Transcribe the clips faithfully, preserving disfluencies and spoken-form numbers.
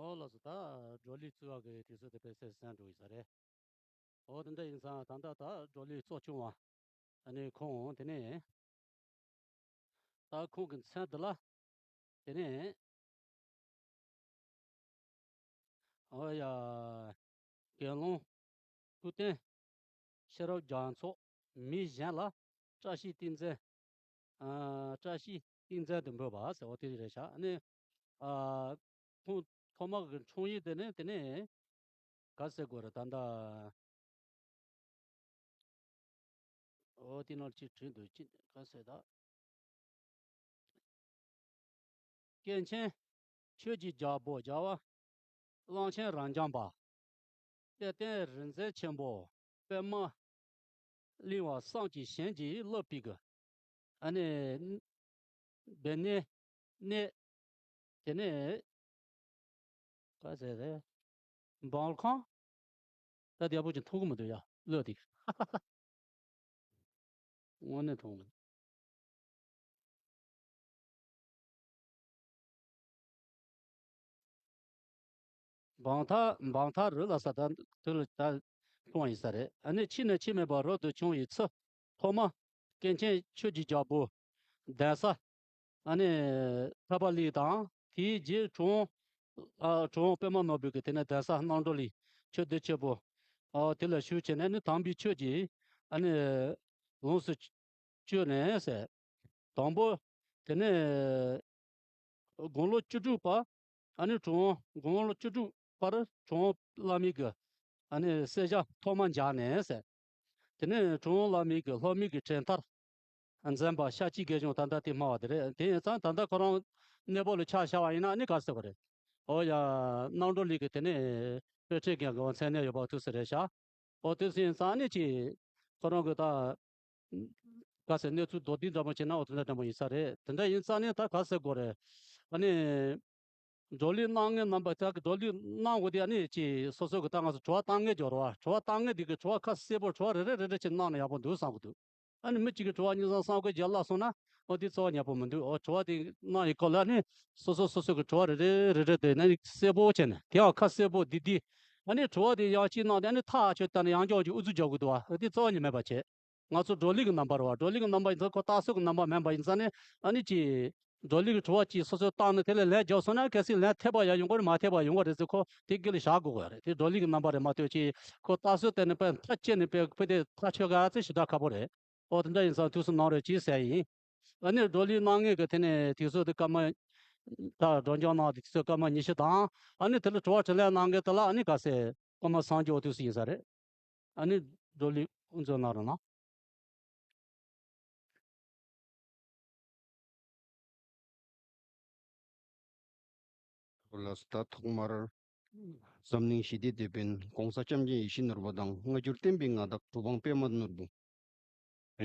ཨོ་ལགས་སོ། ད་བགྲོ་གླེང་བཙུགས་པ་གི་དུས་ཚོད་དེ་དཔེ་གསལ་གསལ་འགྲོ་ཡི་ས་རེད། ཨོ་དེ་འདྲ་ཡིན་ཙང་ད་ལྟ་ད་བགྲོ་གླེང་གཙོ་སྐྱོང་བ་ཨ་ནི་ཁོང་དེ་ནས་ད་ཁོང་གི་མཚན་འདི་ལ་དེ་ནས་ཨོ་ཡ། དགེ་སློང་སྐུ་བསྟན་ཤེས་རབ་རྒྱ་མཚོ། མི་གཞན་ལ་བཀྲ་ཤིས་ཏིང་འཛིན། ཨ། བཀྲ་ཤིས་ཏིང་འཛིན་དུ་འབོད་པ་ཟེར་བ་དེ་རེད་ཤག་ཨ་ནི། ཨ། ཁོང་ཐོག་མ་གི་འཁྲུངས་ཡུལ་དེ་ནི་དེ་ནི་ག་ཟེར་དགོས་རེད་ད་ལྟ། ཨོ་དེ་ནང་ཅིག་བྲིས་འདུག་ཅི་ག་ཟེར་ད། སྐྱེས་ཆེན་ཆོས་ཀྱི་རྒྱལ་པོ་རྒྱལ་བ་གླང་ཆེན་རབ་འབྱམས་པ། གཏེར་སྟོན་རིག་འཛིན་ཆེན་པོ་པདྨ་གླིང་བ་བསམ་གྱིས་གཞན་གྱིས་བརླབས་པའི་གི་ཨ་ནི་སྦས་གནས་གནས་དེ་ནས་ག་ཟེར་རེད། འབངས་ཁང་། ད་ལྟ་ཡག་པོ་ཅིག་མཐོང་གི་མི་འདུག་ཡ་གློག་དེ། དངོས་གནས་མཐོང་གི་མི་འདུག་འབངས་ཐ་འབངས་ཐ་རུ་ལ་ས་ད་དུ་ལ་ད་མཐོང་ཡིན་ས་རེད། ཨ་ནི་ཕྱི་ནས་ཕྱི་མེད་པ་རབ་ཏུ་བྱུང་བའི་ཚུལ། ཐོག་མ་སྐྱེས་ཆེན་ཆོས་ཀྱི་རྒྱལ་པོ་གདན་ས་ཨ་ནི་ཐར་པ་ལི་དང་དེའི་རྗེས་གྲུབ་དབང་ཨ་གྲུབ་དབང་པདྨ་ནོར་བུ་གི་དེ་ནས་གདན་ས་སྣང་གྲོལ་ལི་ཆོས་སྡེ་ཆེན་པོ་ཨ་དེ་ལ་ཞུགས་བྱས་ནས་ནི་དམ་པའི་ཆོས་ཀྱི་ཨ་ནི་ལོངས་སུ་སྤྱོད་ནས་ཟེར། དང་པོ་དེ་ནས་དགུང་ལོ་བཅུ་དྲུག་པ་ཨ་ནི་གྲུབ་དབང་དགུང་ལོ་བཅུ་དྲུག་པར་གྲུབ་དབང་བླ་མའི་གི་ཨ་ནི་བསྲེ་ཞྭ་ཐོག་མ་འཇགས་ནས་ཟེར། དེ་ནས་གྲུབ་དབང་བླ་མའི་གི་སློབ་མའི་གི་གྲལ་མཐར་འཛིན་པ་ཤཱཀྱའི་དགེ་སྦྱོང་ད་ལྟ་དེ་སྨྲ་བ་དེ་རེད། དེ་ཡིན་ཙང་ད་ལྟ་ཁོ་རང་གནས་བབ་ལ་ཆ་བཞག་པ་ཡིན་ན་ཨ་ནི་ག་ཟེར་བ་རེད། ཨོ་ཡ། རྣམ་གྲོལ་གླིང་གི་དེ་ནས་དཔེ་ཁྲིད་མཁན་གྱི་མཚན་གནས་ཡོད་པ་དུས་སུ་རེད་ཤག་ཨོ་དེ་ཚོ་ཡིན་ཙང་ཨ་ནི་ཅི། ཁོ་རང་གི་ད། ག་ཟེར་གནས་ཚུལ་མདོར་བསྡུས་འདྲ་པོ་བྱས་ན་ཨོ་དེ་འདྲ་འདྲ་པོ་ཡིན་ས་རེད། དེ་འདྲ་ཡིན་ཙང་ནི་ད་ག་ཟེར་དགོས་རེད། ཨ་ནི། བགྲོ་གླེང་གནང་མཁན་རྣམ་པ་དག་གི་བགྲོ་གླེང་གནང་དགོས་དེ་ཨ་ནི་ཅི་སོ་སོ་གི་ད་ང་ཚོ་དྲི་བ་བཏང་མཁན་སྦྱོར་བ་དྲི་བ་བཏང་མཁན་དེ་གི་དྲི་བ་ཁ་གསལ་པོ་དྲི་བ་རེ་རེ་རེ་རེ་ཅིག་གནང་ན་ཡག་པོ་འདུག་བསམ་གི་འདུག་ཨ་ནི་མི་གཅིག་གི་དྲི་བ་གཉིས་གསུམ་གསུམ་བརྒྱད་བརྒྱ་བཀླགས་སོང་ན་ཨོ་དེ་རྩ་བ་ཉེ་པོ་མི་འདུག་ཨོ་དྲི་བ་དེ་གནང་ཡི་སྐོར་ལ་ཨ་ནི་སོ་སོ་སོ་སོ་གི་དྲི་བ་རེ་རེ་རེ་རེ་དེ་ཨ་ནི་གསལ་པོ་བྱས་ནས་དེ་ཡང་ཁ་གསལ་པོ་བསྡུས་བསྡུས་ཨ་ནི་དྲི་བ་དེ་ཡང་གཅིག་གནང་སྟེ་ཨ་ནི་ཐག་ཆོད་ལྟ་ནས་ཡང་བསྐྱར་གྱི་ཨུ་ཚུགས་རྒྱག་དགོས་འདུག་བ། དེ་རྩ་བ་ཉིད་མེད་པ་བྱས། ང་ཚོ་བགྲོ་གླེང་གི་རྣམ་པ་རེད་བ། བགྲོ་གླེང་གི་རྣམ་པ་ཡིན་ཙང་ཁོ་རྟགས་གསལ་གྱི་རྣམ་པ་མིན་པ་ཡིན་ཙང་ནི་ཨ་ནི་ཅི། བགྲོ་གླེང་གི་དྲི་བ་ཅིག་སོ་སོས་བཏང་ནས་དེ་ལ་ལན་རྒྱག་སོང་ན་གལ་སྲིད་ལན་ཐེབས་པ་ཡང་ཡོང་གི་རེད་མ་ཐེབས་པ་ཡོང་གི་རེད་ཟེར་ཁོ་དེ་དཀྱིལ་ལ་བཞག་དགོས་ཀྱི་རེད། དེ་བགྲོ་གླེང་གི་རྣམ་པ་རེད་མ་གཏོགས་ཅི་ཁོ་རྟགས་གསལ་བསྟན་ནས་དཔེ་མཐའ་བཅད་ནས་དཔེ་དཔེ་དེ་ཐག་ཆོད་ག་ཚད་ཞེ་དྲག་ཁག་པོ་རེད། ཨོ་དེ་འདྲ་ཡིན་ཙང་དུས་སུ་གནང་རོགས་གྱིས་ཟེར་ཡིན། ཨ་ནི་བགྲོ་གླེང་གནང་མཁན་གྱི་དེ་ནས་དུས་ཚོད་དེ་སྐར་མ། ད་སྒྲོལ་ལྗང་གནང་དེ་དུས་ཚོད་སྐར་མ་ཉི་ཤུ་དང་ཨ་ནི་དེ་ལ་དྲི་བ་དྲིས་ལན་གནང་མཁན་དེ་ལ་ཨ་ནི་ག་ཚད་སྐར་མ་སངས་རྒྱས་དུས་སུ་ཡིན་ས་རེད། ཨ་ནི་བགྲོ་གླེང་དབུ་འཛུགས་གནང་རོགས་གནང་། ལགས་སོ། ད་ཐོག་མར་འཛམ་གླིང་ཞི་བདེའི་དེད་དཔོན་༸གོང་ས་༸སྐྱབས་མགོན་ཡིད་བཞིན་ནོར་བུ་དང་སྔ་འགྱུར་བསྟན་པའི་མངའ་བདག་གྲུབ་དབང་པདྨ་ནོར་བུ།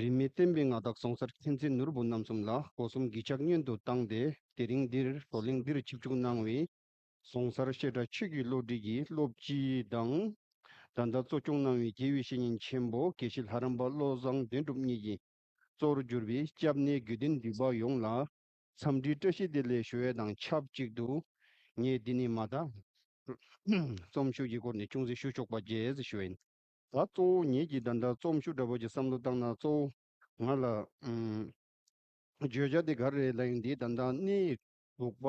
རིས་མེད་བསྟན་པའི་མངའ་བདག་ཟོང་ཟེར་མཁྱེན་བརྩེ་ནོར་བུ་རྣམ་གསུམ་ལ་སྒོ་གསུམ་གུས་ཕྱག་སྔོན་དུ་བཏང་སྟེ་དེ་རིང་འདིར་བགྲོ་གླེང་འདིར་ཆིབས་བསྒྱུར་གནང་བའི་ཟོང་ཟེར་བཤད་གྲྭ་ཆོས་ཀྱི་བློ་གྲོས་ཀྱི་སློབ་སྤྱི་དང་། ད་ལྟ་གཙོ་སྐྱོང་གནང་བའི་དགེ་བའི་བཤེས་གཉེན་ཆེན་པོ་དགེ་བཤེས་ལྷ་རམས་པ་བློ་བཟང་དོན་གྲུབ་གཉིས་ཀྱིས་གཙོར་གྱུར་པའི་སྐྱབས་གནས་དགེ་འདུན་འདུས་པ་ཡོངས་ལ་འཚམས་འདྲིའི་བཀྲ་ཤིས་བདེ་ལེགས་ཞུ་ཡས་དང་ཆབས་ཅིག་ཏུ་ངས་འདི་ནས་མ་ད་རྩོམ་ཤོག་གི་སྐོར་ནས་ཅུང་ཟད་ཞུ་ཆོག་པ་བྱས་ཞུ་ཡིན། ད་གཙོ་བོ་ངེད་ཀྱིས་ད་ལྟ་རྩོམ་ཤོག་འདྲ་པོ་ཅིག་བསམ་བློ་བཏང་ན་གཙོ་བོ་ང་ལ་ཨམ། བརྗོད་བྱ་དེ་ག་རེ་རེད་ལབ་ཡོང་དུས་ད་ལྟ་གནས་དྲུག་པ་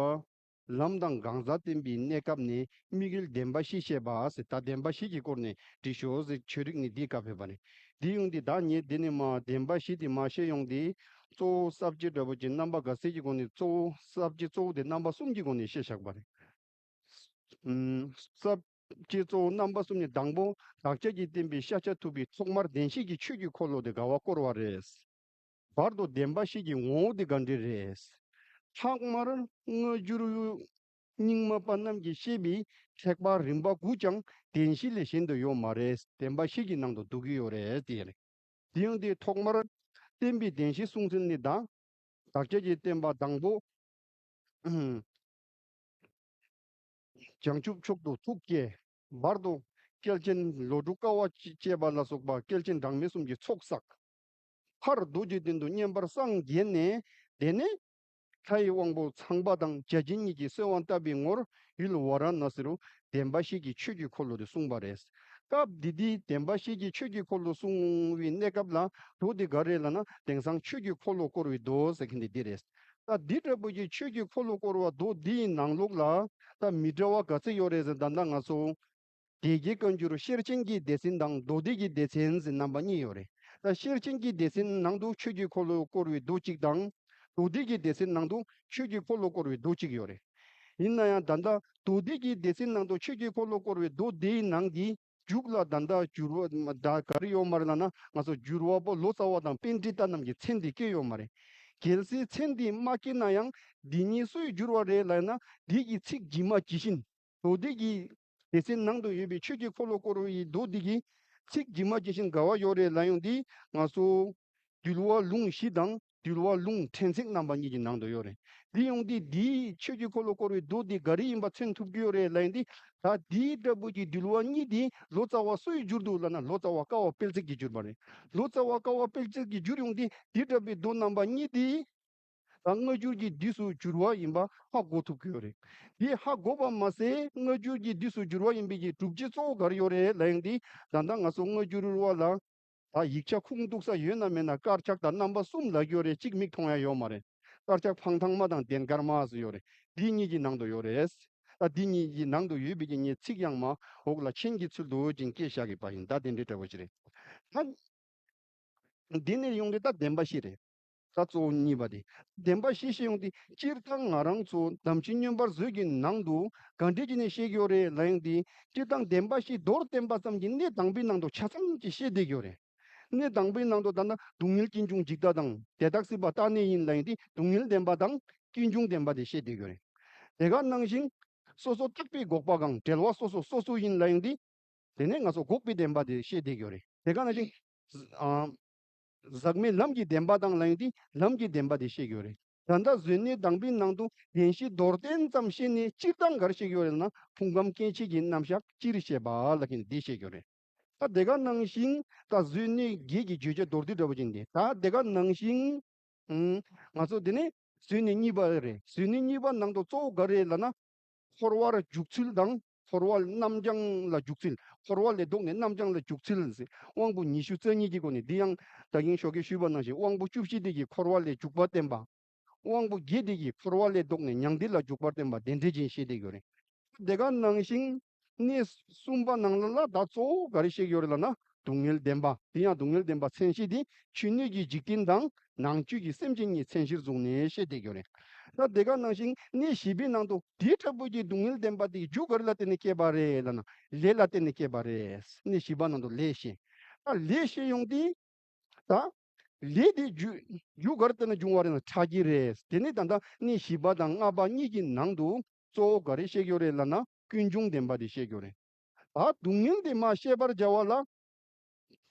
ལམ་དང་གང་ཟག་བསྟན་པའི་གནས་སྐབས་ནས་དམིགས་ཡུལ་བདེན་པ་བཞི་བཤད་པ་ཟེར། ད་བདེན་པ་བཞི་གི་སྐོར་ནས་འབྲི་ཤོག་ཟེར་ཆོས་རིག་ནས་འདི་བཀའ་ཕེབས་པ་རེད། འདི་ཡོང་དུས་ད་ངས་འདི་ནས་མ་བདེན་པ་བཞི་དེ་མ་བཤད་ཡོང་དུས་གཙོ་བོ་ས་བཅད་འདྲ་པོ་ཅིག་རྣམ་པ་ག་ཚད་ཀྱི་སྒོ་ནས་གཙོ་བོ་ས་བཅད་གཙོ་བོ་དེ་རྣམ་པ་གསུམ་གྱི་སྒོ་ནས་བཤད་བཞག་པ་རེད། ཨུམ། ས་བཅད་གཙོ་བོ་རྣམ་པ་གསུམ་ནི་དང་པོ་བདག་ཅག་གི་བསྟན་པའི་ཤཱཀྱ་ཐུབ་པའི་ཐོག་མར་བདེན་བཞི་གི་ཆོས་ཀྱི་འཁོར་ལོ་དེ་ག་བ་བསྐོར་བ་རེད། བར་དུ་བདེན་པ་བཞི་གི་ངོ་བོ་དེ་ག་འདྲ་རེད། ཐོག་མར་སྔ་འགྱུར་རྙིང་མ་པ་རྣམས་ཀྱིས་བཤད་པའི་ཐེག་པ་རིམ་པ་དགུ་ཀྱང་བདེན་བཞི་ལས་གཞན་དུ་ཡོད་མ་རེད། བདེན་པ་བཞི་གི་ནང་དུ་འདུ་གི་ཡོད་རེད་དེ་རེད། དེ་ཡང་དེ་ཐོག་མར་བསྟན་པའི་བདེན་བཞི་གསུང་ཚུལ་ནི་ད། བདག་ཅག་གི་བསྟན་པ་དང་པོ། བྱང་ཆུབ་མཆོག་ཏུ་ཐུགས་བསྐྱེད། བར་དུ་སྐྱེས་ཆེན་ལོ་དྲུག་དཀའ་བ་སྤྱད་པ་ལ་སོགས་པ་སྐྱེས་ཆེན་གྲངས་མེད་གསུམ་གྱི་ཚོགས་བསགས། མཐར་རྡོ་རྗེ་གདན་དུ་བསྙེན་པར་སངས་རྒྱས་ནས་དེ་ནས་ ལྷའི་དབང་པོ་ཚངས་པ་དང་བརྒྱ་བྱིན་གཉིས་ཀྱིས་གསོལ་བ་བཏབ་པའི་ངོར་ཡུལ་ཝཱ་ར་ཎཱ་སི་རུ་བདེན་པ་བཞི་གི་ཆོས་ཀྱི་འཁོར་ལོ་དེ་གསུངས་པ་རེད། སྐབས་འདི་དུས་བདེན་པ་བཞི་གི་ཆོས་ཀྱི་འཁོར་ལོ་གསུངས་པའི་གནས་སྐབས་ལ་མདོ་འདི་ག་རེ་ལབ་ན་དེང་སང་ཆོས་ཀྱི་འཁོར་ལོ་བསྐོར་བའི་མདོ་ཟེར་མཁན་དེ་འདི་རེད། ད་འདི་འདྲ་པོ་ཀྱི་ཆོས་ཀྱི་འཁོར་ལོ་བསྐོར་བ་མདོ་འདི་ཡི་ནང་ལོགས་ལ་ད་མི་འདྲ་བ་ག་ཚོད་ཡོད་རེད་ཟེར་ན། ད་ལྟ་ང་ཚོ་སྡེ་དགེ་བཀའ་འགྱུར་ཤེར་ཕྱིན་གྱི་སྡེ་ཚན་དང་མདོ་སྡེ་གི་སྡེ་ཚན་ཟེར་རྣམ་པ་གཉིས་ཡོད་རེད། ད་ཤེར་ཕྱིན་གྱི་སྡེ་ཚན་ནང་དུ་ཆོས་ཀྱི་འཁོར་ལོ་བསྐོར་བའི་མདོ་གཅིག་དང་། མདོ་སྡེ་གི་སྡེ་ཚན་ནང་དུ་ཆོས་ཀྱི་འཁོར་ལོ་བསྐོར་བའི་མདོ་གཅིག་ཡོད་རེད། ཡིན་ན་ཡང་ད་ལྟ་མདོ་སྡེ་གི་སྡེ་ཚན་ནང་དུ་ཆོས་ཀྱི་འཁོར་ལོ་བསྐོར་བའི་མདོ་དེའི་ནང་གི་མཇུག་ལ་ད་ལྟ་འགྱུར་བ་ད་ག་རེ་ཡོད་མ་རེད་ལབ་ན། ང་ཚོ་འགྱུར་བ་པོ་ལོ་ཙཱ་བ་དང་པཎྜི་ཏ་རྣམས་ཀྱི་མཚན་དེ་བཀོད་ཡོད་མ་རེད། གལ་སྲིད་མཚན་དེ་མ་བཀོད་ན་ཡང་འདི་གཉིས་སུས་བསྒྱུར་བ་རེད་ལབ་ན། འདི་གི་ཚིག་ཇི་མ་ཇི་བཞིན་མདོ་སྡེ་གི་སྡེ་ཚན་ནང་དུ་ཡོད་པའི་ཆོས་ཀྱི་འཁོར་ལོ་བསྐོར་བའི་མདོ་འདི་གི་ཚིག་ཇི་མ་ཇི་བཞིན་ག་བ་ཡོད་རེད་ལབ་ཡོང་དུས། ང་ཚོ་འདུལ་བ་ལུང་བཞི་དང་འདུལ་བ་ལུང་ཕྲན་ཚེགས་རྣམ་པ་གཉིས་ཀྱི་ནང་དུ་ཡོད་རེད། འདི་ཡོང་དུས་འདིའི་ཆོས་ཀྱི་འཁོར་ལོ་བསྐོར་བའི་མདོ་འདི་ག་རེ་ཡིན་པ་མཚོན་ཐུབ་ཀྱི་ཡོད་རེད་ལབ་ཡོང་དུས། ད་འདིའི་འདྲ་པོ་ཀྱི་འདུལ་བ་གཉིས་འདི་ལོ་ཙཱ་བ་སུས་བསྒྱུར་འདུག་ལབ་ན། ལོ་ཙཱ་བ་ཀ་བ་དཔལ་བརྩེགས་ཀྱིས་བསྒྱུར་པ་རེད། ལོ་ཙཱ་བ་ཀ་བ་དཔལ་བརྩེགས་ཀྱིས་བསྒྱུར་ཡོང་དུས་འདི་འདྲ་པོའི་མདོ་རྣམ་པ་གཉིས་འདི་ད་སྔ་འགྱུར་གྱི་དུས་སུ་བསྒྱུར་བ་ཡིན་པ་ཧ་གོ་ཐུབ་ཀྱི་ཡོད་རེད། དེ་ཧ་གོ་བ་མ་ཟད་སྔ་འགྱུར་གྱི་དུས་སུ་བསྒྱུར་བ་ཡིན་པའི་གི་སྒྲུབ་བྱེད་གཙོ་བོ་ག་རེ་ཡོད་རེད་ལབ་ཡོང་དུས། ད་ལྟ་ང་ཚོ་སྔ་འགྱུར་བ་ལ་ད་ཡིག་ཆ་ཁུངས་གཏུགས་ས་ཡོད་ན་མེད་ན་དཀར་ཆག་དང་རྣམ་པ་གསུམ་ལབ་ཀྱི་ཡོད་རེད། གཅིག་མིག་མཐོང་ཡ་ཡོད་མ་རེད། དཀར་ཆག་འཕང་ཐང་མ་དང་ལྡན་དཀར་མ་ཟེར་ཡོད་རེད། འདི་གཉིས་ཀྱི་ནང་དུ་ཡོད་རེད། ད་འདི་གཉིས་ཀྱི་ནང་དུ་ཡོད་པའི་གི་ངས་ཚིག་ཡང་མ་འོག་ལ་མཆན་གྱི་ཚུལ་དུ་ཅིག་བཀོད་བཞག་གི་པ་ཡིན། ད་དེ་འདྲའི་འདྲ་པོ་ཞིག་རེད། ད་འདི་ནས་ཡོང་དུས་ད་བདེན་པ་བཞི་རེད། ད་གཙོ་བོ་གཉིས་པ་དེ། བདེན་པ་བཞི་ཞེས་ཡོང་དུས་སྤྱིར་བཏང་ང་རང་ཚོ་དམ་ཆོས་མངོན་པར་བཟོས་ཀྱི་ནང་དུ་ག་འདྲས་ཀྱི་ནས་བཤད་ཀྱི་ཡོད་རེད་ལབ་ཡོང་དུས། སྤྱིར་བཏང་བདེན་པ་བཞི་མདོར་བསྟན་པ་ཙམ་གྱིས་གནས་དང་པོའི་ནང་དུ་ཆ་ཚང་ཅིག་བཤད་བསྡད་ཀྱི་ཡོད་རེད། གནས་དང་པོའི་ནང་དུ་ད་ལྟ་སྡུག་བསྔལ་ཀུན་འབྱུང་འཇིག་ལྟ་དང་དེ་དག་སྲིད་པ་རྟག་གནས་ཡིན་ལབ་ཡོང་དུས། སྡུག་བསྔལ་བདེན་པ་དང་ཀུན་འབྱུང་བདེན་པ་དེ་བཤད་བསྡད་ཀྱི་ཡོད་རེད། དེ་ག་ནང་བཞིན་སོ་སོ་རྟག་པའི་འགོག་པ་གང་འབྲེལ་བ་སོ་སོ་སོ་སོ་ཡིན་ལབ་ཡོང་དུས། དེ་ནས་ང་ཚོ་འགོག་པའི་བདེན་པ་དེ་བཤད་བསྡད་ཀྱི་ཡོད་རེད། དེ་ག་ནང་བཞིན་ཨ་ཟག་མེད་ལམ་གྱི་བདེན་པ་དང་ལབ་ཡོང་དུས་ལམ་གྱི་བདེན་པ་དེ་བཤད་ཀྱི་ཡོད་རེད། ད་ལྟ་བཟོད་གནས་དང་པོའི་ནང་དུ་བདེན་བཞི་མདོར་བསྟན་ཙམ་བཤད་ནས་སྤྱིར་བཏང་ག་རེ་བཤད་ཀྱི་ཡོད་རེད་ན། ཕུང་ཁམས་སྐྱེ་མཆེད་ཀྱི་རྣམ་གཞག་སྤྱིར་བཤད་པ་ལབ་མཁན་འདི་བཤད་ཀྱི་ཡོད་རེད། ད་དེ་ག་ནང་བཞིན་ད་བཟོད་གནས་བརྒྱད་ཀྱི་བརྗོད་བྱ་མདོར་བསྡུས་འདྲ་པོ་ཅིག་འདི། ད་དེ་ག་ནང་བཞིན་ཨུམ། ང་ཚོ་དེ་ནས་བཟོད་གནས་གཉིས་པ་རེད། བཟོད་གནས་གཉིས་པ་ནང་དུ་གཙོ་བོ་ག་རེ་ལབ་ན། འཁོར་བར་འཇུག་ཚུལ་དང་འཁོར་བ་རྣམ་བྱང་ལ་འཇུག་ཚུལ། འཁོར་བ་ལས་ལྡོག་ནས་རྣམ་བྱང་ལ་འཇུག་ཚུལ་ཟེར། དབང་པོ་ཉི་ཤུ་རྩ་གཉིས་ཀྱི་སྒོ་ནས། འདི་ཡང་ད་གིན་ཞོགས་ཀས་ཞུས་པ་ནང་བཞིན་དབང་པོ་བཅུ་བཞི་དེ་གིས་འཁོར་བ་ལས་འཇུག་པ་བསྟན་པ། དབང་པོ་བརྒྱད་དེ་གིས་འཁོར་བ་ལས་ལྡོག་ནས་མྱང་འདས་ལ་འཇུག་པར་བསྟན་པ་དེ་འདྲ་ཅིག་བཤད་བསྡད་ཡོད་རེད། དེ་ག་ནང་བཞིན་གནས་གསུམ་པ་ནང་ལ་ལ་ད་གཙོ་བོ་ག་རེ་བཤད་ཀྱི་ཡོད་རེད་ལབ་ན། སྡུག་བསྔལ་བདེན་པ། དེ་ཡང་སྡུག་བསྔལ་བདེན་པ་མཚན་གཞི་དེ་ཕྱི་སྣོད་ཀྱི་འཇིག་རྟེན་དང་ནང་བཅུད་ཀྱི་སེམས་ཅན་གཉིས་མཚན་གཞིར་བཟུང་ནས་བཤད་བསྡད་ཀྱི་ཡོད་རེད། ད་དེ་ག་ནང་བཞིན་གནས་བཞི་པའི་ནང་དུ་དེ་འདྲ་པོ་ཀྱི་སྡུག་བསྔལ་བདེན་པ་དེ་རྒྱུ་ག་རེ་ལ་བརྟེན་ནས་སྐྱེས་པ་རེད་ལབ་ན། ལས་ལ་བརྟེན་ནས་སྐྱེས་པ་རེད། གནས་བཞི་པ་ནང་དུ་ལས་བཤད། ད་ལས་བཤད་ཡོང་དུས། ད་ལས་དེ་རྒྱུ་རྒྱུ་ག་རེ་བརྟེན་ནས་འབྱུང་བ་རེད་ན་ཕྲ་རྒྱས་རེད། དེ་ནས་ད་ལྟ་གནས་བཞི་པ་དང་ལྔ་པ་གཉིས་ཀྱི་ནང་དུ་གཙོ་བོ་ག་རེ་བཤད་ཀྱི་ཡོད་རེད་ལབ་ན། ཀུན་འབྱུང་བདེན་པ་དེ་བཤད་ཀྱི་ཡོད་རེད། ད་སྡུག་བསྔལ་དེ་མར་བཤད་པར་བྱ་བ་ལ།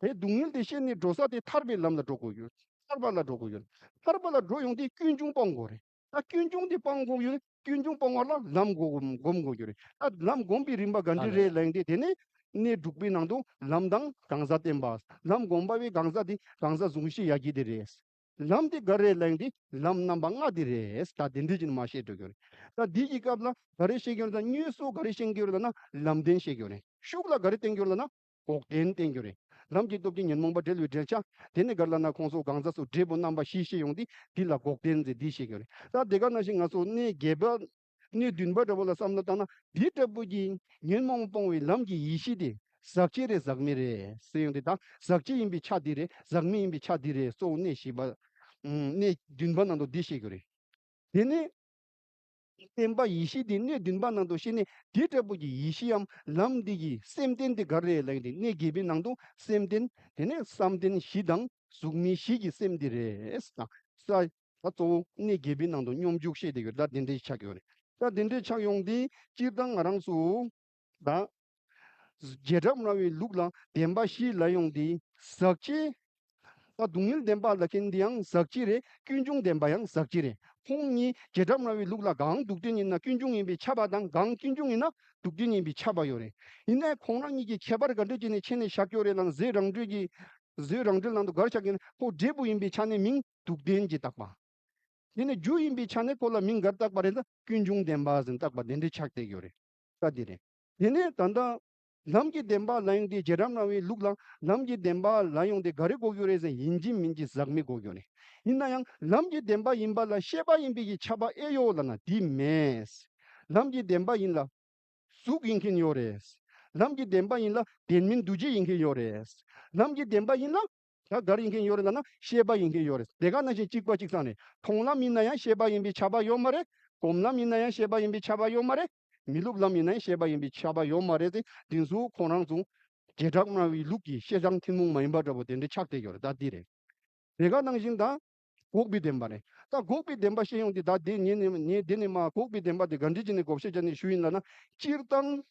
དེ་སྡུག་བསྔལ་དེ་བཤད་ནས་འགྲོ་ས་དེ་ཐར་པའི་ལམ་ལ་འགྲོ་དགོས་ཡོད། ཐར་པ་ལ་འགྲོ་དགོས་ཡོད། ཐར་པ་ལ་འགྲོ་ཡོང་དུས་ཀུན་འབྱུང་སྤང་དགོས་རེད། ད་ཀུན་འབྱུང་དེ་སྤང་དགོས་ཡོད། ཀུན་འབྱུང་སྤང་བ་ལ་ལམ་སྒོམ་སྒོམ་དགོས་ཀྱི་རེད། ད་ལམ་སྒོམ་པའི་རིམ་པ་ག་འདྲ་རེད་ལབ་ཡོང་དུས། དེ་ནས་གནས་དྲུག་པའི་ནང་དུ་ལམ་དང་གང་ཟག་བསྟན་པ། ལམ་སྒོམ་པ་བའི་གང་ཟག་དེ་གང་ཟག་གཟུགས་བརྙན་ཤེས་ཡོན་གྱི་དེ་རེད། ལམ་དེ་ག་རེ་ལབ་ཡོང་དུས་ལམ་རྣམ་པ་ལྔ་དེ་རེད། ད་དེ་འདྲ་ཅིག་མར་བཤད་འགྲོ་གི་རེད། ད་འདི་གི་སྐབས་ལ་ག་རེ་བཤད་ཀྱི་ཡོད་རེད། ད་དངོས་སུ་ག་རེ་བཤད་ཀྱི་ཡོད་རེད་ལབ་ན་ལམ་བདེན་བཤད་ཀྱི་ཡོད་རེད། ཤུགས་ལ་ག་རེ་བསྟན་ཀྱི་ཡོད་རེད་ལབ་ན། འགོག་བདེན་བསྟན་རྒྱུ་རེད། ལམ་གྱི་སྟོབས་ཀྱིས་ཉོན་མོངས་པ་བསྒྲལ་བའི་འགྲེལ་ཆ། དེ་ནས་ག་རེ་ལབ་ན་ཁོང་ཚོ་གང་ཟག་སོགས་འབྲས་བུ་རྣམ་པ་བཞི་བཤད་ཡོང་དུས་འདི་ལ་འགོག་བདེན་ཟེར་འདི་བཤད་རྒྱུ་རེད། ད་དེ་ག་ནང་བཞིན་ང་ཚོ་གནས་བརྒྱད་པ། གནས་བདུན་པ་འདྲ་པོ་ལ་བསམ་བློ་བཏང་ན། འདི་འདྲ་པོ་གི་ཉོན་མོངས་སྤོང་བའི་ལམ་གྱི་ཡེ་ཤེས་དེ་ཟག་བཅས་རེད་ཟག་མེད་རེད་ཟེར་ཡོང་དུས། ད་ཟག་བཅས་ཡིན་པའི་ཆ་འདི་རེད། ཟག་མེད་ཡིན་པའི་ཆ་འདི་རེད། གཙོ་བོ་གནས་བཞི་པ། ཨུམ། གནས་བདུན་པ་ནང་དུ་འདི་བཤད་རྒྱུ་རེད། དེ་ནས་བསྟན་པ་ཡེ་ཤེས་དེ་གནས་བདུན་པ་ནང་དུ་བཤད་ནས། དེ་འདྲ་པོ་གི་ཡེ་ཤེས་འམ་ལམ་འདི་གི་སེམས་རྟེན་དེ་ག་རེ་རེད་ལབ་ཡོང་དུས། གནས་བརྒྱད་པའི་ནང་དུ་སེམས་རྟེན། དེ་ནས་བསམ་གཏན་བཞི་དང་གཟུགས་བརྙན་བཞི་གི་སེམས་དེ་རེད། ད་ས་ད་གཙོ་བོ་གནས་བརྒྱད་པའི་ནང་དུ་སྙོམས་འཇུག་བཤད་དེ་ཡོད། ད་དེ་འདྲ་ཆགས་ཡོད་རེད། ད་དེ་འདྲ་ཆགས་ཡོང་དུས་སྤྱིར་བཏང་ང་རང་ཚོ་ད་རྗེས་འབྲང་རྣ་བའི་ལུགས་ལ་བདེན་པ་བཞི་ལབ་ཡོང་དུས་ཟག་བཅས། ད་སྡུག་བསྔལ་བདེན་པ་ལབ་མཁན་འདི་ཡང་ཟག་བཅས་རེད། ཀུན་འབྱུང་བདེན་པ་ཡང་ཟག་བཅས་རེད། ཁོང་གཉིས་རྗེས་འབྲང་རྣ་བའི་ལུགས་ལ་གང་སྡུག་བདེན་ཡིན་ན་ཀུན་འབྱུང་ཡིན་པས་ཁྱབ་པ་དང་། གང་ཀུན་འབྱུང་ཡིན་ན་སྡུག་བདེན་ཡིན་པས་ཁྱབ་པ་ཡོད་རེད། ཡིན་ནའི་ཁོང་རང་གཉིས་ཀྱི་ཁྱད་པར་ག་འདྲ་བྱས་ནས་ཕྱེ་ནས་བཞག་ཡོད་རེད་ལབ་ན། ཟོལ་རང་གྲོལ་གྱི་ཟོལ་རང་གྲོལ་ནང་དུ་ག་རེ་བཞག་ཡོད་ན། ཁོ་འབྲས་བུ་ཡིན་པའི་ཆ་ནས་མིང་སྡུག་བདེན་གྱིས་བཏགས་པ། དེ་ནས་རྒྱུ་ཡིན་པའི་ཆ་ནས་ཁོ་ལ་མིང་ག་རེ་བཏགས་པ་རེད་ཟེར་ན་ཀུན་འབྱུང་བདེན་པ་ཟེར་བཏགས་པ་དེ་འདྲའི་ཆགས་བསྡད་ཡོད་རེད། ད་དེ་རེད། དེ་ནས་ད་ལྟ་ལམ་གྱི་བདེན་པ་ལ་ཡང་དེ་རྗེས་འབྲང་རྣམ་པའི་ལུགས་ལ་ལམ་གྱི་བདེན་པ་ལ་ཡང་དེ་ག་རེ་དགོས་ཀྱི་རེད་ཟེར་ན་ཡིན་གཅིག་མིན་གཅིག་ཟག་མེད་དགོས་ཀྱི་རེད། ཡིན་ན་ཡང་ལམ་གྱི་བདེན་པ་ཡིན་པ་ལ་ཤེས་པ་ཡིན་པའི་གི་ཁྱབ་པ་ཨེ་ཡོད་ལབ་ན་དེ་མེད། ལམ་གྱི་བདེན་པ་ཡིན་ལ་གཟུགས་ཡིན་མཁན་ཡོད་རེད། ལམ་གྱི་བདེན་པ་ཡིན་ལ་ལྡན་མིན་འདུ་བྱེད་ཡིན་མཁན་ཡོད་རེད། ལམ་གྱི་བདེན་པ་ཡིན་ལ་ད་ག་རེ་ཡིན་མཁན་ཡོད་རེད་ལབ་ན་ཤེས་པ་ཡིན་མཁན་ཡོད་རེད། དེ་ག་ནང་བཞིན་གཅིག་པ་གཅིག་རྐྱང་རེད། མཐོང་ལམ་ཡིན་ན་ཡང་ཤེས་པ་ཡིན་པའི་ཁྱབ་པ་ཡོད་མ་རེད། སྒོམ་ལམ་ཡིན་ན་ཡང་ཤེས་པ་ཡིན་པའི་ཁྱབ་པ་ཡོད་མ་རེད། མི་སློབ་ལམ་ཡིན་ན་ཡང་ཤེས་པ་ཡིན་པའི་ཁྱབ་པ་ཡོད་མ་རེད་དེ། འདི་ཚོ་ཁོ་རང་ཚོ་རྗེས་འབྲང་རྣམ་པའི་ལུགས་ཀྱི་ཤེས་བྱང་ཐུན་མོང་མ་ཡིན་པ་འདྲ་པོ་དེ་འདྲ་ཆགས་བསྡད་ཡོད་རེད། ད་འདི་རེད། དེ་ག་ནང་བཞིན་ད་འགོག་པའི་བདེན་པ་རེད། ད་འགོག་པའི་བདེན་པ་བཤད་ཡོང་དུས་ད་དེ་ངས་ནི་ངས་དེ་ནས་མ་འགོག་པའི་བདེན་པ་དེ་ག་འདྲ་བྱས་ནས་བགོ་བཤའ་བྱས་ནས་ཞུས་ཡིན་ལབ་ན། སྤྱིར་བཏང་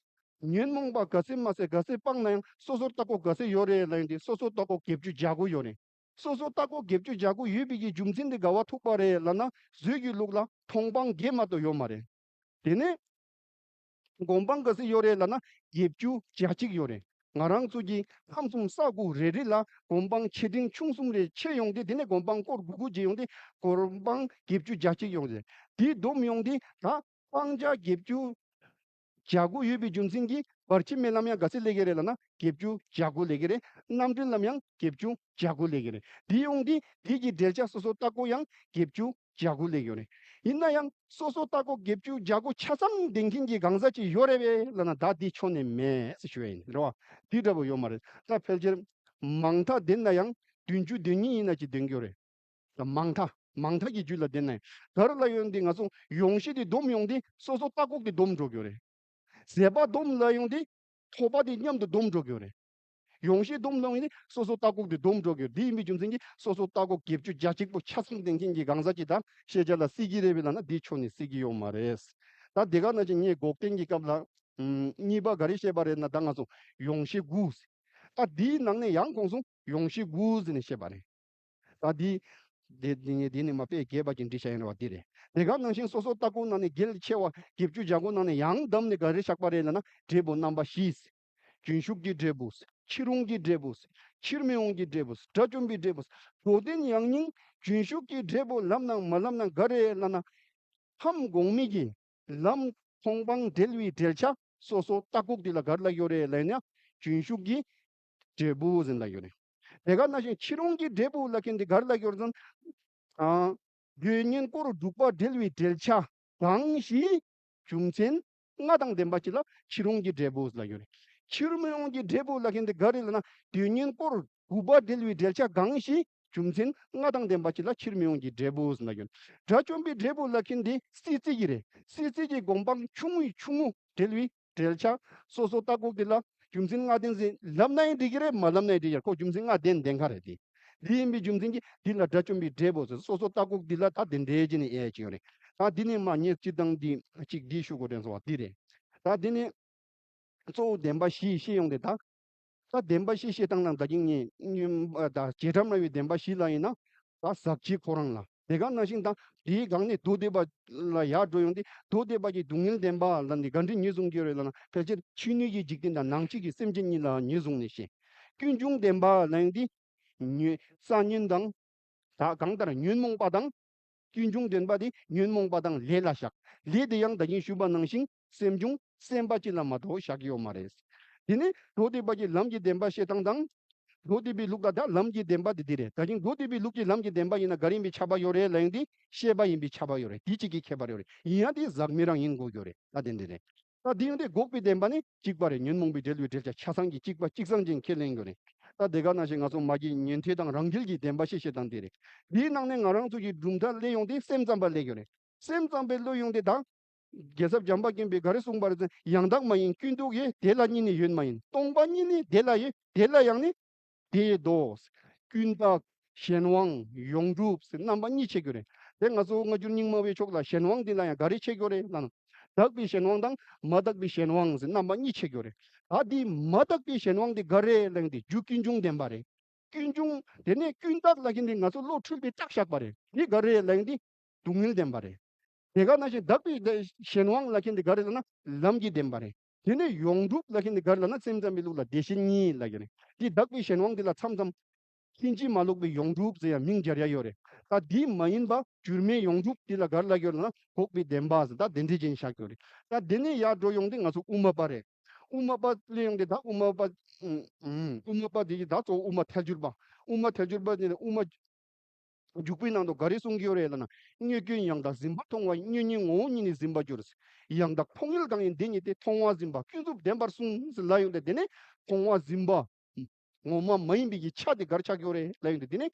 ཉོན་མོངས་པ་ག་ཚད་མ་ཟད་ག་ཚད་སྤངས་ན་ཡང་སོ་སོར་ལྟ་སྐོར་ག་ཚད་ཡོད་རེད་ལབ་ཡོང་དུས་སོ་སོར་ལྟ་སྐོར་བརྒྱད་ཅུ་གྱ་དགུ་ཡོད་རེད། སོ་སོར་ལྟ་སྐོར་བརྒྱད་ཅུ་གྱ་དགུ་ཡོད་པའི་གི་རྒྱུ་མཚན་དེ་ག་བ་ཐུག་པ་རེད་ལབ་ན་བཟོས་ཀྱི་ལུགས་ལ་མཐོང་སྤང་བརྒྱད་མ་གཏོགས་ཡོད་མ་རེད། དེ་ནས་སྒོམ་སྤང་ག་ཚད་ཡོད་རེད་ལབ་ན་བརྒྱད་ཅུ་གྱ་གཅིག་ཡོད་རེད། ང་རང་ཚོ་གི་ཁམས་གསུམ་ས་དགུ་རེ་རེ་ལ་སྒོམ་སྤང་ཆེ་འབྲིང་ཆུང་གསུམ་རེ་ཕྱེ་ཡོང་དུས་དེ་ནས་སྒོམ་སྤང་སྐོར་དགུ་དགུ་བྱས་ཡོང་དུས་སྒོམ་སྤང་བརྒྱད་ཅུ་གྱ་གཅིག་ཡོང་དུས་དེ་བསྡོམས་ཡོང་དུས་ད་སྤང་བྱ་བརྒྱད་ཅུ་གྱ་དགུ་ཡོད་པའི་རྒྱུ་མཚན་གྱིས་བར་ཆད་མེད་ལམ་ཡང་ག་ཚད་སླེབས་ཀྱི་རེད་ལབ་ན་བརྒྱད་ཅུ་གྱ་དགུ་སླེབས་ཀྱི་རེད། རྣམ་འགྲེལ་ལམ་ཡང་བརྒྱད་ཅུ་གྱ་དགུ་སླེབས་ཀྱི་རེད། དེ་ཡོང་དུས་དེ་གི་འགྲེལ་བྱ་སོ་སོར་ལྟ་སྐོར་ཡང་བརྒྱད་ཅུ་གྱ་དགུ་སླེབས་ཡོད་རེད། ཡིན་ན་ཡང་སོ་སོར་ལྟ་སྐོར་བརྒྱད་ཅུ་གྱ་དགུ་ཆ་ཚང་ལྡན་མཁན་གྱི་གང་ཟག་ཅིག་ཡོད་རེད་པས་ལབ་ན་ད་དེ་ཕྱོགས་ནས་མེད་ཟེར་ཞུ་ཡ་ཡིན་རེད་བ། དེ་འདྲ་པོ་ཡོད་མ་རེད། ད་ཕལ་ཆེར་མང་མཐའ་བདེན་ན་ཡང་བདུན་ཅུ་དོན་གཉིས་ཡིན་ན་ཅིག་བདེན་གྱི་ཡོད་རེད། མང་མཐའ་མང་མཐའ་གི་རྒྱུད་ལ་བདེན་ན་ཡང་ག་རེ་ལབ་ཡོད་འདི་ང་ཚོ་ཡོངས་ཤེས་དེ་སྡོམ་ཡོང་དུས་སོ་སོར་ལྟ་སྐོར་དེ་སྡོམ་འགྲོ་གི་ཡོད་རེད། ཟད་པ་སྡོམ་ལ་ཡོང་དུས་ཐོབ་པ་དེ་མཉམ་དུ་སྡོམ་འགྲོ་གི་ཡོད་རེད། ཡོངས་ཤེས་སྡོམ་ལ་ཡོང་དུས་སོ་སོར་ལྟ་སྐོར་དེ་སྡོམ་འགྲོ་གི་ཡོད་རེད། དེ་ཡིན་པའི་རྒྱུ་མཚན་གྱིས་སོ་སོར་ལྟ་སྐོར་བརྒྱད་ཅུ་གྱ་གཅིག་པོ་ཆ་ཚང་ལྡན་མཁན་གྱི་གང་ཟག་ཅིག་ད་ཤེས་བྱ་ལ་སྲིད་ཀྱི་རེད་པས་ལབ་ན་དེ་ཕྱོགས་ནས་སྲིད་ཀྱི་ཡོད་མ་རེད། ད་དེ་ག་ནང་བཞིན་ངས་འགོག་བདེན་གྱི་སྐབས་ལ་ཨམ་གཉིས་པ་ག་རེ་བཤད་པ་རེད་ན་ད་ང་ཚོ་ཡོངས་ཤེས་དགུ། ད་དེའི་ནང་ནས་ཡང་ཁོང་ཚོ་ཡོངས་ཤེས་དགུ་ཟེར་ནས་བཤད་པ་རེད། ད་འདི། དེ་འདི་ནི་འདི་ནི་མ་དཔེ་རྒྱས་པ་ཅིག་འབྲི་བྱ་ཡིན་ར་བ་འདི་རེད། དེ་ག་ནང་བཞིན་སོ་སོ་ལྟ་སྐོར་ནང་ནས་གལ་ཆེ་བ་བརྒྱད་ཅུ་གྱ་དགུ་ནང་ནས་ཡང་བདམས་ནས་ག་རེ་བཞག་པ་རེད་ལབ་ན་འབྲས་བུ་རྣམ་པ་བཞི། རྒྱུན་ཞུགས་ཀྱི་འབྲས་བུ། ཕྱིར་འོང་གི་འབྲས་བུ། ཕྱིར་མི་འོང་གི་འབྲས་བུ། དགྲ་བཅོམ་པའི་འབྲས་བུ། འགྲོ་དོན་ཡང་སྙིང་རྒྱུན་ཞུགས་ཀྱི་འབྲས་བུ་ལབ་ནང་མ་ལབ་ནང་ག་རེ་ལབ་ན། ཁམས་གོང་མའི་གི་ལམ་མཐོང་སྤང་འབྲེལ་བའི་འབྲེལ་ཆ་སོ་སོ་ལྟ་སྐོར་འདི་ལ་ག་རེ་ལབ་ཡོད་རེད་ལབ་ན་རྒྱུན་ཞུགས་ཀྱི་འབྲས་བུ་ཟེར་ལབ་ཡོད་རེད། དེ་ག་ནང་བཞིན་ཕྱིར་འོང་གི་འབྲས་བུ་ལབ་མཁན་འདི་ག་རེ་ལབ་ཡོད་རེད་ཟེར་ན། ཨ། དུས་གཉན་སྐོར་དྲུག་པ་འབྲེལ་བའི་འབྲེལ་ཆ་གང་ཞིག་རྒྱུ་མཚན་ལྔ་དང་ལྡན་པ་ཅིག་ལ་ཕྱིར་འོང་གི་འབྲས་བུ་ལབ་ཡོད་རེད། ཕྱིར་མི་འོང་གི་འབྲས་བུ་ལབ་མཁན་འདི་ག་རེ་ལབ་ན་དུས་གཉན་སྐོར་དགུ་པ་འབྲེལ་བའི་འབྲེལ་ཆ་གང་ཞིག་རྒྱུ་མཚན་ལྔ་དང་ལྡན་པ་ཅིག་ལ་ཕྱིར་མི་འོང་གི་འབྲས་བུ་ཟེར་ལབ་ཡོད། དགྲ་བཅོམ་པའི་འབྲས་བུ་ལབ་མཁན་འདི་སྲིད་རྩེ་གི་རེད། སྲིད་རྩེ་གི་སྒོམ་སྤང་ཆུང་ངུའི་ཆུང་ངུ་འབྲེལ་བའི་འབྲེལ་ཆ་སོ་སོ་ལྟ་སྐོར་འདི་ལ་རྒྱུ་མཚན་ལྔ་ལྡན་ཟེར་ལབ་ན་ཡང་འགྲིག་གི་རེད། མ་ལབ་ན་ཡང་འགྲིག་གི་རེད། ཁོ་རྒྱུ་མཚན་ལྔ་ལྡན་ལྡན་ག་རེད་དེ། འདི་ཡིན་པའི་རྒྱུ་མཚན་གྱིས་འདི་ལ་དགྲ་བཅོམ་པའི་འབྲས་བུ་ཟེར་སོ་སོ་ལྟ་སྐོར་འདི་ལ་ད་དེ་འདྲའི་བྱས་ནས་ཨེ་ཅིག་ཡོད་རེད། ད་འདི་ནས་མ་ངས་སྤྱིར་བཏང་འདི་གཅིག་འདི་ཞུ་དགོས་དྲན་སོང་བ་འདི་རེད། ད་འདི་ནས་གཙོ་བོ་བདེན་པ་བཞི་བཤད་ཡོང་དེ་ད། ད་བདེན་པ་བཞི་བཤད་སྟངས་ནང་ད་གིན་ངས་སྙོན་ད་རྗེས་འབྲང་རྣམ་པའི་བདེན་པ་བཞི་ལ་ཡིན་ན་ད་ཟག་བཅས་ཁོ་རང་ལ་དེ་ག་ནང་བཞིན་ད་དེའི་སྒང་ནས་མདོ་སྡེ་པ་ལ་ཡར་འགྲོ་ཡོང་དེ་མདོ་སྡེ་པ་གྱི་སྡུག་བསྔལ་བདེན་པ་ལ་འདི་ག་འདྲ་ངོས་བཟུང་གི་ཡོད་རེད་ལབ་ན་ཕལ་ཆེར་ཕྱི་སྣོད་ཀྱི་འཇིག་རྟེན་དང་ནང་བཅུད་ཀྱི་སེམས་ཅན་གཉིས་ལ་ངོས་བཟུང་ནས་བཤད། ཀུན་འབྱུང་བདེན་པ་ལབ་ཡོང་དེ་ཉོན་རྩ་ཉོན་དང་། ད་གང་ལྟར་ཉོན་མོངས་པ་དང་། ཀུན་འབྱུང་བདེན་པ་དེ་ཉོན་མོངས་པ་དང་ལས་ལ་བཞག་ལས་དེ་ཡང་ད་གིན་ཞུས་པ་ནང་བཞིན་སེམས་བྱུང་སེམས་པ་གཅིག་ལ་མ་གཏོགས་བཞག་གི་ཡོད་མ་རེད། དེ་ནས་མདོ་སྡེ་པ་གི་ལམ་གྱི་བདེན་པ་བཤད་སྟངས་དང་། མདོ་སྡེ་པའི་ལུགས་ལ་ད་ལམ་གྱི་བདེན་པ་དེ་འདི་རེད། ད་གིན་མདོ་སྡེ་པའི་ལུགས་ཀྱི་ལམ་གྱི་བདེན་པ་ཡིན་ན་ག་རེ་ཡིན་པའི་ཁྱབ་པ་ཡོད་རེད་ལབ་ཡོང་དུས་ཤེས་པ་ཡིན་པའི་ཁྱབ་པ་ཡོད་རེད། དེ་གཅིག་གི་ཁྱད་པར་ཡོད་རེད། ཡིན་ཡང་དེ་ཟག་མེད་རང་ཡིན་དགོས་ཀྱི་ཡོད་རེད། ད་དེ་འདི་རེད། ད་འདི་ཡོང་དུས་འགོག་པའི་བདེན་པ་ནི་གཅིག་པ་རེད། ཉོན་མོངས་པའི་འབྲེལ་བའི་འབྲེལ་ཆ་ཆ་ཚང་གི་གཅིག་པ་གཅིག་ཚང་ཅན་ཁས་ལེན་དགོས་རེད། ད་དེ་ག་ནང་བཞིན་ང་ཚོ་མ་གི་ཉན་ཐོས་དང་རང་རྒྱལ་གྱི་བདེན་པ་བཤད་བཤད་སྟངས་དེ་རེད། དེའི་ནང་ནས་ང་རང་ཚོ་གི་གྲུབ་མཐའ་སླེབས་ཡོང་དུས་སེམས་ཙམ་པ་སླེབས་ཡོད་རེད། སེམས་ཙམ་པའི་བློ་ཡོང་དུས་ད། རྒྱལ་ཚབ་བྱམས་པ་མགོན་པོས་ག་རེ་གསུངས་པ་རེད་ཟེར་ན་ཡང་དག་མ་ཡིན་ཀུན་རྟོག་ཡོད། དེ་ལ་གཉིས་ནི་ཡོད་མ་ཡིན། སྟོང་པ་ཉིད་ནི་དེ་ལ་ཡོད། དེ་ལ་ཡང་ནི། དེ་ཡི་མདོ། ཀུན་བཏགས། གཞན་དབང་། ཡོངས་གྲུབ་ཟེར་རྣམ་པ་གཉིས་ཕྱེ་རྒྱུ་རེད། དེ་ང་ཚོ་སྔ་འགྱུར་རྙིང་མ་བའི་ཕྱོགས་ལ་གཞན་དབང་འདི་ལ་ཡང་ག་རེ་ཕྱེ་རྒྱུ་རེད་ལབ་ན། དག་པའི་གཞན་དབང་དང་མ་དག་པའི་གཞན་དབང་ཟེར་རྣམ་པ་གཉིས་ཕྱེ་རྒྱུ་རེད། ད་འདི་མ་དག་པའི་གཞན་དབང་འདི་ག་རེ་ལབ་ན་འདི་རྒྱུ་ཀུན་འབྱུང་བདེན་པ་རེད། ཀུན་འབྱུང་དེ་ནས་ཀུན་བཏགས་ལབ་མཁན་འདི་ང་ཚོ་བློ་འཁྲུལ་པའི་བཏགས་བཞག་པ་རེད། འདི་ག་རེ་ལབ་ན་འདི་སྡུག་བསྔལ་བདེན་པ་རེད། དེ་ག་ནང་བཞིན་དག་པའི་གཞན་དབང་ལབ་མཁན་འདི་ག་རེ་ལབ་ན་ལམ་གྱི་བདེན་པ་རེད། དེ་ནས་ཡོངས་གྲུབ་ལབ་མཁན་འདི་ག་རེ་ལབ་ན་སེམས་ཙམ་པའི་ལུགས་ལ་བདེ་གཤེགས་གཉིས་ལབ་ཀྱི་རེད། འདི་དག་པའི་གཞན་དབང་འདི་ལ་མཚམས་མཚམས་ ཕྱིན་ཅི་མ་ལོག་པའི་ཡོངས་གྲུབ་ཟེར་ཡང་མིང་སྦྱར་ཡ་ཡོད་རེད། ད་འདི་མ་ཡིན་པ་འགྱུར་མེད་ཡོངས་གྲུབ་འདི་ལ་ག་རེ་ལབ་ཀྱི་ཡོད་ལབ་ན་འགོག་པའི་བདེན་པ་ཟེར། ད་དེ་འདྲའི་ཅན་བཞག་ཡོད་རེད། ད་དེ་ནས་ཡར་འགྲོ་ཡོང་དུས་ང་ཚོ་དབུ་མ་པ་རེད། དབུ་མ་པ་ལ་ཡོང་དུས་ད་དབུ་མ་པ། ཨུམ། དབུ་མ་པ་དེ་ཡི་ད་གཙོ་བོ་དབུ་མ་ཐལ་འགྱུར་པ། དབུ་མ་ཐལ་འགྱུར་པ་དེ་ནི་དབུ་མ་འཇུག་པའི་ནང་དུ་ག་རེ་གསུང་གི་ཡོད་རེད་ལབ་ན། དངོས་ཀུན་ཡང་དག་འཛིན་པ་མཐོང་བ་ཡི། དངོས་ཉིད་ངོ་བོ་ཉིད་ནི་འཛིན་པར་འགྱུར། ཡང་དག་མཐོང་ཡུལ་གང་ཡིན་དེ་ཉིད་དེ། མཐོང་བ་འཛིན་པ་ཀུན་རྫོབ་བདེན་པར་གསུངས་ཟེར་ལབ་ཡོང་དུས་དེ་ནི་མཐོང་བ་འཛིན་པ། ངོ་མ་མ་ཡིན་པའི་གི་ཆ་དེ་ག་རེ་ཆགས་ཀྱི་ཡོད་རེད་ལབ་ཡོང་དུས་དེ་ནི།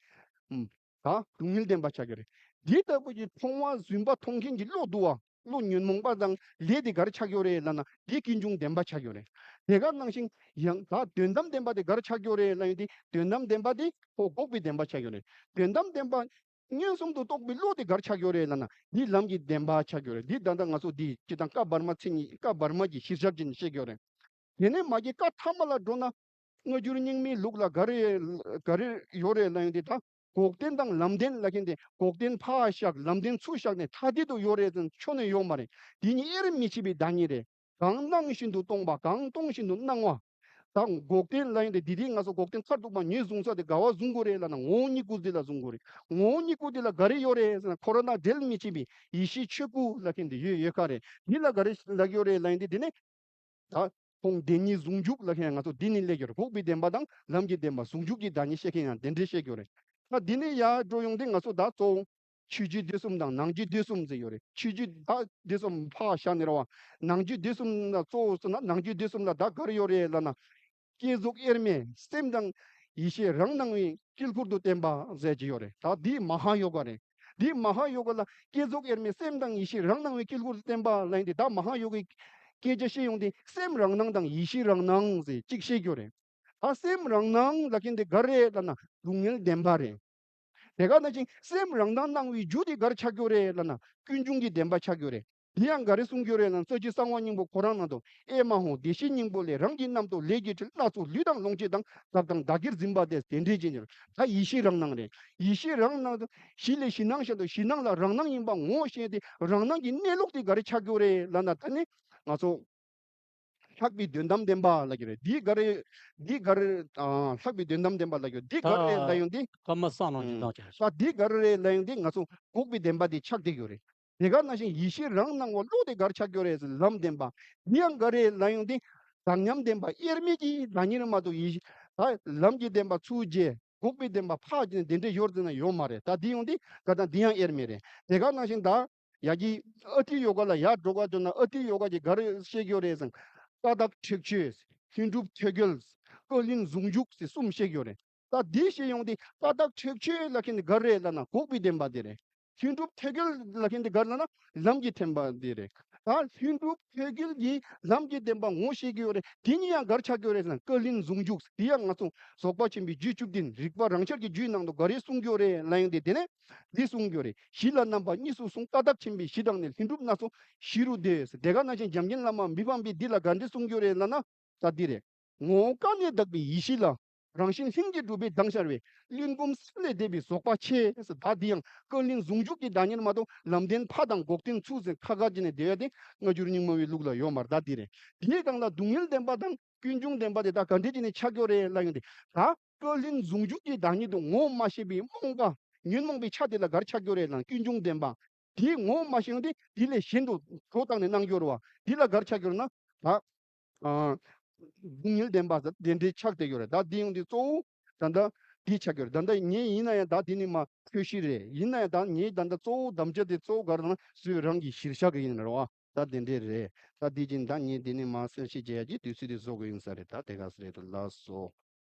ཨུམ། ད་སྡུག་བསྔལ་བདེན་པ་ཆགས་ཀྱི་ཡོད་རེད། འདི་ལྟ་བུ་གི་མཐོང་བ་བཟུང་བ་མཐོང་མཁན་གྱི་བློ་འདུ་བ་བློ་ཉོན་མོངས་པ་དང་ལས་དེ་ག་རེ་ཆགས་ཀྱི་ཡོད་རེད་ལབ་ན་འདི་ཀུན་འབྱུང་བདེན་པ་ཆགས་ཀྱི་ཡོད་རེད། དེ་ག་ནང་བཞིན་ཡང་ད་དོན་དམ་བདེན་པ་དེ་ག་རེ་ཆགས་ཀྱི་ཡོད་རེད་ལབ་ཡོང་དུས་དོན་དམ་བདེན་པ་དེ་ཁོ་འགོག་པའི་བདེན་པ་ཆགས་ཀྱི་ཡོད་རེད། དོན་དམ་བདེན་པ་མངོན་སུམ་དུ་རྟོགས་པའི་བློ་དེ་ག་རེ་ཆགས་ཀྱི་ཡོད་རེད་ལབ་ན་འདི་ལམ་གྱི་བདེན་པ་ཆགས་ཀྱི་ཡོད་རེད། འདི་ད་ལྟ་ང་ཚོ་འདི་སྤྱི་དང་བཀའ་བར་མ་མཚན་ཉིད་བཀའ་བར་མ་གྱི་གཞིར་བཞག་བྱས་ནས་བཤད་ཀྱི་ཡོད་རེད། དེ་ནས་མ་གི་བཀའ་ཐ་མ་ལ་འགྲོ་ན། སྔ་འགྱུར་རྙིང་མའི་ལུགས་ལ་ག་རེ་ག་རེ་ཡོད་རེད་ལབ་ཡོང་དུས་ད་འགོག་བདེན་དང་ལམ་བདེན་ལབ་མཁན་དེ་འགོག་བདེན་ཕར་བཞག་ལམ་བདེན་ཚུར་བཞག་ནས་ཐ་དད་དུ་ཡོད་རེད་ཟེར་ན་ཆོས་ནི་ཡོད་མ་རེད། དེ་གཉིས་དབྱེར་མི་ཕྱེད་པའི་བདག་ཉིད་རེད། གང་སྣང་བཞིན་དུ་སྟོང་པ་གང་སྟོང་བཞིན་དུ་སྣང་བ། ད་འགོག་བདེན་ལབ་ཡོང་དུས་འདི་དེ་ང་ཚོ་འགོག་བདེན་མཐར་ཐུག་པ་ངོས་བཟུང་ས་དེ་ག་བ་བཟུང་དགོས་རེད་ལབ་ན་ངོ་བོ་ཉིད་སྐུ་འདི་ལ་བཟུང་དགོས་རེད། ངོ་བོ་ཉིད་སྐུ་འདི་ལ་ག་རེ་ཡོད་རེད་ཟེར་ན་འཁོར་བ་ན་འབྲལ་མི་ཕྱེད་པའི་ཡེ་ཤེས་ཆོས་སྐུ་ལབ་མཁན་དེ་ཡོད་ཡོད་ཁ་རེད། འདི་ལ་ག་རེ་ལབ་ཀྱི་ཡོད་རེད་ལབ་ཡོང་དུས་དེ་ནི། ད་ཁོང་བདེན་གཉིས་ཟུང་འཇུག་ལབ་མཁན་ང་ཚོ་འདི་ནི་སླེབས་ཡོད་རེད། འགོག་པའི་བདེན་པ་དང་ལམ་གྱི་བདེན་པ་ཟུང་འཇུག་གི་བདག་ཉིད་བཤད་མཁན་ཡང་དེ་འདྲའི་བཤད་ཀྱི་ཡོད་རེད། ད་འདི་ནས་ཡར་འགྲོ་ཡོང་དུས་ང་ཚོ་ད་གཙོ་བོ་ཆོས་བརྒྱུད་སྡེ་གསུམ་དང་ནང་བརྒྱུད་སྡེ་གསུམ་ཟེར་ཡོད་རེད། ཆོས་བརྒྱུད་ད་སྡེ་གསུམ་ཕར་བཞག་ནས་རེད་བ། ནང་བརྒྱུད་སྡེ་གསུམ་ལ་གཙོ་བོ་ཟེར་ན་ནང་བརྒྱུད་སྡེ་གསུམ་ལ་ད་ག་རེ་ཡོད་རེད་ལབ་ན། བསྐྱེད་རྫོགས་དབྱེར་མེད་སེམས་དང་ཡེ་ཤེས་རང་སྣང་བའི་དཀྱིལ་འཁོར་དུ་བསྟན་པ་ཟེར་གྱི་ཡོད་རེད། ད་འདི་མ་ཧཱ་ཡོ་ག་རེད། འདི་མ་ཧཱ་ཡོ་ག་ལ་བསྐྱེད་རྫོགས་དབྱེར་མེད་སེམས་དང་ཡེ་ཤེས་རང་སྣང་བའི་དཀྱིལ་འཁོར་དུ་བསྟན་པ་ལབ་ཡོང་དུས་ད་མ་ཧཱ་ཡོ་གའི་སྐད་ཆ་བཤད་ཡོང་དུས་སེམས་རང་སྣང་དང་ཡེ་ཤེས་རང་སྣང་ཟེར་གཅིག་བཤད་ཀྱི་ཡོད་རེད། ད་སེམས་རང་སྣང་ལབ་མཁན་དེ་ག་རེད་ལབ་ན་སྡུག་བསྔལ་བདེན་པ་རེད། དེ་ག་ནང་བཞིན་སེམས་རང་སྣང་སྣང་བའི་རྒྱུ་དེ་ག་རེ་ཆགས་ཀྱི་ཡོད་རེད་ལབ་ན་ཀུན་འབྱུང་གི་བདེན་པ་ཆགས་ཀྱི་ཡོད་རེད། དེ་ཡང་ག་རེ་གསུང་གི་ཡོད་རེད་ལབ་ན་རྩ་རྒྱུད་གསང་བ་སྙིང་པོ་ཁོ་རང་ནང་དུ་ཨེ་མ་ཧོ་བདེ་གཤེགས་སྙིང་པོ་ལས། རང་གི་རྣམ་རྟོག་ལས་ཀྱི་སྤྲུལ། སྣ་ཚོགས་ལུས་དང་ལོངས་སྤྱོད་དང་། བདག་དང་བདག་གིར་འཛིན་པ་སྟེ། དེ་འདྲའི་རྐྱེན་གྱིས། ད་ཡེ་ཤེས་རང་སྣང་རེད། ཡེ་ཤེས་རང་སྣང་དུ་གཞི་ལས་གཞི་སྣང་གཞན་དུ་གཞི་སྣང་ལ་རང་སྣང་ཡིན་པ་ངོ་ཤེས་ཏེ་རང་སྣང་གི་གནས་ལུགས་དེ་ག་རེ་ཆགས་ཀྱི་ཡོད་རེད་ལབ་ན་ད་ནི་ང་ཚོ་ལྷག་པའི་དོན་དམ་བདེན་པ་ལབ་ཀྱི་རེད། འདི་ག་རེ། འདི་ག་རེ། ཨ། ལྷག་པའི་དོན་དམ་བདེན་པ་ལབ་ཀྱི་རེད། འདི་ག་རེ་ལབ་ཡོང་དུས། ཀརྨ་སངས་ལོ་ཅི་དང་ཆ། ད་འདི་ག་རེ་རེད་ལབ་ཡོང་དུས་ང་ཚོ་འགོག་པའི་བདེན་པ་འདི་ཆགས་བསྡད་ཀྱི་ཡོད་རེད། དེ་ག་ནང་བཞིན་ཡེ་ཤེས་རང་སྣང་བ་བློ་དེ་ག་རེ་ཆགས་ཀྱི་ཡོད་རེད་ཟེར་ལམ་བདེན་པ། འདི་ཡང་ག་རེ་ལབ་ཡོང་དུས། དག་མཉམ་བདེན་པ་དབྱེར་མེད་ཀྱི་བདག་ཉིད་མ་གཏོགས་ཡེ་ཤེས། ད་ལམ་གྱི་བདེན་པ་ཚུར་རྒྱས། འགོག་པའི་བདེན་པ་ཕར་རྒྱས་ནས་དེ་འདྲ་ཡོད་ཟེར་ན་ཡོད་མ་རེད། ད་འདི་ཡོང་དུས་ག་ད་འདི་ཡང་དབྱེར་མེད་རེད། དེ་ག་ནང་བཞིན་ད་ཡ་གི་ཨ་ཏི་ཡོ་ག་ལ་ཡར་འགྲོ་ག་འགྲོ་ན་ཨ་ཏི་ཡོ་ག་གི་ག་རེ་བཤད་ཀྱི་ཡོད་རེད་ཟེར་ན། ཀ་དག་ཁྲེགས་ཆོད། ལྷུན་གྲུབ་ཐོད་རྒལ། བཀའ་ལན་ཟུང་འཇུག་ཟེར་གསུམ་བཤད་ཀྱི་ཡོད་རེད། ད་འདི་བཤད་ཡོང་དུས་ཀ་དག་ཁྲེགས་ཆོད་ལབ་མཁན་དེ་ག་རེ་རེད་ལབ་ན་འགོག་པའི་བདེན་པ་དེ་རེད། ལྷུན་གྲུབ་ཐོད་རྒལ་ལབ་མཁན་དེ་ག་རེ་ལབ་ན་ལམ་གྱི་བདེན་པ་དེ་རེད། ད་ལྷུན་གྲུབ་ཐོད་རྒལ་གྱི་ལམ་གྱི་བདེན་པ་ངོ་ཤེས་ཀྱི་ཡོད་རེད། དེ་གཉིས་ཡང་ག་རེ་ཆགས་ཀྱི་ཡོད་རེད་ཟེར་ན་བཀའ་ལན་ཟུང་འཇུག་དེ་ཡང་ང་ཚོ་རྫོགས་པ་ཆེན་པོའི་རྒྱུད་བཅུ་བདུན་རིགས་པ་རང་ཤར་གྱི་རྒྱུད་ནང་དུ་ག་རེ་གསུང་གི་ཡོད་རེད་ལབ་ཡོང་དུས་དེ་ནས་འདི་གསུང་གི་ཡོད་རེད། གཞི་ལ་རྣམ་པ་གཉིས་སུ་གསུངས། ཀ་དག་ཆེན་པོའི་གཞི་དང་ནི། ལྷུན་གྲུབ་སྣ་ཚོགས་གཞི་རུ་འདོད། དེ་ག་ནང་བཞིན་འཇམ་མགོན་བླ་མ་མི་ཕམ་པས་འདི་ལ་ག་འདྲ་གསུང་གི་ཡོད་རེད་ལབ་ན། ད་འདི་རེད། ངོ་བོ་ཀ་ནས་དག་པའི་ཡེ་ཤེས་ལ། རང་བཞིན་ལྷུན་གྱིས་གྲུབ་པའི་མདངས་ཤར་བའི། གླིང་བུམ་སེམས་ལས་འདས་པའི་རྫོགས་པ་ཆེ། ད་འདི་ཡང་བཀའ་ལན་ཟུང་འཇུག་གི་བདག་ཉིད་མ་གཏོགས་ལམ་བདེན་ཕ་དང་འགོག་བདེན་ཚུལ་ཟེར་ཁ་ཁ་བྱས་ནས་བསྡད་ཡ་དེ་སྔ་འགྱུར་རྙིང་མ་བའི་ལུགས་ལ་ཡོད་མ་རེད། ད་འདི་རེད། དེའི་སྒང་ལ་སྡུག་བསྔལ་བདེན་པ་དང་ཀུན་འབྱུང་བདེན་པ་དེ་ད་ག་འདྲས་བྱས་ནས་ཆགས་ཀྱི་ཡོད་རེད་ལབ་ཡོང་དུས། ད་བཀའ་ལན་ཟུང་འཇུག་གི་བདག་ཉིད་དུ་ངོ་བོ་མ་ཤེས་པའི་རྨོངས་པ་ཉོན་མོངས་པའི་ཆ་དེ་ལ་ག་རེ་ཆགས་ཀྱི་ཡོད་རེད་ལབ་ན་ཀུན་འབྱུང་བདེན་པ། དེ་ངོ་བོ་མ་ཤེས་ཡོང་དུས་དེ་ལས་གཞན་དུ་གྲོགས་བཏང་ནས་སྣང་གི་ཡོད་རེད་བ། དེ་ལ་ག་རེ་ཆགས་ཀྱི་ཡོད་རེད་ན། ད། ཨ། སྡུག་བསྔལ་བདེན་པ་ཟེར་དེ་འདྲའི་ཆགས་བསྡད་ཡོད་རེད། ད་འདི་ཡོང་དུས་གཙོ་བོ་ད་ལྟ་འདི་ཆགས་ཡོད་རེད། ད་ལྟ་ངས་ཡིན་ན་ཡང་ད་འདི་ནི་མ་འཁྱོལ་ཤི་རེད། ཡིན་ན་ཡང་ད་ངས་ད་ལྟ་གཙོ་བོ་དམ་བཅའ་དེ་གཙོ་བོ་ག་རེ་ན་སུས་རང་གི་གཞིར་བཞག་གི་ཡིན་རེད་བ། ད་དེ་འདྲས་རེད། ད་འདི་བཞིན་ད་ངས་འདི་ནི་མ་གསལ་བཤད་བྱེད་ཡ་གི་དུས་ཚོད་དེ་བཟོ་དགོས་ཡིན་ས་རེད། ད་དེ་ག་ས་རེད་དུ་ལགས་སོ།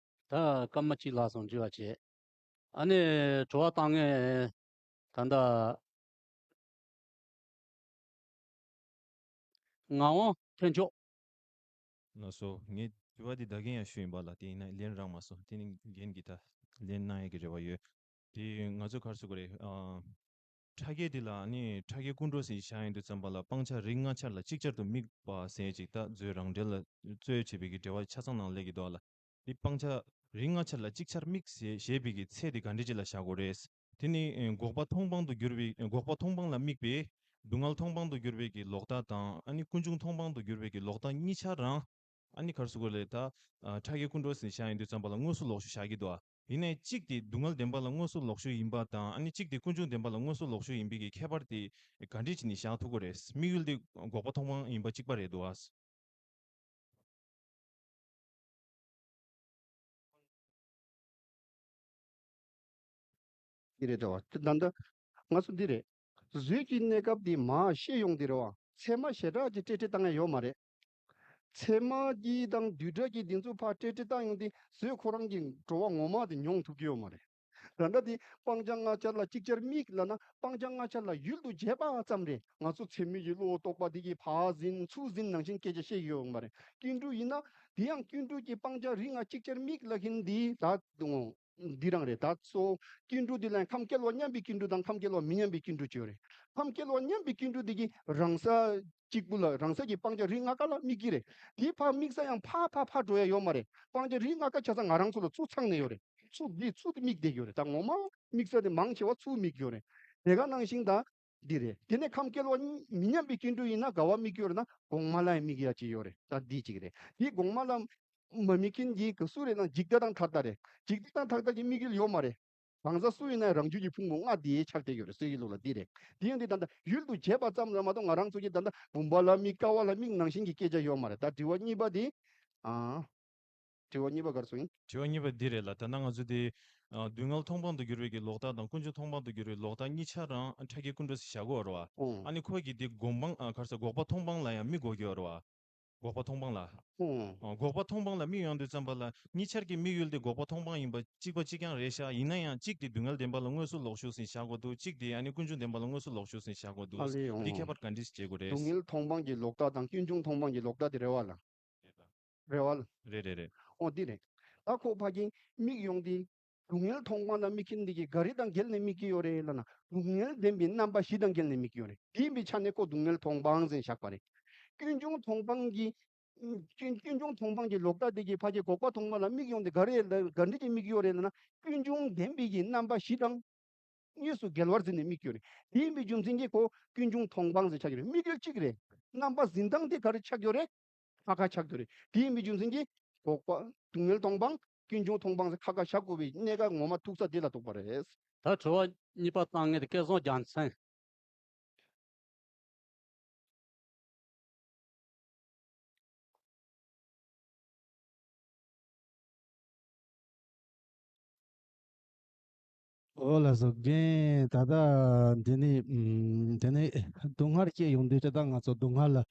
ད་སྐར་མ་གཅིག་ལྷག་སོང་། འཇུ་བ་བྱེད། ཨ་ནི་དྲི་བ་བཏང་མཁན་ད་ལྟ། ངག་དབང་ཐེག་མཆོག་ལགས་སོ། ངས་དྲི་བ་འདི་ད་གིན་ཡང་ཞུས་ཡིན་པ་ལ། དེ་ཡིན་ན་ལན་རག་མ་སོང་། དེ་ནི་རྒན་གྱིས་ད་ལན་གནང་ཡས་ཀྱི་རེ་བ་ཡོད། དེ་ང་ཚོ་ག་རེ་ཟེར་དགོས་རེད། ཨ། ཕྲ་རྒྱས་འདི་ལ་ནི་ཕྲ་རྒྱས་ཀུན་འགྲོ་ཟེར་བཞག་ཡོང་དུས་ཙམ་པ་ལ་སྤང་བྱ་རིགས་ལྔ་ཆར་ལ་ཅིག་ཅར་དུ་དམིགས་པ་ཟེར་ཅིག་ད་མཛོད་རང་འགྲེལ་ལ་རྩོད་བྱེད་པའི་གི་འགྲེལ་བ་ཆ་ཚང་ནང་སླེབས་ཀྱི་འདུག་ལ། འདི་སྤང་བྱ་རིགས་ལྔ་ཆར་ལ་ཅིག་ཆར་དམིགས་ཞེས་ཞེས་པའི་གི་ཚད་དེ་ག་འདྲ་ཅིག་ལ་བཞག་དགོས་རེད། དེ་ནི་འགོག་པ་མཐོང་སྤང་དུ་གྱུར་པའི་འགོག་པ་མཐོང་སྤང་ལ་དམིགས་པའི་སྡུག་བསྔལ་མཐོང་སྤང་དུ་གྱུར་པའི་གི་ལོག་ལྟ་དང་། ཨ་ནི་ཀུན་འབྱུང་མཐོང་སྤང་དུ་གྱུར་པའི་གི་ལོག་ལྟ་གཉིས་ཆ་རང་། ཨ་ནི་ག་རེ་ཟེར་དགོས་རེད། ད་ཨ་ཕྲ་རྒྱས་ཀུན་འགྲོ་ཟེར་བཞག་ཡོང་དུས་ཙམ་པ་ལ་དངོས་སུ་ལོག་ཤུགས་བཞག་གི་འདུག་ཨ། ཡིན་ནའི་གཅིག་དེ་སྡུག་བསྔལ་བདེན་པ་ལ་དངོས་སུ་ལོག་ཤུགས་ཡིན་པ་དང་ཨ་ནི་གཅིག་དེ་ཀུན་འབྱུང་བདེན་པ་ལ་དངོས་སུ་ལོག་ཤུགས་ཡིན་པའི་གི་ཁྱད་པར་དེ་ག་འདྲས་བྱས་ནས་བཞག་ཐུབ་ཀྱི་རེད། དམིགས་ཡུལ་དེ་འགོག་པ་མཐོང་སྤང་ཡིན་པ་གཅིག་པ་རེད་འདུག་ཨ། འདི་རེད་དོ། ད་ལྟ་ང་ཚོ་འདི་རེད། གཟུགས་ཀྱི་གནས་སྐབས་འདི་མར་ཤེས་ཡོང་འདི་རེད་བ། ཚད་མ་ཞེ་དྲག་ཅིག་སྤྲོས་བྲལ་བཏང་ཡ་ཡོད་མ་རེད། ཚད་མ་གི་དང་རྡུལ་ཕྲན་གྱི་འདི་ཚོ་ཕར་སྤྲོས་བྲལ་བཏང་ཡོང་དུས་གཟུགས་ཁོ་རང་གི་འགྲོ་བ་ངོ་མ་དེ་མྱོང་ཐུབ་ཀྱི་ཡོད་མ་རེད། ད་ལྟ་འདི་སྤང་བྱ་ལྔ་ཆར་ལ་ཅིག་ཅར་དམིགས་ལབ་ན་སྤང་བྱ་ལྔ་ཆར་ལ་ཡུལ་དུ་བྱེད་པ་ཙམ་རེད། ང་ཚོ་ཚད་མའི་གི་བློ་རྟོག་པ་འདི་གིས་ཕར་ཟིན་ཚུར་ཟིན་ནང་བཞིན་སྐད་ཆ་བཤད་ཀྱི་ཡོད་མ་རེད། ཀུན་འགྲོ་ཡིན་ན་དེ་ཡང་ཀུན་འགྲོ་གི་སྤང་བྱ་རིགས་ལྔ་ཅིག་ཅར་དམིགས་ལབ་མཁན་འདི་ད་འདི་རང་རེད། ད་གཙོ་བོ་ཀུན་འགྲོ་འདི་ལ་ཡང་ཁམས་སྐལ་བ་མཉམ་པའི་ཀུན་འགྲོ་དང་ཁམས་སྐལ་བ་མི་མཉམ་པའི་ཀུན་འགྲོ་ཅིག་ཡོད་རེད། ཁམས་སྐལ་བ་མཉམ་པའི་ཀུན་འགྲོ་འདི་གི་རང་ས་གཅིག་པུ་ལ་རང་ས་ཀྱི་སྤང་བྱ་རིགས་ལྔ་ཀ་ལ་དམིགས་ཀྱི་རེད། དེ་ཕར་དམིགས་ས་ཡང་ཕར་ཕར་ཕར་འགྲོ་ཡ་ཡོད་མ་རེད། སྤང་བྱ་རིགས་ལྔ་ཀ་ཆ་ཚང་ང་རང་ཚོ་ལ་ཚུར་ཚང་ནས་ཡོད་རེད། ཚུར་འདི་ཚུར་དེ་དམིགས་བསྡད་ཡོད་རེད། ད་ངོ་མ་དམིགས་ས་དེ་མང་ཆེ་བ་ཚུར་དམིགས་ཡོད་རེད། དེ་ག་ནང་བཞིན་ད་འདི་རེད། དེ་ནས་ཁམས་སྐལ་བ་མི་མཉམ་པའི་ཀུན་འགྲོ་ཡིན་ན་ག་བ་དམིགས་ཡོད་རེད་ན་གོང་མ་ལ་ཡང་དམིགས་ཡ་ཅིག་ཡོད་རེད། ད་འདི་གཅིག་རེད། དེ་གོང་མ་ལ་མ་དམིགས་མཁན་གྱི་ག་སུ་རེད་ན་འཇིག་ལྟ་དང་མཐའ་ལྟ་རེད། འཇིག་ལྟ་དང་མཐའ་ལྟ་གི་དམིགས་ཡུལ་ཡོད་མ་རེད། གང་ཟག་སུ་ཡིན་ན་རང་རྒྱུད་ཀྱི་ཕུང་པོ་ལྔ་དེ་ཆགས་བསྡད་ཡོད་རེད། སོ་ཡི་ལུགས་ལ་འདི་རེད། དེ་ཡང་འདི་ད་ལྟ་ཡུལ་དུ་བྱེད་པ་ཙམ་ལ་མ་གཏོགས་ང་རང་ཚོ་གི་ད་ལྟ་བུམ་པ་ལ་དམིགས་ཀ་བ་ལ་དམིགས་ནང་བཞིན་གྱི་སྐད་ཆ་ཡོད་མ་རེད། ད་དྲི་བ་གཉིས་པ་དེ། ཨ། དྲི་བ་གཉིས་པ་ག་རེ་སོང་ཡིན། དྲི་བ་གཉིས་པ་འདི་རེད་ལ། ད་ལྟ་ང་ཚོ་དེ། ཨ། སྡུག་བསྔལ་མཐོང་སྤང་དུ་གྱུར་བའི་གི་ལོག་ལྟ་དང་ཀུན་འབྱུང་མཐོང་སྤང་དུ་གྱུར་བའི་ལོག་ལྟ་གཉིས་ཆ་རང་ཕྲ་རྒྱས་ཀུན་འགྲོ་ཟེར་བཞག་གོ་རེད་བ། ཨོ། ཨ་ནི་ཁོ་གི་དེ་སྒོམ་སྤང་། ཨ། ག་རེ་ཟེར། འགོག་པ་མཐོང་སྤང་ལ་ཡང་དམིགས་དགོས་ཀྱི་ཡོད་རེད་བ། འགོག་པ་མཐོང་སྤང་ལ། ཨོ། ཨ། འགོག་པ་མཐོང་སྤང་ལ་དམིགས་ཡོང་དུས་ཙམ་པ་ལ་གཉིས་ཆར་གྱི་དམིགས་ཡུལ་དེ་འགོག་པ་མཐོང་སྤང་ཡིན་པ་གཅིག་པ་གཅིག་རྐྱང་རེད་ཤག་ཡིན་ན་ཡང་གཅིག་དེ་སྡུག་བསྔལ་བདེན་པ་ལ་དངོས་སུ་ལོག་ཤུགས་ཟིན་བཞག་དགོས་འདུག་གཅིག་དེ་ཨ་ནི་ཀུན་འབྱུང་བདེན་པ་ལ་དངོས་སུ་ལོག་ཤུགས་ཟིན་བཞག་དགོས་འདུག་ཨ་ལེ། འོང་། འདི་ཁྱད་པར་ག་འདྲས་བྱེད་དགོས་རེད། སྡུག་བསྔལ་མཐོང་སྤང་གི་ལོག་ལྟ་དང་ཀུན་འབྱུང་མཐོང་སྤང་གི་ལོག་ལྟ་དེ་རེད་བ་ལ། རེད་བ་ལ། རེད་རེད་རེད། ཨོ་འདི་རེད། ད་ཁོ་ཕ་གིན་དམིགས་ཡོང་དེ། སྡུག་བསྔལ་མཐོང་སྤང་ལ་དམིགས་མཁན་འདི་གིས་ག་རེ་དང་འགལ་ནས་དམིགས་ཀྱི་ཡོད་རེད་ལབ་ན་སྡུག་བསྔལ་བདེན་པའི་རྣམ་པ་བཞི་དང་འགལ་ནས་དམིགས་ཀྱི་ཡོད་རེད། དེ་ཡིན་པའི་ཆ་ནས་ཁོ་སྡུག་བསྔལ་མཐོང་སྤང་ཟེར་བཞག་པ་རེད། ཀུན་འབྱུང་མཐོང་སྤང་གི། ཀུན་ཀུན་འབྱུང་མཐོང་སྤང་གི་ལོག་ལྟ་འདི་གིས་ཕ་གིའི་འགོག་པ་མཐོང་སྤང་ལ་དམིགས་ཡོང་དེ་ག་རེ་ལ་ག་འདྲ་ཅིག་དམིགས་ཀྱི་ཡོད་རེད་ལབ་ན་ཀུན་འབྱུང་བདེན་པའི་གི་རྣམ་པ་བཞི་དང་། དངོས་སུ་འགལ་བར་འཛིན་ནས་དམིགས་ཀྱི་ཡོད་རེད། དེ་ཡིན་པའི་རྒྱུ་མཚན་གྱིས་ཁོ་ཀུན་འབྱུང་མཐོང་སྤང་ཟེར་ཆགས་ཀྱི་རེད། དམིགས་ཡུལ་གཅིག་རེད། རྣམ་པ་འཛིན་སྟངས་དེ་ག་རེ་ཆགས་ཀྱི་ཡོད་རེད། ཁ་ཁ་ཆགས་ཀྱི་རེད། དེ་ཡིན་པའི་རྒྱུ་མཚན་གྱིས་འགོག་པ་སྡུག་བསྔལ་མཐོང་སྤང་ཀུན་འབྱུང་མཐོང་སྤང་ཟེར་ཁ་ཁ་བཞག་དགོས་པའི་གནད་འགག་ངོ་མ་ཐུག་ས་དེ་ལ་གཏུགས་པ་རེད། ད་དྲི་བ་གཉིས་པ་བཏང་མཁན་དེ་སྐལ་བཟང་རྒྱལ་མཚན། ཨོ་ལགས་སོ། རྒན། ད་ལྟ་འདི་ནི་ཨམ། འདི་ནི་སྡུག་བསྔལ་སྐྱེ་ཡོང་དུས་ད་ལྟ་ང་ཚོ་སྡུག་བསྔལ་ལ་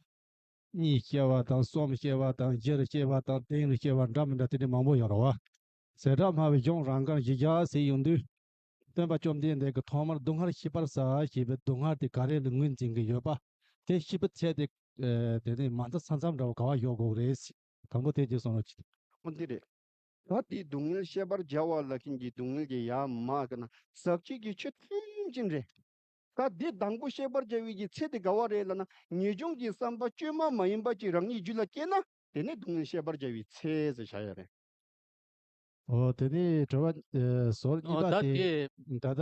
གཉིས་སྐྱེ་བ་དང་གསུམ་སྐྱེ་བ་དང་བཞིར་སྐྱེ་བ་དང་བདུན་ལ་སྐྱེ་བ་འདྲ་མི་འདྲ་དེ་འདྲ་མང་པོ་ཡོད་རེད་བ། ཟད་འགྲོ་སྨྲ་བའི་གཞུང་རང་དགར་བཞི་བརྒྱ་ཟེར་ཡོང་དུས། སྟོན་པ་བཅོམ་ལྡན་འདས་ཀྱིས་ཐོག་མར་སྡུག་བསྔལ་ཤེས་པར་བྱ་ཞེས་པའི་སྡུག་བསྔལ་དེ་ག་རེ་ལ་ངོས་འཛིན་གྱི་ཡོད་པ། དེ་ཤེས་པའི་ཚད་དེ། ཨེ། དེ་ནི་མ་མཐའ་ས་མཚམས་འདྲ་བ་ག་བ་ཡོད་དགོས་རེད། དང་པོ་དེ་རྗེས་སོང་ལ། འོ་འདི་རེད། ད་དེ་སྡུག་བསྔལ་ཤེས་པར་བྱ་བ་ལབ་མཁན་གྱི་སྡུག་བསྔལ་གྱི་ཡ་མ་ག་ན་ཟག་བཅས་ཀྱི་ཆོས་ཐམས་ཅད་རེད། ད་འདི་དང་པོ་ཤེས་པར་བྱ་བའི་གི་ཚེ་དེ་ག་བ་རེད་ལབ་ན་ངེས་འབྱུང་གི་བསམ་པ་བཅོས་མ་མ་ཡིན་པ་ཅིག་རང་ཉིད་རྒྱུད་ལ་སྐྱེས་ན་དེ་ནི་སྡུག་བསྔལ་ཤེས་པར་བྱ་བའི་ཚེ་ཟེར་བྱ་ཡ་རེད། ཨོ། དེ་ནས་དྲི་བ། ཨེ། ཟུར་གཉིས་ཨོ། པ་ད་དེ། དེ། ད་ལྟ་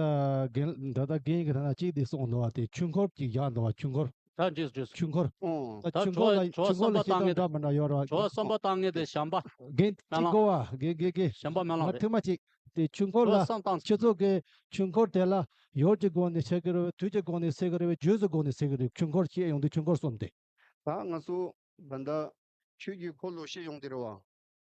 རྒན། ད་ལྟ་རྒན་གྱིས་ད་ལྟ་གཅིག་དེ་གསུངས་འདུག་བ། དེ་ཆོས་འཁོར་གཅིག་བཞག་འདུག་བ། ཆོས་འཁོར། ད་འགྲིགས་འགྲིགས། ཆོས་འཁོར། ཨོ། ད་ཆོས་འཁོར་ལ། དྲི་བ་ཆོས་འཁོར་ལ་གསུམ་པ་བཤད་སྟངས་བཏང་ནས་འདྲ་མི་འདྲ་ཡོད་རེད་བ། དྲི་བ་གསུམ་པ་བཏང་ནས་དེ་གཞན་པ། རྒན་གཅིག་གོ་བ། རྒན་རྒན་རྒན། གཞན་པ་མེ་ལོང་རེད། ཐུགས་མ་གཅིག་དེ་ཆོས་འཁོར་ལ། དྲི་བ་གསུམ་བཏང་། ཁྱེད་ཚོ་གི་ཆོས་འཁོར་དེ་ལ་ཡུལ་གྱི་སྒོ་ནས་བཤད་ཀྱི་རེད་བ། དུས་ཀྱི་སྒོ་ནས་བཤད་ཀྱི་རེད་བ། རྒྱུད་ཀྱི་སྒོ་ནས་བཤད་ཀྱི་རེད། ཆོས་འཁོར་བཤད་ཡོང་དུས་ཆོས་འཁོར་གསུམ་དེ། ད་ང་ཚོ་ད་ལྟ་ཆོས་ཀྱི་འཁོར་ལོ་བཤད་ཡོང་དུས་རེད་བ།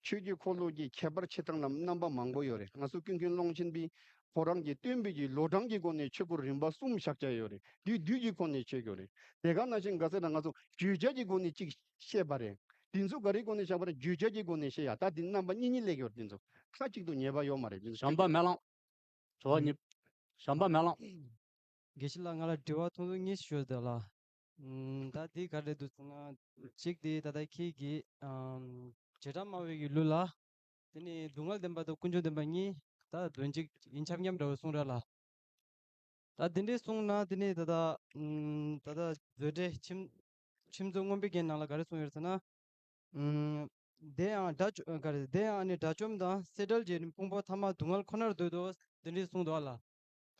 ཆོས་ཀྱི་འཁོར་ལོ་གི་ཁྱད་པར་ཕྱེ་སྟངས་ལ་རྣམ་པ་མང་པོ་ཡོད་རེད། ང་ཚོ་ཀུན་མཁྱེན་ཀློང་ཆེན་པས་ཁོ་རང་གི་སྟོན་པའི་གི་ལོ་གྲངས་ཀྱི་སྒོ་ནས་ཆོས་འཁོར་རིམ་པ་གསུམ་བཞག་བྱས་ཡོད་རེད། དུས་དུས་ཀྱི་སྒོ་ནས་བཤད་ཡོད་རེད། དེ་ག་ནང་བཞིན་ག་ཟེར་ན་ང་ཚོ་བརྗོད་བྱ་གྱི་སྒོ་ནས་གཅིག་བཤད་པ་རེད། དེ་ཚོ་ག་རེའི་སྒོ་ནས་བཞག་པ་རེད། བརྗོད་བྱ་གྱི་སྒོ་ནས་བཤད་ཡ། ད་དེ་རྣམ་པ་གཉིས་གཉིས་སླེབས་ཡོད་རེད། དེ་ཚོ་མཐའ་གཅིག་ཏུ་ངེས་པ་ཡོད་མ་རེད། དེ་ཚོ་གཞན་པ་མེ་ལོང་། དྲི་བ་གཉིས། གཞན་པ་མེ་ལོང་། དགེ་བཤེས་ལགས། ང་ལ་དྲི་བ་ཐུང་ཐུང་གཉིས་ཤིག་ཞུ་འདོད་ལ། ཨམ། ད་འདི་ག་རེ་འདུག་ཟེར་ན། གཅིག་དེ་ད་ལྟ་ཁྱེད་ཀྱིས། ཨམ། བྱེ་བྲག་སྨྲ་བའི་གི་ལུགས་ལ། དེ་ནི་སྡུག་བསྔལ་བདེན་པ་དང་ཀུན་འབྱུང་བདེན་པ་གཉིས་ད་དོན་གཅིག་ཡིན་ཁྱབ་མཉམ་འདྲ་བོ་གསུངས་ར་ལ། ད་དེ་འདྲའི་གསུངས་ན་དེ་ནི་ད་ལྟ། ཨམ། ད་ལྟ་མཛོད་འགྲེལ་ཁྱིམ་ཁྱིམ་མཛོད་མངོན་པའི་རྒྱན་ནང་ལ་ག་རེ་གསུངས་ཡོད་ཟེར་ན། ཨམ། དེ་ཡང་དགྲ་བཅོམ། ག་རེ། དེ་ཡང་ནི་དགྲ་བཅོམ་དང་སེ་བྲལ་གྱི་ཕུང་པོ་ཐ་མ་སྡུག་བསྔལ་ཁོ་ནར་འདོད་དོ། དེ་འདྲའི་གསུངས་འདུག་ལ།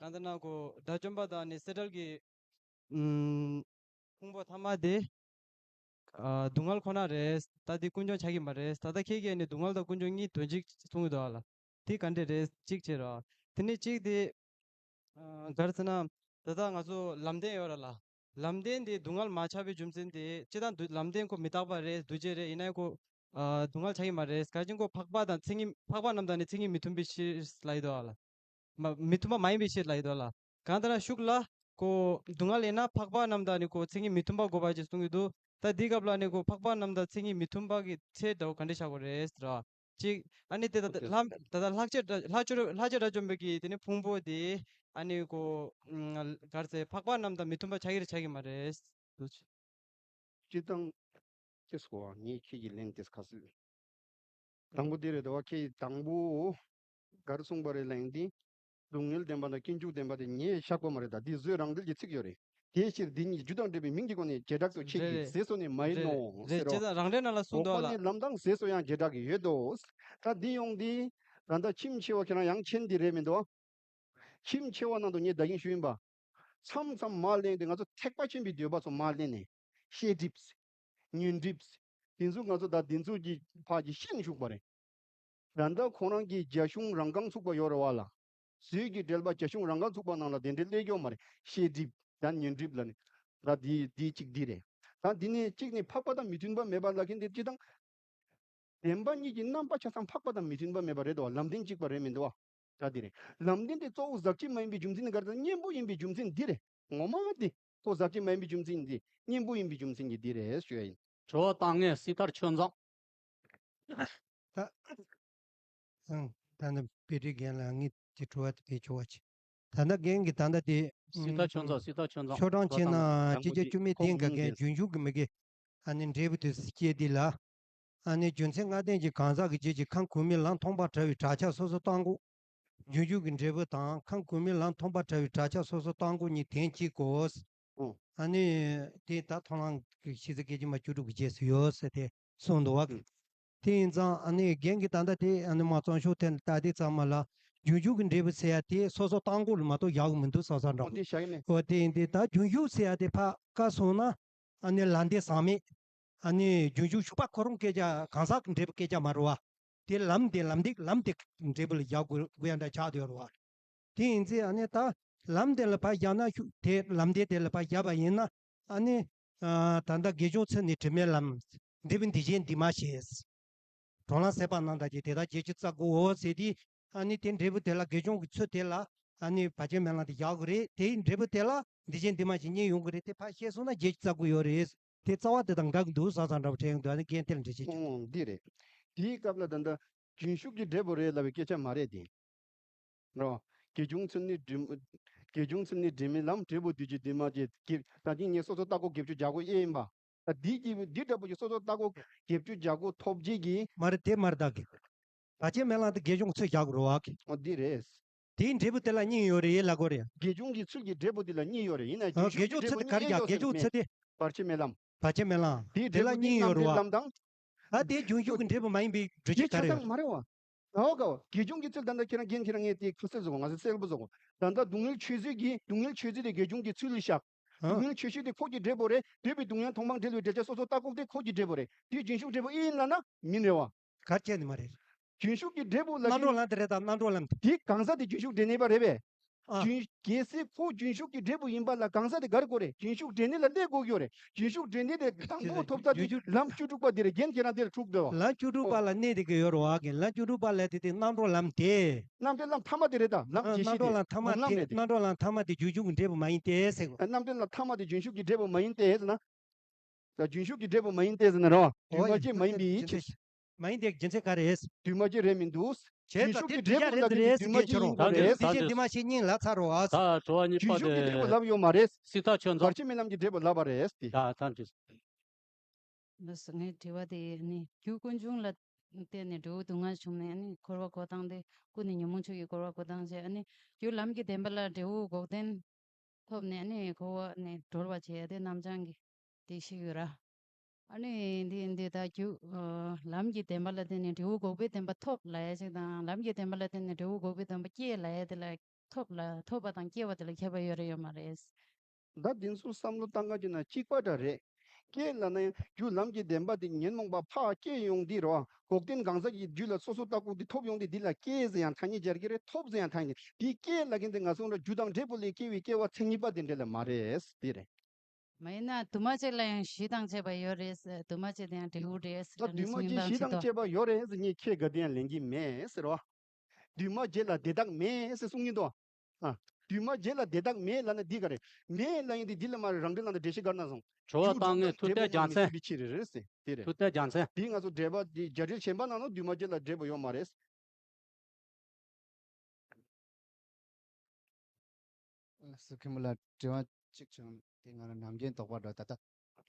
གང་ལྟར་ན་ཁོ་དགྲ་བཅོམ་པ་དང་ནི་སེ་བྲལ་གྱི། ཨམ། ཕུང་པོ་ཐ་མ་དེ། ཨ། སྡུག་བསྔལ་ཁོ་ན་རེད། ད་དེ་ཀུན་འབྱུང་ཆགས་ཀྱི་མ་རེད། ད་ལྟ་ཁྱེད་ཀྱིས་ནི་སྡུག་བསྔལ་དང་ཀུན་འབྱུང་གཉིས་དོན་གཅིག་གསུངས་ཡོད་དོ་ལ། དེ་ག་འདྲ་རེད་གཅིག་བྱས་རོགས། དེ་ནས་གཅིག་དེ་ཨ་ག་རེ་ཟེར་ན། ད་ལྟ་ང་ཚོ་ལམ་བདེན་ཡོད་ར་ལ། ལམ་བདེན་དེ་སྡུག་བསྔལ་མ་ཆགས་པའི་རྒྱུ་མཚན་དེ་སྤྱིར་བཏང་སྡུག་ལམ་བདེན་ཁོ་མི་རྟག་པ་རེད། འདུ་བྱེད་རེད། ཡིན་ན་ཡང་ཁོ་ཨ་སྡུག་བསྔལ་ཆགས་ཀྱི་མ་རེད། ག་ཅིན་ཁོ་འཕགས་པ་དང་མཚན་ཉིད་འཕགས་པ་རྣམས་དང་ནི་མཚན་ཉིད་མི་མཐུན་པའི་ཕྱིར་ལབ་ཡི་འདུག་ཨ་ལ། མ་མི་མཐུན་པ་མ་ཡིན་པའི་ཕྱིར་ལབ་ཡི་འདུག་ཨ་ལ། གང་ལྟར་ན་ཤུགས་ལ་ཁོ་སྡུག་བསྔལ་ཡིན་ན་འཕགས་པ་རྣམས་དང་ནི་ཁོ་མཚན་ཉིད་མི་མཐུན་པ་དགོས་པ་ཅིག་གསུང་གི་འདུག་ད་འདི་སྐབས་ལ་ནི་ཁོ་འཕགས་པ་རྣམས་དང་མཚན་ཉིད་མི་མཐུན་པ་གི་ཚད་འདྲ་བོ་ག་འདྲ་བཞག་དགོས་རེད་ཟེར་བ། གཅིག་ཨ་ནི་དེ་ད་ལྟ་ལྷ་ད་ལྟ་ལྷག་བཅས་ལྷག་བཅས་ལྷག་བཅས་དགྲ་བཅོམ་པའི་གི་དེ་ནི་ཕུང་པོ་དེ་ཨ་ནི་ཁོ་ག་རེ་ཟེར། འཕགས་པ་རྣམས་དང་མི་མཐུན་པ་ཆགས་ཀྱི་རེད་ཆགས་ཀྱི་མ་རེད། སྤྱིར་བཏང་། ཅེས་གོ་བ་ངས་ཁྱེད་ཀྱི་ལན་དེ་ཁ་སིལ། དང་པོ་འདི་རེད་དོ། ཁྱེད་ཀྱིས་དང་པོ་ག་རེ་གསུངས་པ་རེད་ལབ་ཡིན་ཏེ། སྡུག་བསྔལ་བདེན་པ་དང་སྐྱེ་འཇིག་བདེན་པ་དེ་ངས་བཞག་པ་མ་རེད། ད་འདི་བཟོས་རང་འགྲེལ་གྱི་ཚིག་ཡོད་རེད། དེའི་ཕྱིར་འདི་ཉིད་རྒྱུ་དང་འབྲེལ་བའི་མིང་གི་སྒོ་ནས་བྱེ་བྲག་ཏུ་ཕྱེ་རེད་གི་རེད། ཟེར་སོ་ནི་མ་ཡིན་རེད་ནོ་རེད། ཟེར་རོ། བྱས་ཙང་རང་འགྲེལ་ནང་ལ་གསུངས་འདུག་ལ། འོ་ཁོ་ནི་ལམ་དང་ཟེར་སོ་ཡང་བྱེ་བྲག་གི་ཡོད་དོ། ད་འདི་ཡོང་འདི་ད་ལྟ་ཁྱིམ་ཆེ་བ་ཁྱེད་རང་ཡང་མཁྱེན་འདི་རེད་མི་འདུག་ཁྱིམ་ཆེ་བ་ནང་དུ་ངས་ད་གིན་ཞུས་ཡིན་པ། མཚམས་མཚམས་མར་གླེང་དུས་ང་ཚོ་ཐེག་པ་ཆེན་པོའི་འདོད་པ་ཚོ་མར་གླེང་ནས་ཤེས་སྒྲིབ། ཉོན་སྒྲིབ། དེ་ཚོ་ང་ཚོ་ད་དེ་ཚོ་གི་ཕར་གྱི་ཤེས་ནས་བཞུགས་པ་རེད། ད་ལྟ་ཁོ་རང་གི་རྒྱ་གཞུང་རང་རྐང་ཚུགས་པ་ཡོད་རེད་བ་ལ། ཟོལ་གྱི་འགྲེལ་པ་རྒྱ་གཞུང་རང་རྐང་ཚུགས་པ་ནང་ལ་དེ་འདྲའི་སླེབས་ཀྱི་ཡོད་མ་རེད། ཤེས་སྒྲིབ་དང་ཉོན་སྒྲིབ་ལ་ནི། ད་འདི་འདི་གཅིག་འདི་རེད། ད་འདི་ནས་གཅིག་ནི་འཕགས་པ་དང་མི་མཐུན་པ་མེད་པ་ལ་མཁན་དེ་སྤྱིར་བཏང་། བདེན་པ་གཉིས་ཀྱི་རྣམ་པ་ཆ་ཚང་འཕགས་པ་དང་མི་མཐུན་པ་མེད་པ་རེད་དོ། ལམ་བདེན་གཅིག་པ་རེད་མི་འདུག་བ། ད་འདི་རེད། ལམ་བདེན་དེ་གཙོ་བོ་ཟག་བཅས་མ་ཡིན་པའི་རྒྱུ་མཚན་ནི་ག་རེ་ཟེར་ན་གཉེན་པོ་ཡིན་པའི་རྒྱུ་མཚན་འདི་རེད། ངོ་མ་འདི་ཁོ་ཟག་བཅས་མ་ཡིན་པའི་རྒྱུ་མཚན་འདི་གཉེན་པོ་ཡིན་པའི་རྒྱུ་མཚན་གྱིས་འདི་རེད་ཞུ་ཡ་ཡིན། དྲི་བ་བཏང་མཁན་སྲི་ཐར་ཆོས་འཛོམས། ད། ཨང་། ད་ནི་དཔེ་ཁྲིད་རྒན་ལགས་ངས་དེ་དྲི་བ་དེ་བེད་ཆོག་པ་ཅིག་ད་ལྟ་རྒན་གྱིས་ད་ལྟ་དེ། སྲི་ཐར་ཆོས་འཛོམས། སྲི་ཐར་ཆོས་འཛོམས། ཆོས་གྲགས་ཆེ་ན་སྐྱེ་རྒྱུ་སྐྱོ་མེད་བསྟན་ག་གན་རྒྱུན་ཞུགས་ཀྱི་མི་དགེ། ཨ་ནི་འབྲས་བུ་དུས་སུ་སྐྱེས་དེ་ལ། ཨ་ནི་རྒྱུ་མཚན་ལྔ་ལྡན་གྱི་གང་ཟག་གི་རྗེས་ཀྱི་ཁམས་གོང་མའི་ལམ་མཐོང་བར་བྱ་བའི་བྲག་ཆ་སོ་སོར་བརྟག་འགོག་རྒྱུན་ཞུགས་ཀྱི་འབྲས་བུ་དང་ཁམས་གོང་མའི་ལམ་མཐོང་བར་བྱ་བའི་བྲག་ཆ་སོ་སོར་བརྟག་འགོག་གཉིས་དོན་གཅིག་གོ། ཨོ། ཨ་ནི་དེ་ད་མཐོང་ལམ་གྱི་ཤེས་ཚད་སྐད་ཅིག་མ་བཅུ་དྲུག་གི་རྗེས་སུ་ཡོད་ཟེར་ཏེ་གསུངས་འདུག་བ། ཨུ། དེ་ཡིན་ཙང་ཨ་ནི་རྒན་གྱིས་ད་ལྟ་དེ་ཨ་ནི་མ་རྩོམ་ཤོག་དེ་ལྟ་དེ་ཚང་མ་ལ་རྒྱུན་ཞུགས་ཀྱི་འབྲས་བུ་ཟེར་ཡ་དེ་སོ་སོ་བརྟག་འགོག་ལ་མ་གཏོགས་ཡག་གི་མི་འདུག་བསམ་བསམ་འདྲ་ཨོ་དེ་བྱ་གི་མེད། ཨོ་དེ་ཡིན་དེ་ད་རྒྱུན་ཞུགས་ཟེར་ཡ་དེ་ཕ་ཀ་སོང་ན། ཨ་ནི་ལམ་བདེན་ཟག་མེད། ཨ་ནི་རྒྱུན་ཞུགས་ཞུགས་པ་ཁོ་རང་སྐད་ཆ་གང་ཟག་གི་འབྲས་བུ་སྐད་ཆ་མ་རེད་བ། དེ་ལམ་བདེན་ལམ་བདེན་ལམ་བདེན་འབྲས་བུ་ལ་བཞག་དགོས་དགོས་ཡ་འདྲ་ཆགས་བསྡད་ཡོད་རེད་བ། དེ་ཡིན་ཚེ་ཨ་ནི་ད་ལམ་བདེན་ལ་ཕར་བཞག་ན་ཤུགས་དེ་ལམ་བདེན་དེ་ལ་ཕར་བཞག་པ་ཡིན་ན་ཨ་ནི། ཨ་ད་ལྟ་དགེ་སྦྱོང་ཚུལ་ནི་དྲི་མེད་ལམ། འབྲས་བུ་འདི་བཞིན་འདི་མ་ཞེས། གྲོལ་ལམ་ཟད་པ་རྣམས་དང་བཅས་དེ་དག་བརྒྱད་ཅུ་རྩ་དགུའོ་ཟེར་ཏེ། ཨ་ནི་དེ་འབྲས་བུ་དེ་ལ་དགེ་སྦྱོང་གི་ཚུལ་དེ་ལ་ཨ་ནི་བར་ཆད་མེད་ལམ་དེ་བཞག་དགོས་རེད། དེའི་འབྲས་བུ་དེ་ལ་འདི་བཞིན་འདི་མ་ཞེས་གཉིས་ཡོང་གི་རེད། དེ་ཕར་བཤད་སོང་ན་བརྒྱད་ཅུ་རྩ་དགུ་ཡོད་རེད། དེ་རྩ་བ་དེ་དང་འགལ་གྱི་འདུག་བསམ་བསམ་འདྲ་བོ་དྲན་ཡོང་འདུག་ཨ་ནི་རྒན་དེ་ལ་འགྲེལ་བཤད་བྱེད། ཨོ་འདི་རེད། དེའི་སྐབས་ལ་ད་ལྟ་རྒྱུན་ཞུགས་ཀྱི་འབྲས་བུ་རེད་ལབ་པའི་སྐད་ཆ་མ་རེད་དེ། རོ། དགེ་སྦྱོང་ཚུལ་ནི་དྲི། དགེ་སྦྱོང་ཚུལ་ནི་དྲི་མེད་ལམ། འབྲས་བུ་དུས་གཅིག་འདི་མ་བྱེད་ཀྱི། ད་ཅི་ངས་སོ་སོ་བརྟག་འགོག་བརྒྱད་ཅུ་བརྒྱ་དགུ་ཨེ་ཡིན་པ། ད་འདི་གི་འདི་འདྲ་པོ་ཞིག་སོ་སོ་བརྟག་འགོག་བརྒྱད་ཅུ་བརྒྱ་དགུ་ཐོབ་རྗེས་ཀྱི། མ་རེད་དེ་མ་རེད་ད་གི། བར་ཆད་མེད་ལམ་དེ་དགེ་སྦྱོང་ཚུལ་བཞག་དགོས་རེད་བ་གི། ཨོ་འདི་རེད། དེའི་འབྲས་བུ་དེ་ལ་གཉིས་ཡོད་རེད་ལབ་དགོས་རེད། དགེ་སྦྱོང་གི་ཚུལ་གྱི་འབྲས་བུ་དེ་ལ་གཉིས་ཡོད་རེད། ཡིན་ན་ཨ་རྒྱུན་དགེ་ཞུགས་སྦྱོང་ཀྱི་ཚུལ་དེ་ག་རེ་ཡ་འབྲས་བུ་གཉིས་ཡོད་ཟེར་དགེ་སྦྱོང་ཚུལ་དེ། བར་ཆད་མེད་ལམ། བར་ཆད་མེད་ལམ། དེའི་དེ་འབྲས་ལ་བུ་གཉིས་གཉིས་ཡོད་རེད་བ། རྣམ་འགྲེལ་ལམ་དང་། ཨ་དེ་རྒྱུན་ཞུགས་ཀྱི་འབྲས་བུ་མ་ཡིན་པའི་འགྲོ་དེ་ཆ་ཚང་མ་རེད་བ། ཨོ་ག་བ་དགེ་སྦྱོང་གི་ཚུལ་ད་ལྟ་ཁྱེད་རང་རྒན་ཁྱེད་རང་ངས་དེ་ཁ་གསལ་བཟོ་གོ་ང་ཚོ་གསལ་པོ་བཟོ་གོ་ད་ལྟ་སྡུག་བསྔལ་ཆོས་ཚུལ་གྱི་སྡུག་བསྔལ་ཆོས་ཚུལ་དེ་དགེ་སྦྱོང་གི་ཚུལ་ལ་བཞག་ཨ། སྡུག་བསྔལ་ཆོས་ཅན་དེ་ཁོ་གི་འབྲས་བུ་རེད། འདོད་པའི་སྡུག་བསྔལ་མཐོང་སྤང་འབྲེལ་བའི་བྲལ་བྱ་སོ་སོ་བརྟག་འགོག་དེ་ཁོ་གི་འབྲས་བུ་རེད། དེ་རྒྱུན་ཞུགས་འབྲས་བུ་ཨེ་ཡིན་ལབ་ན་མིན་རེད་བ། གར་བྱས་ནི་མ་རེད། རྒྱུན་ཞུགས་ཀྱི་འབྲས་བུ་ལ་རྣམ་གྲོལ་ལམ་དེ་རེད་དམ། རྣམ་གྲོལ་ལམ་དེ། དེ་གང་ཟག་དེ་རྒྱུན་ཞུགས་འབྲས་གནས་པ་རེད་པས། ཨ། རྒྱུན་གལ་སྲིད་ཁོ་རྒྱུན་ཞུགས་ཀྱི་འབྲས་བུ་ཡིན་པ་ལ་གང་ཟག་དེ་ག་རེ་དགོས་རེད། རྒྱུན་ཞུགས་འབྲས་གནས་ལ་གནས་དགོས་ཀྱི་ཡོད་རེད། རྒྱུན་ཞུགས་འབྲས་གནས་དེ་དང་པོ་ཐོབ་ཐབས་དེ་རྒྱུན་ཞུགས་ལམ་བཅུ་དྲུག་པ་དེ་རེད། རྒན་ཁྱེད་རང་དེ་ལ་འཁྲུག་འདུག་བ། ལམ་བཅུ་དྲུག་པ་ལ་གནས་དེ་གི་ཡོད་རེད་བ་གི། ལམ་བཅུ་དྲུག་པ་ལ་དེ་དེ་རྣམ་གྲོལ་ལམ་དེ། རྣམ་གྲོལ་ལམ་ཐ་མ་དེ་རེད་ད། ལམ་ཨ་རྣམ་གྲོལ་ལམ་ཐ་མ་དེ་སྒོམ་ལམ་རེད་དེ། རྣམ་གྲོལ་ལམ་ཐ་མ་དེ་རྒྱུན་ཞུགས་ཀྱི་འབྲས་བུ་མ་ཡིན་ཏེ་ཟེར་གོ། རྣམ་གྲོལ་ལམ་ཐ་མ་དེ་རྒྱུན་ཞུགས་ཀྱི་འབྲས་བུ་མ་ཡིན་ཏེ་ཟེར་ན། ད་རྒྱུན་ཞུགས་ཀྱི་འབྲས་བུ་མ་ཡིན་ཏེ་ཟེར་ན་རེད་བ། འདུས་མ་བྱས་མ་ཡིན་པའི་ཕྱིར། མ་ཡིན་ཏེ་རྒྱུ་མཚན་ག་རེ་རེད། འདུས་མ་བྱས་རེད་མི་འདུག་བྱས་རྒྱུན་ཞུགས་ཀྱི་འབྲས་བུ་ལ་འདུས་མ་བྱས་ཡིན་དགོས་རེད། འདི་བཞིན་འདི་མ་བྱས་གཉིས་ལ་ཚར་རོ་ཨ། ད་དྲི་བ་གཉིས་པ་དེ། རྒྱུན་ཞུགས་ཀྱི་འབྲས་བུ་ལབ་ཡོད་མ་རེད། སྲི་ཐར་ཆོས་འཛོམས། བར་ཆད་མེད་ལམ་གྱི་འབྲས་བུ་ལབ་པ་རེད་དེ། ད་ད་འདྲི། ལགས་སོ། ངའི་དྲི་བ་དེ་ནི་རྒྱུ་ཀུན་འབྱུང་ལ་བརྟེན་ནས་འབྲས་བུ་སྡུག་བསྔལ་བྱུང་ནས་ནི་འཁོར་བ་འཁོར་སྟངས་དེ་ཀུན་ནས་ཉོན་མོངས་ཆོས་ཀྱི་འཁོར་བ་འཁོར་སྟངས་བྱས། ཨ་ནི་རྒྱུ་ལམ་གྱི་བདེན་པ་ལ་འབྲས་བུ་འགོག་བདེན་ཐོབ་ནས་ནི་འཁོར་བ་ནས་གྲོལ་བ་བྱས་ཏེ་རྣམ་བྱང་གི་དེ་ཤེས་ཡོད་ར། ཨ་ནི་འདི་འདི་ད་རྒྱུ་ལམ་གྱི་བདེན་པ་ལ་བརྟེན་ནས་འབྲས་བུ་འགོག་པའི་བདེན་པ་ཐོབ་ལབ་ཡ་ཅིག་དང་། ལམ་གྱི་བདེན་པ་ལ་བརྟེན་ནས་འབྲས་བུ་འགོག་པའི་བདེན་པ་སྐྱེ་ལབ་ཡ་དེ་ལ་ཐོབ་ལ་ཐོབ་པ་དང་སྐྱེ་བ་དེ་ལ་ཁྱད་པར་ཡོད་རེད་ཡོད་མ་རེད། ད་འདི་ཚོ་བསམ་བློ་བཏང་ག་བྱས་ན་གཅིག་པ་འདྲ་རེད། སྐྱེས་ལབ་ན་ཡང་རྒྱུ་ལམ་གྱི་བདེན་པ་དེ་ཉོན་མོངས་པ་ཕར་སྐྱེས་ཡོང་དུས་རོ། འགོག་བདེན་གང་ཟག་གི་རྒྱུད་ལ་སོ་སོ་ལྟ་ཀོ་དེ་ཐོབ་ཡོང་དུས་འདི་ལ་སྐྱེས་ཟེར་ཡང་ཐ་སྙད་སྦྱར་གྱི་རེད། ཐོབ་ཟེར་ཡང་ཐ་སྙད། དེ་སྐྱེས་ལབ་མཁན་དེ་ང་ཚོ་འདྲ་རྒྱུ་དང་འབྲས་བུ་ལས་སྐྱེ་བའི་སྐྱེ་བ་མཚན་ཉིད་པ་དེ་འདྲ་ལ་མ་རེད། དེ་རེད། མ་ཡིན་ན་དུ་མ་གཅིག་ལ་ཡང་གཞི་དང་བཅས་པ་ཡོད་རེད་ཟེར། དུ་མ་གཅིག་དེ་ཡང་འབྲས་བུ་རེད་ཟེར། ད་དུ་མ་གཅིག་གཞི་དང་བཅས་པ་ཡོད་རེད་ཟེར་ངས་ཁྱེད་དགའ་བདེ་ཡང་ལེན་གྱི་མེད་ཟེར་བ། དུ་མ་གཅིག་ལ་དེ་དག་མེད་ཟེར་གསུང་གིན་འདུག་ཨ། དུ་མ་གཅིག་ལ་དེ་དག་མེད་ལབ་ན་འདི་ག་རེད། མེད་ལབ་ཡིན་དེ་འདི་ལ་མ་རེད། རང་འགྲེལ་ནང་དུ་འགྲེལ་བཤད་ག་རེ་གནང་སོང་། རྒྱུ་དང་འབྲས་བུ་རྣམས་ནི་སྲིད་པའི་ཕྱིར་རེད་ཟེར། དེ་རེད། ཐུབ་བསྟན་རྒྱལ་མཚན། འདི་ང་ཚོ་འགྲེལ་པ་འདི་རྒྱ་འགྲེལ་གཞན་པ་ནང་ན་དུ་མ་གཅིག་ལ་འབྲས་བུ་ཡོད་མ་རེད། སུ་ཁེ་མུ་ལ་དྲི་བ་གཅིག་བྱུང་། དེ་ང་ལ་ནམ་རྒྱུན་དོགས་པ་འགྲོ། ད་ལྟ་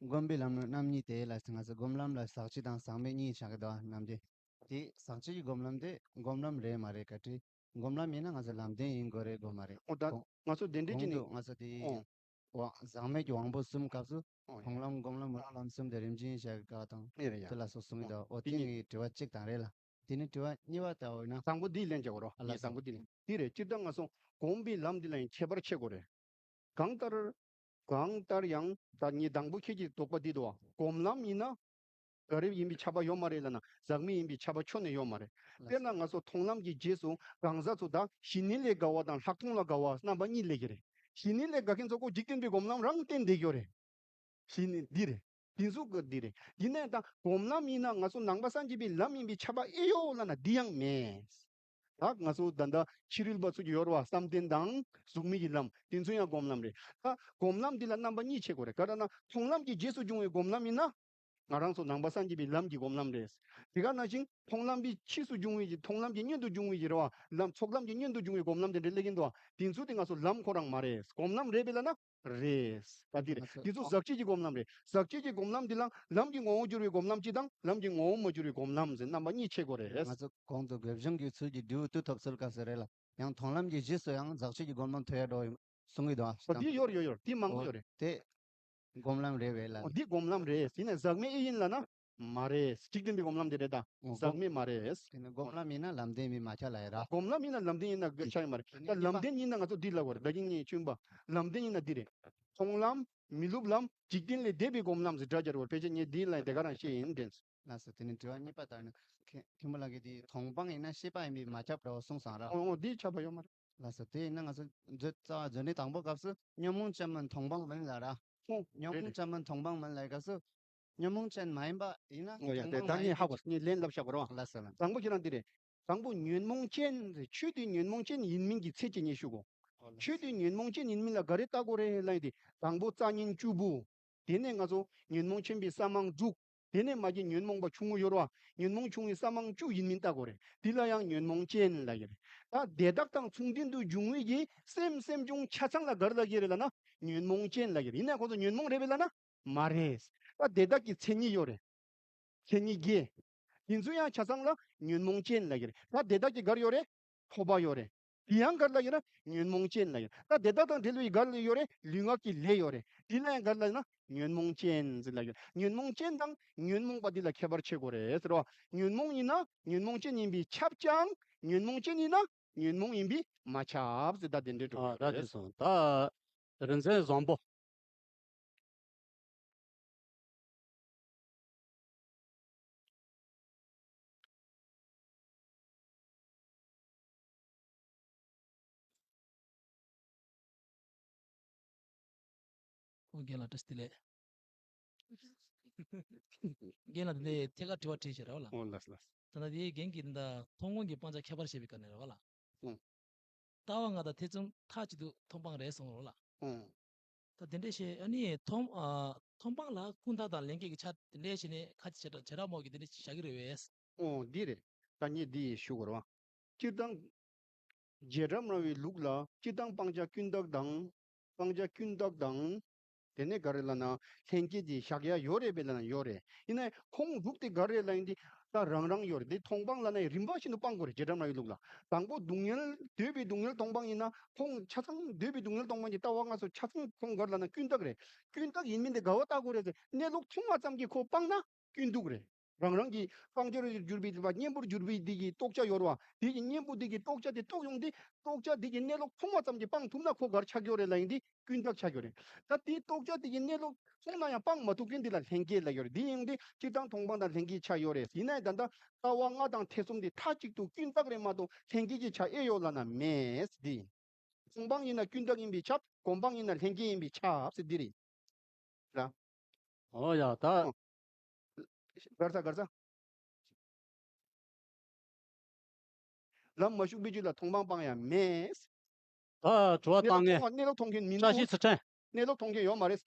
སྒོམ་པའི་ལམ་ནི་རྣམ་གཉིས་ཏེ་ལ་ང་ཚོ་སྒོམ་ལམ་ལ་ཟག་བཅས་དང་ཟག་མེད་གཉིས་བྱ་གི་འདུག་ནམ་རྒྱུན་དེ་ཟག་བཅས་ཀྱི་སྒོམ་ལམ་དེ་སྒོམ་ལམ་རེད་མ་རེད་ག་དྲི། སྒོམ་ལམ་ཡིན་ན་ང་ཚོ་ལམ་བདེན་ཡིན་དགོས་རེད་དགོས་མ་རེད། ཨོ་ད་གོང་ང་ཚོ་དེ་འདྲ་གཅིག་གོང་ནས་དུ་ང་ཚོ་དེ་ཨོ། ཟག་མེད་ཀྱི་དབང་པོ་གསུམ་སྐབས་སུ་ཨོ་ཡ། མཐོང་ལམ་སྒོམ་ལམ་རང་ལམ་གསུམ་དེ་རིམ་བཞིན་བྱ་གི་ག་དང་ཨེ་རེད་ཡ། དེ་ལ་སོགས་གསུམ་ཡིན་འདུག་ཨོ་དེ་དེ་ནི་ནི་དྲི་བ་གཅིག་དང་རེད་ལ། དེ་ནི་དྲི་བ་གཉིས་པ་ལྟ་བུ་ཡིན་ན། དང་པོ་འདི་ལན་རྒྱག་རོགས། ཨ་ལ་ངས་དང་པོ་འདི་ལན། འདི་རེད། སྤྱིར་བཏང་ང་ཚོ་སྒོམ་པའི་ལམ་འདི་ལ་ཡང་ཁྱད་པར་ཕྱེ་དགོས་རེད། གང་ལྟར། གང་ལྟར་ཡང་ད་ངས་དང་པོ་ཁྱེད་ཀྱི་དོགས་པ་འདི་འདུག་བ། སྒོམ་ལམ་ཡིན་ན། ག་རེ་ཡིན་པའི་ཁྱབ་པ་ཡོད་མ་རེད་ལབ་ན་ཟག་མེད་ཡིན་པའི་ཁྱབ་པ་ཁྱོན་ནས་ཡོད་མ་རེད། དཔེར་ན་ང་ཚོ་མཐོང་ལམ་གྱི་རྗེས་སུ་གང་ཟག་ཚོ་ད་གཞི་གནས་ལས་དགའ་བ་དང་ལྷག་མཐོང་ལ་དགའ་བ་རྣམ་པ་གཉིས་སླེབས་ཀྱི་རེད། གཞི་གནས་ལས་དགའ་མཁན་ཚོ་ཁོ་འཇིག་རྟེན་པའི་སྒོམ་ལམ་རང་བསྟེན་བསྡད་ཀྱི་ཡོད་རེད། གཞི་གནས་འདི་རེད། འདི་ཚོ་གི་འདི་རེད། ཡིན་ནའི་ད་སྒོམ་ལམ་ཡིན་ན་ང་ཚོ་ནང་པ་སངས་རྒྱས་པའི་ལམ་ཡིན་པའི་ཁྱབ་པ་ཨེ་ཡོད་ལབ་ན་འདི་ཡང་མེད། ད་ང་ཚོ་ད་ལྟ་ཕྱི་རོལ་པ་ཚོ་གི་ཡོད་རེད་བ། བསམ་གཏན་དང་གཟུགས་མེད་ཀྱི་ལམ་དེ་ཚོ་ཡང་སྒོམ་ལམ་རེད། ད་སྒོམ་ལམ་འདི་ལ་རྣམ་པ་གཉིས་ཕྱེ་དགོས་རེད། ག་རེ་ན་མཐོང་ལམ་གྱི་རྗེས་སུ་འབྱུང་བའི་སྒོམ་ལམ་ཡིན་ན། ང་རང་ཚོ་ནང་པ་སངས་རྒྱས་པའི་ལམ་གྱི་སྒོམ་ལམ་རེད། དེ་ག་ནང་བཞིན་མཐོང་ལམ་པའི་ཕྱིས་སུ་འབྱུང་བའི་གི་མཐོང་ལམ་གྱི་སྔོན་དུ་འབྱུང་བའི་གི་རེད་བ། ལམ་ཚོགས་ལམ་གྱི་སྔོན་དུ་འབྱུང་བའི་སྒོམ་ལམ་དེ་འདྲ་སླེབས་ཀྱིན་འདུག་བ། དེ་ཚོ་དེ་ང་ཚོ་ལམ་ཁོ་རང་མ་རེད། སྒོམ་ལམ་རེད་པས་ལབ་ན། རེད། ད་འདི་རེད། ང་ཚོ་འདི་ཚོ་ཟག་བཅས་ཀྱི་སྒོམ་ལམ་རེད། ཟག་བཅས་ཀྱི་སྒོམ་ལམ་འདི་ལ་ལམ་གྱི་ངོ་བོ་འགྱུར་བའི་སྒོམ་ལམ་གཅིག་དང་ལམ་གྱི་ངོ་བོ་མ་འགྱུར་བའི་སྒོམ་ལམ་ཟེར་རྣམ་པ་གཉིས་ཕྱེ་དགོས་རེད། ང་ཚོ་གོང་དུ་དགོས་སྦྱོང་གི་ཚུལ་གྱིས་འབྲས་བུ་དུ་ཐོབ་ཚུལ་སྐབས་སུ་རེད་ལ། ཡང་མཐོང་ལམ་གྱི་རྗེས་སུ་ཡང་ཟག་བཅས་ཀྱི་སྒོམ་ལམ་ཐོབ་ཡ་འགྲོ་གསུང་གི་འདུག་ཨ། འོ་འདི་ཡོད་རེད་ཡོད་རེད། འདི་མང་པོ་ཡོད་རེད། དེ་སྒོམ་ལམ་རེད་པས་ལ། འོ་འདི་སྒོམ་ལམ་རེད། ཡིན་ནའི་ཟག་མེད་ཨེ་ཡིན་ལབ་ན། མ་རེད། འཇིག་རྟེན་པའི་སྒོམ་ལམ་དེ་རེད་ད། འོ་ཟག་མེད་མ་རེད། དེ་ནི་སྒོམ་ལམ་ཡིན་ན་ལམ་བདེན་མིན་མ་ཁྱབ་ལ་ཡ་ར། སྒོམ་ལམ་ཡིན་ན་ལམ་བདེན་ཡིན་ན་ཆགས་ཡོད་མ་རེད། ད་ལམ་བདེན་ཡིན་ན་ང་ཚོ་འདི་ལབ་དགོས་རེད། ད་གིན་ངས་ཆོས་པ། ལམ་བདེན་ཡིན་ན་འདི་རེད། མཐོང་ལམ། མི་སློབ་ལམ། འཇིག་རྟེན་ལས་འདས་པའི་སྒོམ་ལམ་ཟེར་སྒྲ་སྦྱར་བར་ཕལ་ཆེར་ངས་འདི་ལ་དེ་ག་རང་བཤད་ཡིན་དྲན། ལགས་སོ། དེ་ནས་དྲི་བ་གཉིས་པ་ལྟར་ན། མཁན་མཁན་པོ་ལགས་ཀྱིས་དེ་མཐོང་སྤང་ཡིན་ན་ཤེས་པ་ཡིན་པས་མ་ཁྱབ་འགྲོ་གསུངས་སོང་ར། འོ་འོ་འདི་ཁྱབ་པ་ཡོད་མ་རེད། ལགས་སོ། དེ་ཡིན་ན་ང་ཚོ་མཛོད་རྩ་བ་མཛོད་འགྲེལ་དང་པོ་སྐབས་སུ་ཉོན་མོངས་ཅན་མིན་མཐོང་སྤང་མིན་ལ་ར། ཨོ། ཉོན་མོངས་ཅན་མིན་མཐོང་སྤང་མིན་ལ་སྐབས་སུ། ཉོན་མོངས་ཅན་མ་ཡིན་པ་ཡིན་ན་འོ་ཡ་མཐོང་དེ་སྤང་ད་མ་ངས་ཡིན་ཧ་གོ་ངས་ལན་ལབ་བཞག་གོ་ར། ལགས་སོ་ལགས། དང་པོ་ཁྱེད་རང་འདི་རེད། དང་པོ་ཉོན་མོངས་ཅན་རེད། ཆོས་དེ་ཉོན་མོངས་ཅན་ཡིན་མིན་གྱི་ཚད་ཅིག་ངས་ཞུ་གོ། ཨོ་ལགས། ཆོས་དེ་ཉོན་མོངས་ཅན་ཡིན་མིན་ལ་ག་རེ་བལྟ་དགོས་རེད་ལབ་ཡིན་ཏེ། དང་པོ་རྩ་ཉོན་བཅུ་པོ། དེ་ནས་ང་ཚོ་ཉོན་མོངས་ཆེན་པོའི་ས་མང་དྲུག་དེ་ནས་མ་གི་ཉོན་མོངས་པ་ཆུང་ངུ་ཡོད་རེད་བ། ཉོན་མོངས་ཆུང་ངུའི་ས་མང་བཅུ་ཡིན་མིན་བལྟ་དགོས་རེད། དེ་ལ་ཡང་ཉོན་མོངས་ཅན་ལབ་ཀྱི་རེད། ད་དེ་དག་དང་མཚུངས་ལྡན་དུ་འབྱུང་བའི་གི་སེམས་སེམས་བྱུང་ཆ་ཚང་ལ་ག་རེ་ལབ་ཀྱི་རེད་ལབ་ན། ཉོན་མོངས་ཅན་ལབ་ཀྱི་རེད། ཡིན་ནའི་ཁོང་ཚོ་ཉོན་མོངས་རེད་པས་ལབ་ན། མ་རེད། ད་དེ་དག་གི་མཚན་ཉིད་ཡོད་རེད། མཚན་ཉིད་བརྒྱད། དེ་ཚོ་ཡང་ཆ་ཚང་ལ་ཉོན་མོངས་ཅན་ལབ་ཀྱི་རེད། ད་དེ་དག་གི་ག་རེ་ཡོད་རེད། ཐོབ་པ་ཡོད་རེད། དེ་ཡང་ག་རེ་ལབ་ཀྱི་རེད། ཉོན་མོངས་ཅན་ལབ་ཀྱི་རེད། ད་དེ་དག་དང་འབྲེལ་བའི་ག་རེ་ཡོད་རེད། ལུས་ངག་གི་ལས་ཡོད་རེད། དེ་ལ་ཡང་ག་རེ་ལབ་ན་ཉོན་མོངས་ཅན་ཟེར་ལབ་ཀྱི་རེད། ཉོན་མོངས་ཅན་དང་ཉོན་མོངས་པ་འདི་ལ་ཁྱད་པར་ཕྱེ་དགོས་རེད་ཟེར་བ། ཉོན་མོངས་ཡིན་ན་ཉོན་མོངས་ཅན་ཡིན་པས་ཁྱབ་ཀྱང་ཉོན་མོངས་ཅན་ཡིན་ན་ཉོན་མོངས་ཡིན་པས་མ་ཁྱབ་ཟེར། ད་དེ་འདྲའི་འགྲོ་ཨ་གི་ད་རེད། དེ་སོང་ད་རིན་ཆེན་བཟང་པོ། ཨོ་རྒན་ལགས་བཀྲ་ཤིས་བདེ་ལེགས། རྒན་ལགས་འདི་ཐད་ཀར་དྲི་བ་དྲིས་ཤིག་ར་བ་ལ། ཨོ་ལགས་ལགས། ད་ལྟ་དེའི་རྒན་གྱིས་འདི་མཐོང་སྤང་གི་སྤང་བྱ་ཁྱད་པར་བཤད་པའི་སྐབས་ནས་ར་བ་ལ། ཨོ། ལྟ་བ་ལྔ་དང་ཐེ་ཚོམ་མཐའ་གཅིག་ཏུ་མཐོང་སྤང་རེད་གསུངས་ར་བ་ལ། ཨོ། ད་དེ་འདྲས་བཤད་ཨ་ནི་མཐོང་ཨ་མཐོང་སྤང་ལ་ཀུན་བཏགས་དང་ལྷན་སྐྱེས་ཀྱི་ཆ་དེ་འདྲས་བྱས་ནས་ཁ་ཅིག་བྱེ་བྲག་བྱེ་བྲག་སྨྲ་བ་གིས་དེ་འདྲས་བཞག་གི་རེད་བས། ཨོ་འདི་རེད། ད་ངས་འདི་ཞུ་དགོས་རེད་བ། སྤྱིར་བཏང་། རྗེས་འབྲང་སྨྲ་བའི་ལུགས་ལ་སྤྱིར་བཏང་སྤང་བྱ་ཀུན་བཏགས་དང་། སྤང་བྱ་ཀུན་བཏགས་དང་། དེ་ནས་ག་རེ་ལབ་ན། ལྷན་སྐྱེས་ཀྱི་བཞག་ཡ་ཡོད་རེད་པས་ལབ་ན་ཡོད་རེད། ཡིན་ནའི་ཁོང་ལུགས་དེ་ག་རེ་ལབ་ཡིན་དེ་ད་རང་རང་ཡོད་རེད། དེ་མཐོང་སྤང་ལབ་ན་ཡང་རིམ་པ་བཞིན་དུ་སྤང་དགོས་རེད། རྗེས་འབྲང་སྨྲ་བའི་ལུགས་ལ། དང་པོ་སྡུག་བསྔལ་འདོད་པའི་སྡུག་བསྔལ་མཐོང་སྤང་ཡིན་ན་ཁོང་ཆ་ཚང་འདོད་པའི་སྡུག་བསྔལ་མཐོང་སྤང་གི་ལྟ་བ་ལྔ་སོགས་ཆ་ཚང་ཁོང་ག་རེ་ལབ་ན་ཀུན་བཏགས་རེད། ཀུན་བཏགས་ཡིན་མིན་དེ་ག་བ་བལྟ་དགོས་རེད་ཟེར། གནས་ལུགས་མཐོང་བ་ཙམ་གྱིས་ཁོ་སྤངས་ན་ཀུན་བཏགས་རེད། རང་རང་གི་སྤང་བྱར་གྱུར་པའི་དེ་བ་གཉེན་པོར་གྱུར་པའི་དེ་གི་རྟོགས་བྱ་ཡོད་རེད་བ། དེ་གི་གཉེན་པོ་དེ་གི་རྟོགས་བྱ་དེ་རྟོགས་ཡོང་དུས་རྟོགས་བྱ་དེ་གི་གནས་ལུགས་མཐོང་བ་ཙམ་གྱིས་སྤང་ཐུབ་ན་ཁོ་ག་རེ་ཆགས་ཡོད་རེད་ལབ་ཡིན་དུས་ཀུན་བཏགས་ཆགས་ཡོད་རེད། ད་དེའི་རྟོགས་བྱ་དེ་གི་གནས་ལུགས་མཐོང་ན་ཡང་སྤང་མ་ཐུབ་མཁན་དེ་ལ་ལྷན་སྐྱེས་ལབ་ཡོད་རེད། དེ་ཡིན་དུས་སྤྱིར་བཏང་མཐོང་སྤང་དང་ལྷན་སྐྱེས་ཆགས་ཡོད་རེད། ཡིན་ན་ཡང་ད་ལྟ་ལྟ་བ་ལྔ་དང་ཐེ་ཚོམ་དེ་མཐའ་གཅིག་ཏུ་ཀུན་བཏགས་རེད་མ་གཏོགས་ལྷན་སྐྱེས་ཀྱི་ཆ་ཨེ་ཡོད་ལབ་ན་མེད་དེ། མཐོང་སྤང་ཡིན་ན་ཀུན་བཏགས་ཡིན་པས་ཁྱབ། སྒོམ་སྤང་ཡིན་ན་ལྷན་སྐྱེས་ཡིན་པས་ཁྱབ་ཟེར་འདི་རེད། ར། ཨོ་ཡ་ད། ཨོ། གར་ས་གར་ས། ལམ་མ་ཞུགས་པའི་རྒྱུད་ལ་མཐོང་སྤང་སྤང་ཡ་མེད། ད་དྲི་བ་གནས་ལུགས་བཏང་ངས། མཐོང་བ་གནས་ལུགས་མཐོང་མཁན་མི་བཀྲ་འདུག་ཤིས་ཚུལ་ཁྲིམས། གནས་ལུགས་མཐོང་མཁན་ཡོད་མ་རེད།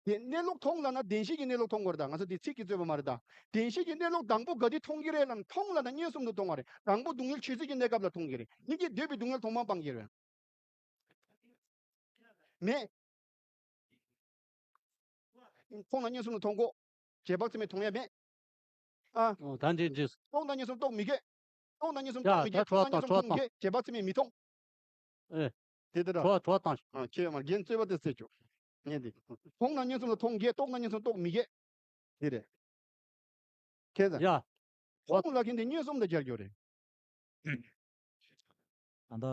དེ་གནས་ལུགས་མཐོང་ལབ་ན་བདེན་བཞི་གི་གནས་ལུགས་མཐོང་དགོས་རེད། ད་ང་ཚོ་དེ་ཚིག་གི་རྩོད་པ་མ་རེད། ད་བདེན་བཞི་གི་གནས་ལུགས་དང་པོ་ག་དུས་མཐོང་གི་རེད་ལབ་ན། མཐོང་ལབ་ན་མངོན་སུམ་དུ་མཐོང་བ་རེད། དང་པོ་སྡུག་བསྔལ་ཆོས་ཅན་གྱི་གནས་སྐབས་ལ་མཐོང་གི་རེད། སྙིང་རྗེས་འདོད་པའི་སྡུག་བསྔལ་མཐོང་སྤང་སྤང་གི་རེད། མེད། མཐོང་ན་མངོན་སུམ་དུ་མཐོང་གོ། རྗེས་དཔག་ཚད་མས་མཐོང་ཡ་མེད། ཨ། ཨོ་ད་འདི་འདི། རྟོགས་ན་མངོན་སུམ་རྟོགས་མི་དགོས། རྟོགས་ན་མངོན་སུམ་ཡ་རྟོགས་མི་ད་དགོས། མཐོང་ན་མངོན་སུམ་མཐོང་དགོས། རྗེས་དཔག་ཚད་མས་མི་མཐོང་། ཨེ། དེ་ལྟར། དྲི་བ་དྲི་བ་བཏང་ཤོག་ཨ་ཁྱེད་མར་རྒན་རྩོད་པ་དེ་རྩོད་ཆོག་ངས་འདི། མཐོང་ན་མངོན་སུམ་ལ་མཐོང་དགོས། རྟོགས་ན་མངོན་སུམ་རྟོགས་མི་དགོས། དེ་རེད། ཁྱེད་ཚ། ཡ། མཐོང་ལ་ཁྱེད་འདི་མངོན་སུམ་དུ་སྦྱར་རྒྱུ་རེད། ད་ལྟ་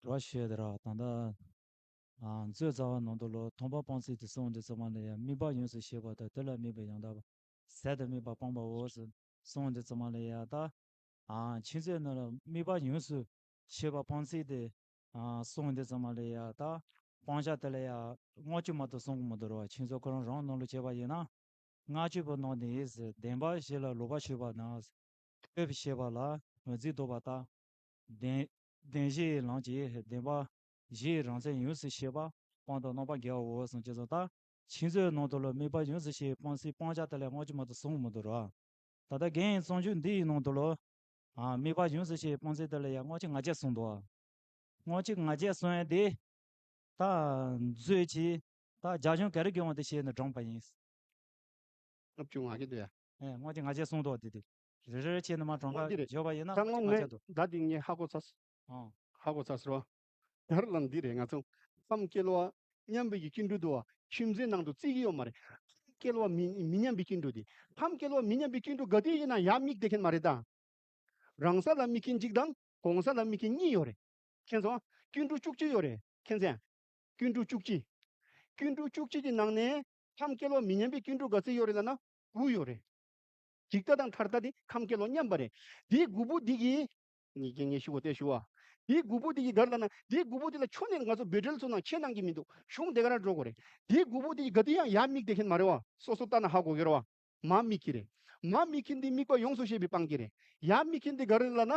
དྲི་བ་ཞུས་དེ་ར། ད་ལྟ་ཨ་མཛོད་རྩ་བ་ནང་དུ་ལོ་མཐོང་སྤང་སྤང་ཚུལ་དེ་གསུངས་དུས་ཙམ་པ་ལ་ཡང་དམིགས་པ་ཡོངས་སུ་ཤེས་པ་དང་། དེ་ལ་དམིགས་པའི་ཡང་དག་པ། ཟད་དུ་དམིགས་པ་སྤངས་པའོ་ཟེར་གསུངས་དུས་ཙམ་པ་ལ་ཡང་ད། ཨ་ཁྱེད་ཚོའི་ནང་ལ་དམིགས་པ་ཡོངས་སུ་ཤེས་པ་སྤང་ཚུལ་དེ་ཨ་གསུངས་དུས་ཙམ་པ་ལ་ཡང་ད། སྤང་བྱ་དེ་ལ་ཡང་ལྔ་བཅུ་མ་གཏོགས་གསུང་གི་མི་འདུག་ར། ཁྱེད་ཚོ་ཁོ་རང་རང་ནང་ལ་བྱས་པ་ཡིན་ན། ལྔ་བཅུ་པོ་ནང་ནས་ཟེར། བདེན་པ་བཞི་ལ་ལོག་པར་ཞུགས་པ་དང་། ཐོས་པའི་ཤེས་པ་ལ་ངོས་འཛིན་ལྡོག་པ་དང་། བདེན་བདེན་བཞིའི་ལམ་གྱིས་བདེན་པ་བཞིའི་རང་མཚན་ཡོངས་སུ་ཤེས་པ་སྤངས་དང་རྣམ་པར་འགལ་བའོ་གསུངས་ཀྱི་སོང་། ད་ཁྱེད་ཚོའི་ནང་དུ་ལ་དམིགས་པ་ཡོངས་སུ་ཤེས་སྤངས་སྲིད་སྤང་བྱ་དེ་ལ་ལྔ་བཅུ་མ་གཏོགས་གསུང་མི་འདུག་ར། ད་ལྟ་རྒན་གཙང་ཆུ་འདི་ཡི་ནང་དུ་ལ་ཨ་དམིགས་པ་ཡོངས་སུ་ཤེས་སྤངས་སྲིད་དེ་ལ་ཡང་ལྔ་བཅུ་ང་བརྒྱད་གསུངས་འདུག་ལྔ་བཅུ་ང་བརྒྱད་གསུངས་ཡ་དེ་ད་མཛོད་ཀྱི་ད་རྒྱ་གཞུང་ག་རེ་དགོས་འོང་དེ་བཤད་ནས་དྲངས་པ་ཡིན། ལྔ་བཅུ་ང་བརྒྱད་དེ་ཡ། ཨེ་ལྔ་བཅུ་ང་བརྒྱད་གསུངས་འདུག་དེ་དེ། རེ་རེ་བྱས་ནས་མར་དྲངས་ལྔ་བཅུ་རེད། ཁ་བརྗོད་པ་ཡིན་ན་ད་ལྔ་བཅུ་ང་བརྒྱད་འདུག་ད་དེ་ངས་ཧ་གོ་ཚར་སོང་། ཨང་། ཧ་གོ་ཚར་སོང་། ཡར་ལ་འདི་རེད། ང་ཚོ་ཁམས་སྐལ་བ་མཉམ་པའི་གི་སྐྱེ་འགྲོ་འདུག་བ། ཁྱིམ་མཚེས་ནང་དུ་བརྩི་གི་ཡོད་མ་རེད། ཁམས་སྐལ་བ་མི་མི་མཉམ་པའི་སྐྱེ་འགྲོ་དེ། ཁམས་སྐལ་བ་མི་མཉམ་པའི་སྐྱེ་འགྲོ་ག་དུས་ཡིན་ན་ཡར་དམིགས་བསྡད་མཁན་མ་རེད་ད། རང་ས་ལ་དམིགས་མཁན་གཅིག་དང་གོང་ས་ལ་དམིགས་མཁན་གཉིས་ཡོད་རེད། མཁྱེན་སོང་། སྐྱེ་འགྲོ་བཅུ་གཅིག་ཡོད་རེད། མཁྱེན་སོང་། སྐྱེ་འགྲོ་བཅུ་གཅིག་སྐྱེ་འགྲོ་བཅུ་གཅིག་གི་ནང་ནས་ཁམས་སྐལ་བ་མི་མཉམ་པའི་སྐྱེ་འགྲོ་ག་ཚོད་ཡོད་རེད་ལབ་ན་དགུ་ཡོད་རེད། འཇིག་ལྟ་དང་མཐར་ལྟ་དེ་ཁམས་སྐལ་བ་མཉམ་པ་རེད། དེའི་དགུ་པོ་འདི་གིས། ངས་ངས་ཞུ་བ་དེ་ཞུ་བ། དེའི་དགུ་པོ་འདི་གིས་ག་རེ་ལབ་ན། དེའི་དགུ་པོ་འདི་ལ་ཁྱོན་ནས་ང་ཚོ་འབོད་སྒྲིལ་ཚོ་ནང་ཁྱེད་གནང་གི་མི་འདུག་གཞུང་དེ་ག་རང་འགྲོ་དགོས་རེད། དེའི་དགུ་པོ་འདི་གིས་ག་དུས་ཡང་ཡར་དམིགས་བསྡད་མཁན་མ་རེད་བ། སོ་སོ་ལྟ་ན་ཧ་གོ་གི་རེད་བ། མར་དམིགས་ཀྱི་རེད། མར་དམིགས་མཁན་འདི་དམིགས་པ་ཡོངས་སུ་ཤེས་པས་སྤང་གི་རེད། ཡར་དམིགས་མཁན་འདི་ག་རེ་ལབ་ན།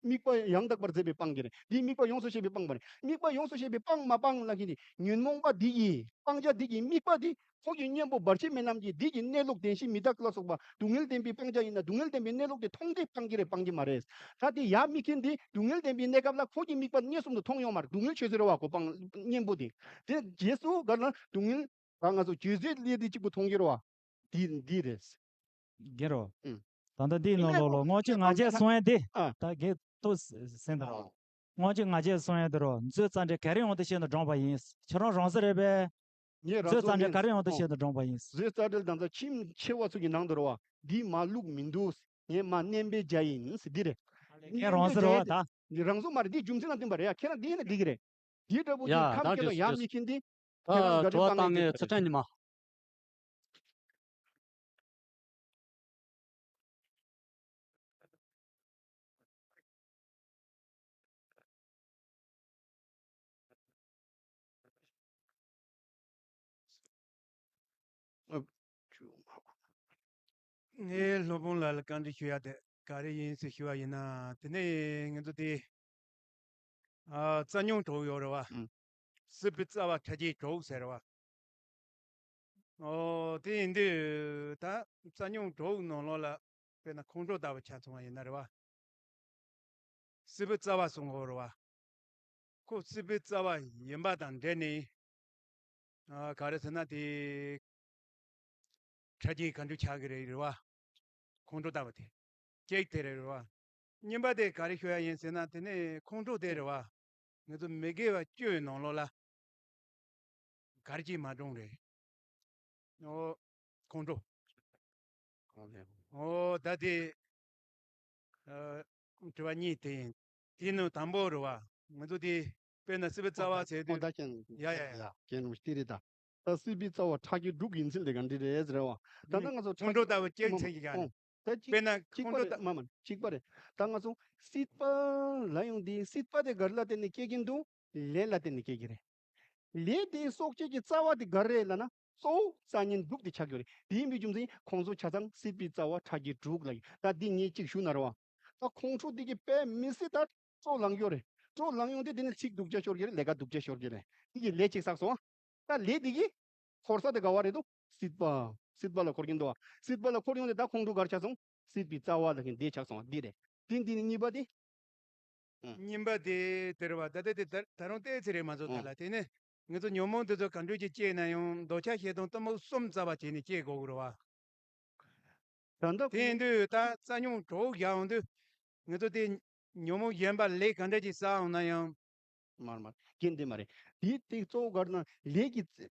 དམིགས་པ་ཡང་དག་པར་མཛད་པས་སྤང་གི་རེད། འདི་དམིགས་པ་ཡོངས་སུ་ཤེས་པས་སྤངས་པ་རེད། དམིགས་པ་ཡོངས་སུ་ཤེས་པས་སྤང་མ་སྤང་ལབ་མཁན་འདི་ཉོན་མོངས་པ་འདི་ཡིས། སྤང་བྱ་འདི་ཡི་དམིགས་པ་འདི་ཁོ་གི་གཉེན་པོ་བར་ཆད་མེད་རྣམས་ཀྱིས་འདི་ཡི་གནས་ལུགས་བདེན་བཞི་མི་རྟག་ལ་སོགས་པ་སྡུག་བསྔལ་བདེན་པའི་སྤང་བྱ་ཡིན་ན། སྡུག་བསྔལ་བདེན་པའི་གནས་ལུགས་དེ་མཐོང་སྟེ་སྤང་གི་རེད། སྤང་གི་མ་རེད། ད་དེ་ཡར་དམིགས་མཁན་འདི་སྡུག་བསྔལ་བདེན་པའི་གནས་སྐབས་ལ་ཁོ་གི་དམིགས་པ་མངོན་སུམ་དུ་མཐོང་ཡོད་མ་རེད། སྡུག་བསྔལ་ཆོས་ཟེར་བ་གོ་སྤང་གཉེན་པོ་དེ། དེ་རྗེས་སུ་ག་ལ་སྡུག་བསྔལ། ད་ང་ཚོ་བརྗོད་བྱེད་ལས་དེ་གཅིག་པུ་མཐོང་གི་རེད་བ། འདི་འདི་རེད། རྒན་རོ། ཨུ། ད་ལྟ་འདིའི་ནང་ལོགས་ལ་ལྔ་བཅུ་ང་བརྒྱད་གསུང་ཡ་འདི། ཨ། ད་རྒན་ཏོ་སེང་དར། ཨ། ལྔ་བཅུ་ང་བརྒྱད་གསུང་ཡ་འདི་རོ། མཛོད་རྩ་འགྲེལ་ག་རེ་ཡོང་དུ་བཤད་ན་དྲངས་པ་ཡིན། ཁྱེད་རང་རང་ས་རེད་པས། ངས་རང་མཛོད་རྩ་འགྲེལ་ག་རེ་ཡོང་དུ་བཤད་ན་དྲངས་པ་ཡིན། མཛོད་རྩ་འགྲེལ་དང་ཚ་ཁྱིམ་ཆེ་བ་ཚོ་གི་ནང་དུ་རོ་བ། འདི་མ་ལུགས་མི་འདུག་ངས་མ་བསྣན་པའི་རྒྱ་ཡིན་འདི་རེད། ངས་རང་ས་རོ་བ་ད། འདི་རང་བཟོ་མ་རེད། འདི་རྒྱུ་མཚན་ལ་བསྟུན་པ་རེད་ཡ། ཁྱེད་རང་འདི་ཡིན་ན་འགྲིག་གི་རེད། འདི་འདྲ་པོ་ཡ་ཅིག་ད་ཁམས་སྐད་དུ་འགྲིག་ཡང་འགྲིག་མི་མཁྱེན་ཏེ། ད་ཁྱེད་རང་ག་དྲི་བ་བཏང་ནས་ཚུལ་ཁྲིམས་ཉི་མ། ངས་སློབ་དཔོན་ལ་ལ་བཀའ་འདྲི་ཞུ་ཡ་དེ་ག་རེ་ཡིན་ཟེར་ཞུ་བ་ཡིན་ན། དེ་ནས་ང་ཚོ་དེ། ཨ། རྩ་རྙིང་དྲུག་ཡོད་རེད་བ། ཨང་། སྲིད་པའི་རྩ་བ་ཕྲ་རྒྱས་དྲུག་ཟེར་བ། ཨོ། དེ་ཡིན་དུས་ད་རྩ་རྙིང་དྲུག་ནང་ལོགས་ལ་དཔེར་ན་ཁོང་ཁྲོ་ལྟ་བུ་ཆ་མཚོན་པ་ཡིན་ན་རེད་བ། སྲིད་པའི་རྩ་བ་གསུང་གི་ཡོད་རེད་བ། ཁོ་སྲིད་པའི་རྩ་བ་ཡིན་པ་དང་འབྲེལ་ནས། ཨ། ག་རེ་ཟེར་ན་དེ། ཕྲ་རྒྱས་ག་འདྲ་ཆགས་ཀྱི་རེད་རེད་བ། ཁོང་ཁྲོ་ལྟ་བུ་དེ། གཅིག་དེ་རེད་རེད་བ། གཉིས་པ་དེ་ག་རེ་ཤོད་ཡ་ཡིན་ཟེར་ན། དེ་ནས་ཁོང་ཁྲོ་དེ་རེད་བ། ང་ཚོ་མི་དགེ་བ་བཅུའི་ནང་ལོགས་ལ་ག་རེ་ཅིག་མ་གྲུང་རེད། ཨོ། ཁོང་ཁྲོ། ཨོ་ད་དེ། ཨ། དྲི་བ་གཉིས་དེ་ཡིན། དེའི་ནང་དང་པོ་རེད་བ། ང་ཚོ་དེ་དཔེར་ན་སྲིད་པའི་རྩ་བ་ཟེར་དུས། ཨོ་ད་ཁྱེད། ཡ་ཡ་ཡ། ཡ་ཁྱེད་རང་ལྟེ་རེད་ད། ད་སྲིད་པའི་རྩ་བ་ཁྲག་གི་དྲུག་ཡིན་ཚུལ་དེ་ག་འདྲ་རེད་ཟེར་བ། ད་ལྟ་ང་ཚོ་ཁོང་ཁྲོ་ལྟ་བུ་སྐྱེ་ཚན་གྱི་ཡང་། ད་གཅིག་དཔེར་ན་གཅིག་ཁོང་པ་ཁྲོ་རེད། ལྟ། མ་མ་གཅིག་པ་རེད། ད་ང་ཚོ་སྲིད་པ་ལབ་ཡོང་དུས་སྲིད་པ་དེ་ག་རེ་ལ་བརྟེན་ནས་སྐྱེ་གིན་འདུག་ལས་ལ་བརྟེན་ནས་སྐྱེ་གི་རེད། ལས་དེའི་སྲོག་གཅོད་ཀྱི་རྩ་བ་དེ་ག་རེ་རེད་ལབ་ན། གཙོ་བོ་རྩ་ཉིད་དྲུག་དེ་ཆགས་ཀྱི་རེད། དེ་ཡིན་པའི་རྒྱུ་མཚན་ཁོང་ཚོ་ཆ་ཚང་སྲིད་པའི་རྩ་བ་ཁྲག་གི་དྲུག་ལ་ཡིན། ད་འདི་ངས་གཅིག་ཞུ་ན་རེད་བ། ད་ཁོང་ཁྲོ་འདི་གི་དཔེ་མི་སྲིད་ད་སྤྲོ་ལངས་ཡོད་རེད། སྤྲོ་ལངས་ཡོང་དུས་དེ་ནི་ཚིག་སྡུག་ཅག་ཤོར་གྱི་རེད། ལས་ཀ་སྡུག་ཅག་ཤོར་གྱི་རེད། འདི་གི་ལས་གཅིག་བསགས་སོང་། ད་ལས་འདི་གི་འཁོར་ས་དེ་ག་བ་རེད་འདུག་སྲིད་པ། སྲིད་པ་ལ་འཁོར་གྱིན་འདུག་བ། སྲིད་པ་ལ་འཁོར་ཡོང་དུས་ད་ཁོང་ཁྲོ་ག་རེ་ཆགས་སོང་། སྲིད་པའི་རྩ་བ་ལ་ཁེངས་དེ་ཆགས་སོང་བ། འདི་རེད། དེ་འདི་ནི་གཉིས་པ་དེ། ཨང་། གཉིས་པ་དེ་དེ་རེད་བ། ད་ལྟ་དེ་ད་ད་རུང་ཏོག་ཙམ་རེད་མ་གཏོགས། ད་ཨང་། ལ་དེ་ནི་ང་ཚོ་ཉོན་མོངས་དེ་ཚོ་ག་འདྲ་ཅིག་སྐྱེས་ན་ཡང་འདོད་ཆགས་ཞེ་སྡང་གཏི་མུག་གསུམ་རྩ་བ་བྱས་ནས་སྐྱེ་དགོས་ཀྱི་རེད་བ། ད་ལྟ་དེ་ཡིན་དུས་ད་རྩ་རྙོག་གྲོགས་བཞག་ཡོང་དུས་ང་ཚོ་དེ་ཉོན་མོངས་གཞན་པ་ལས་ག་འདྲ་ཅིག་བསགས་ཡོང་ན་ཡང་། མར་མར་རྐྱེན་དེ་མ་རེད། དེའི་སྟེང་གཙོ་བོ་ག་རེ་ན་ལས་ཀྱི་རྩ།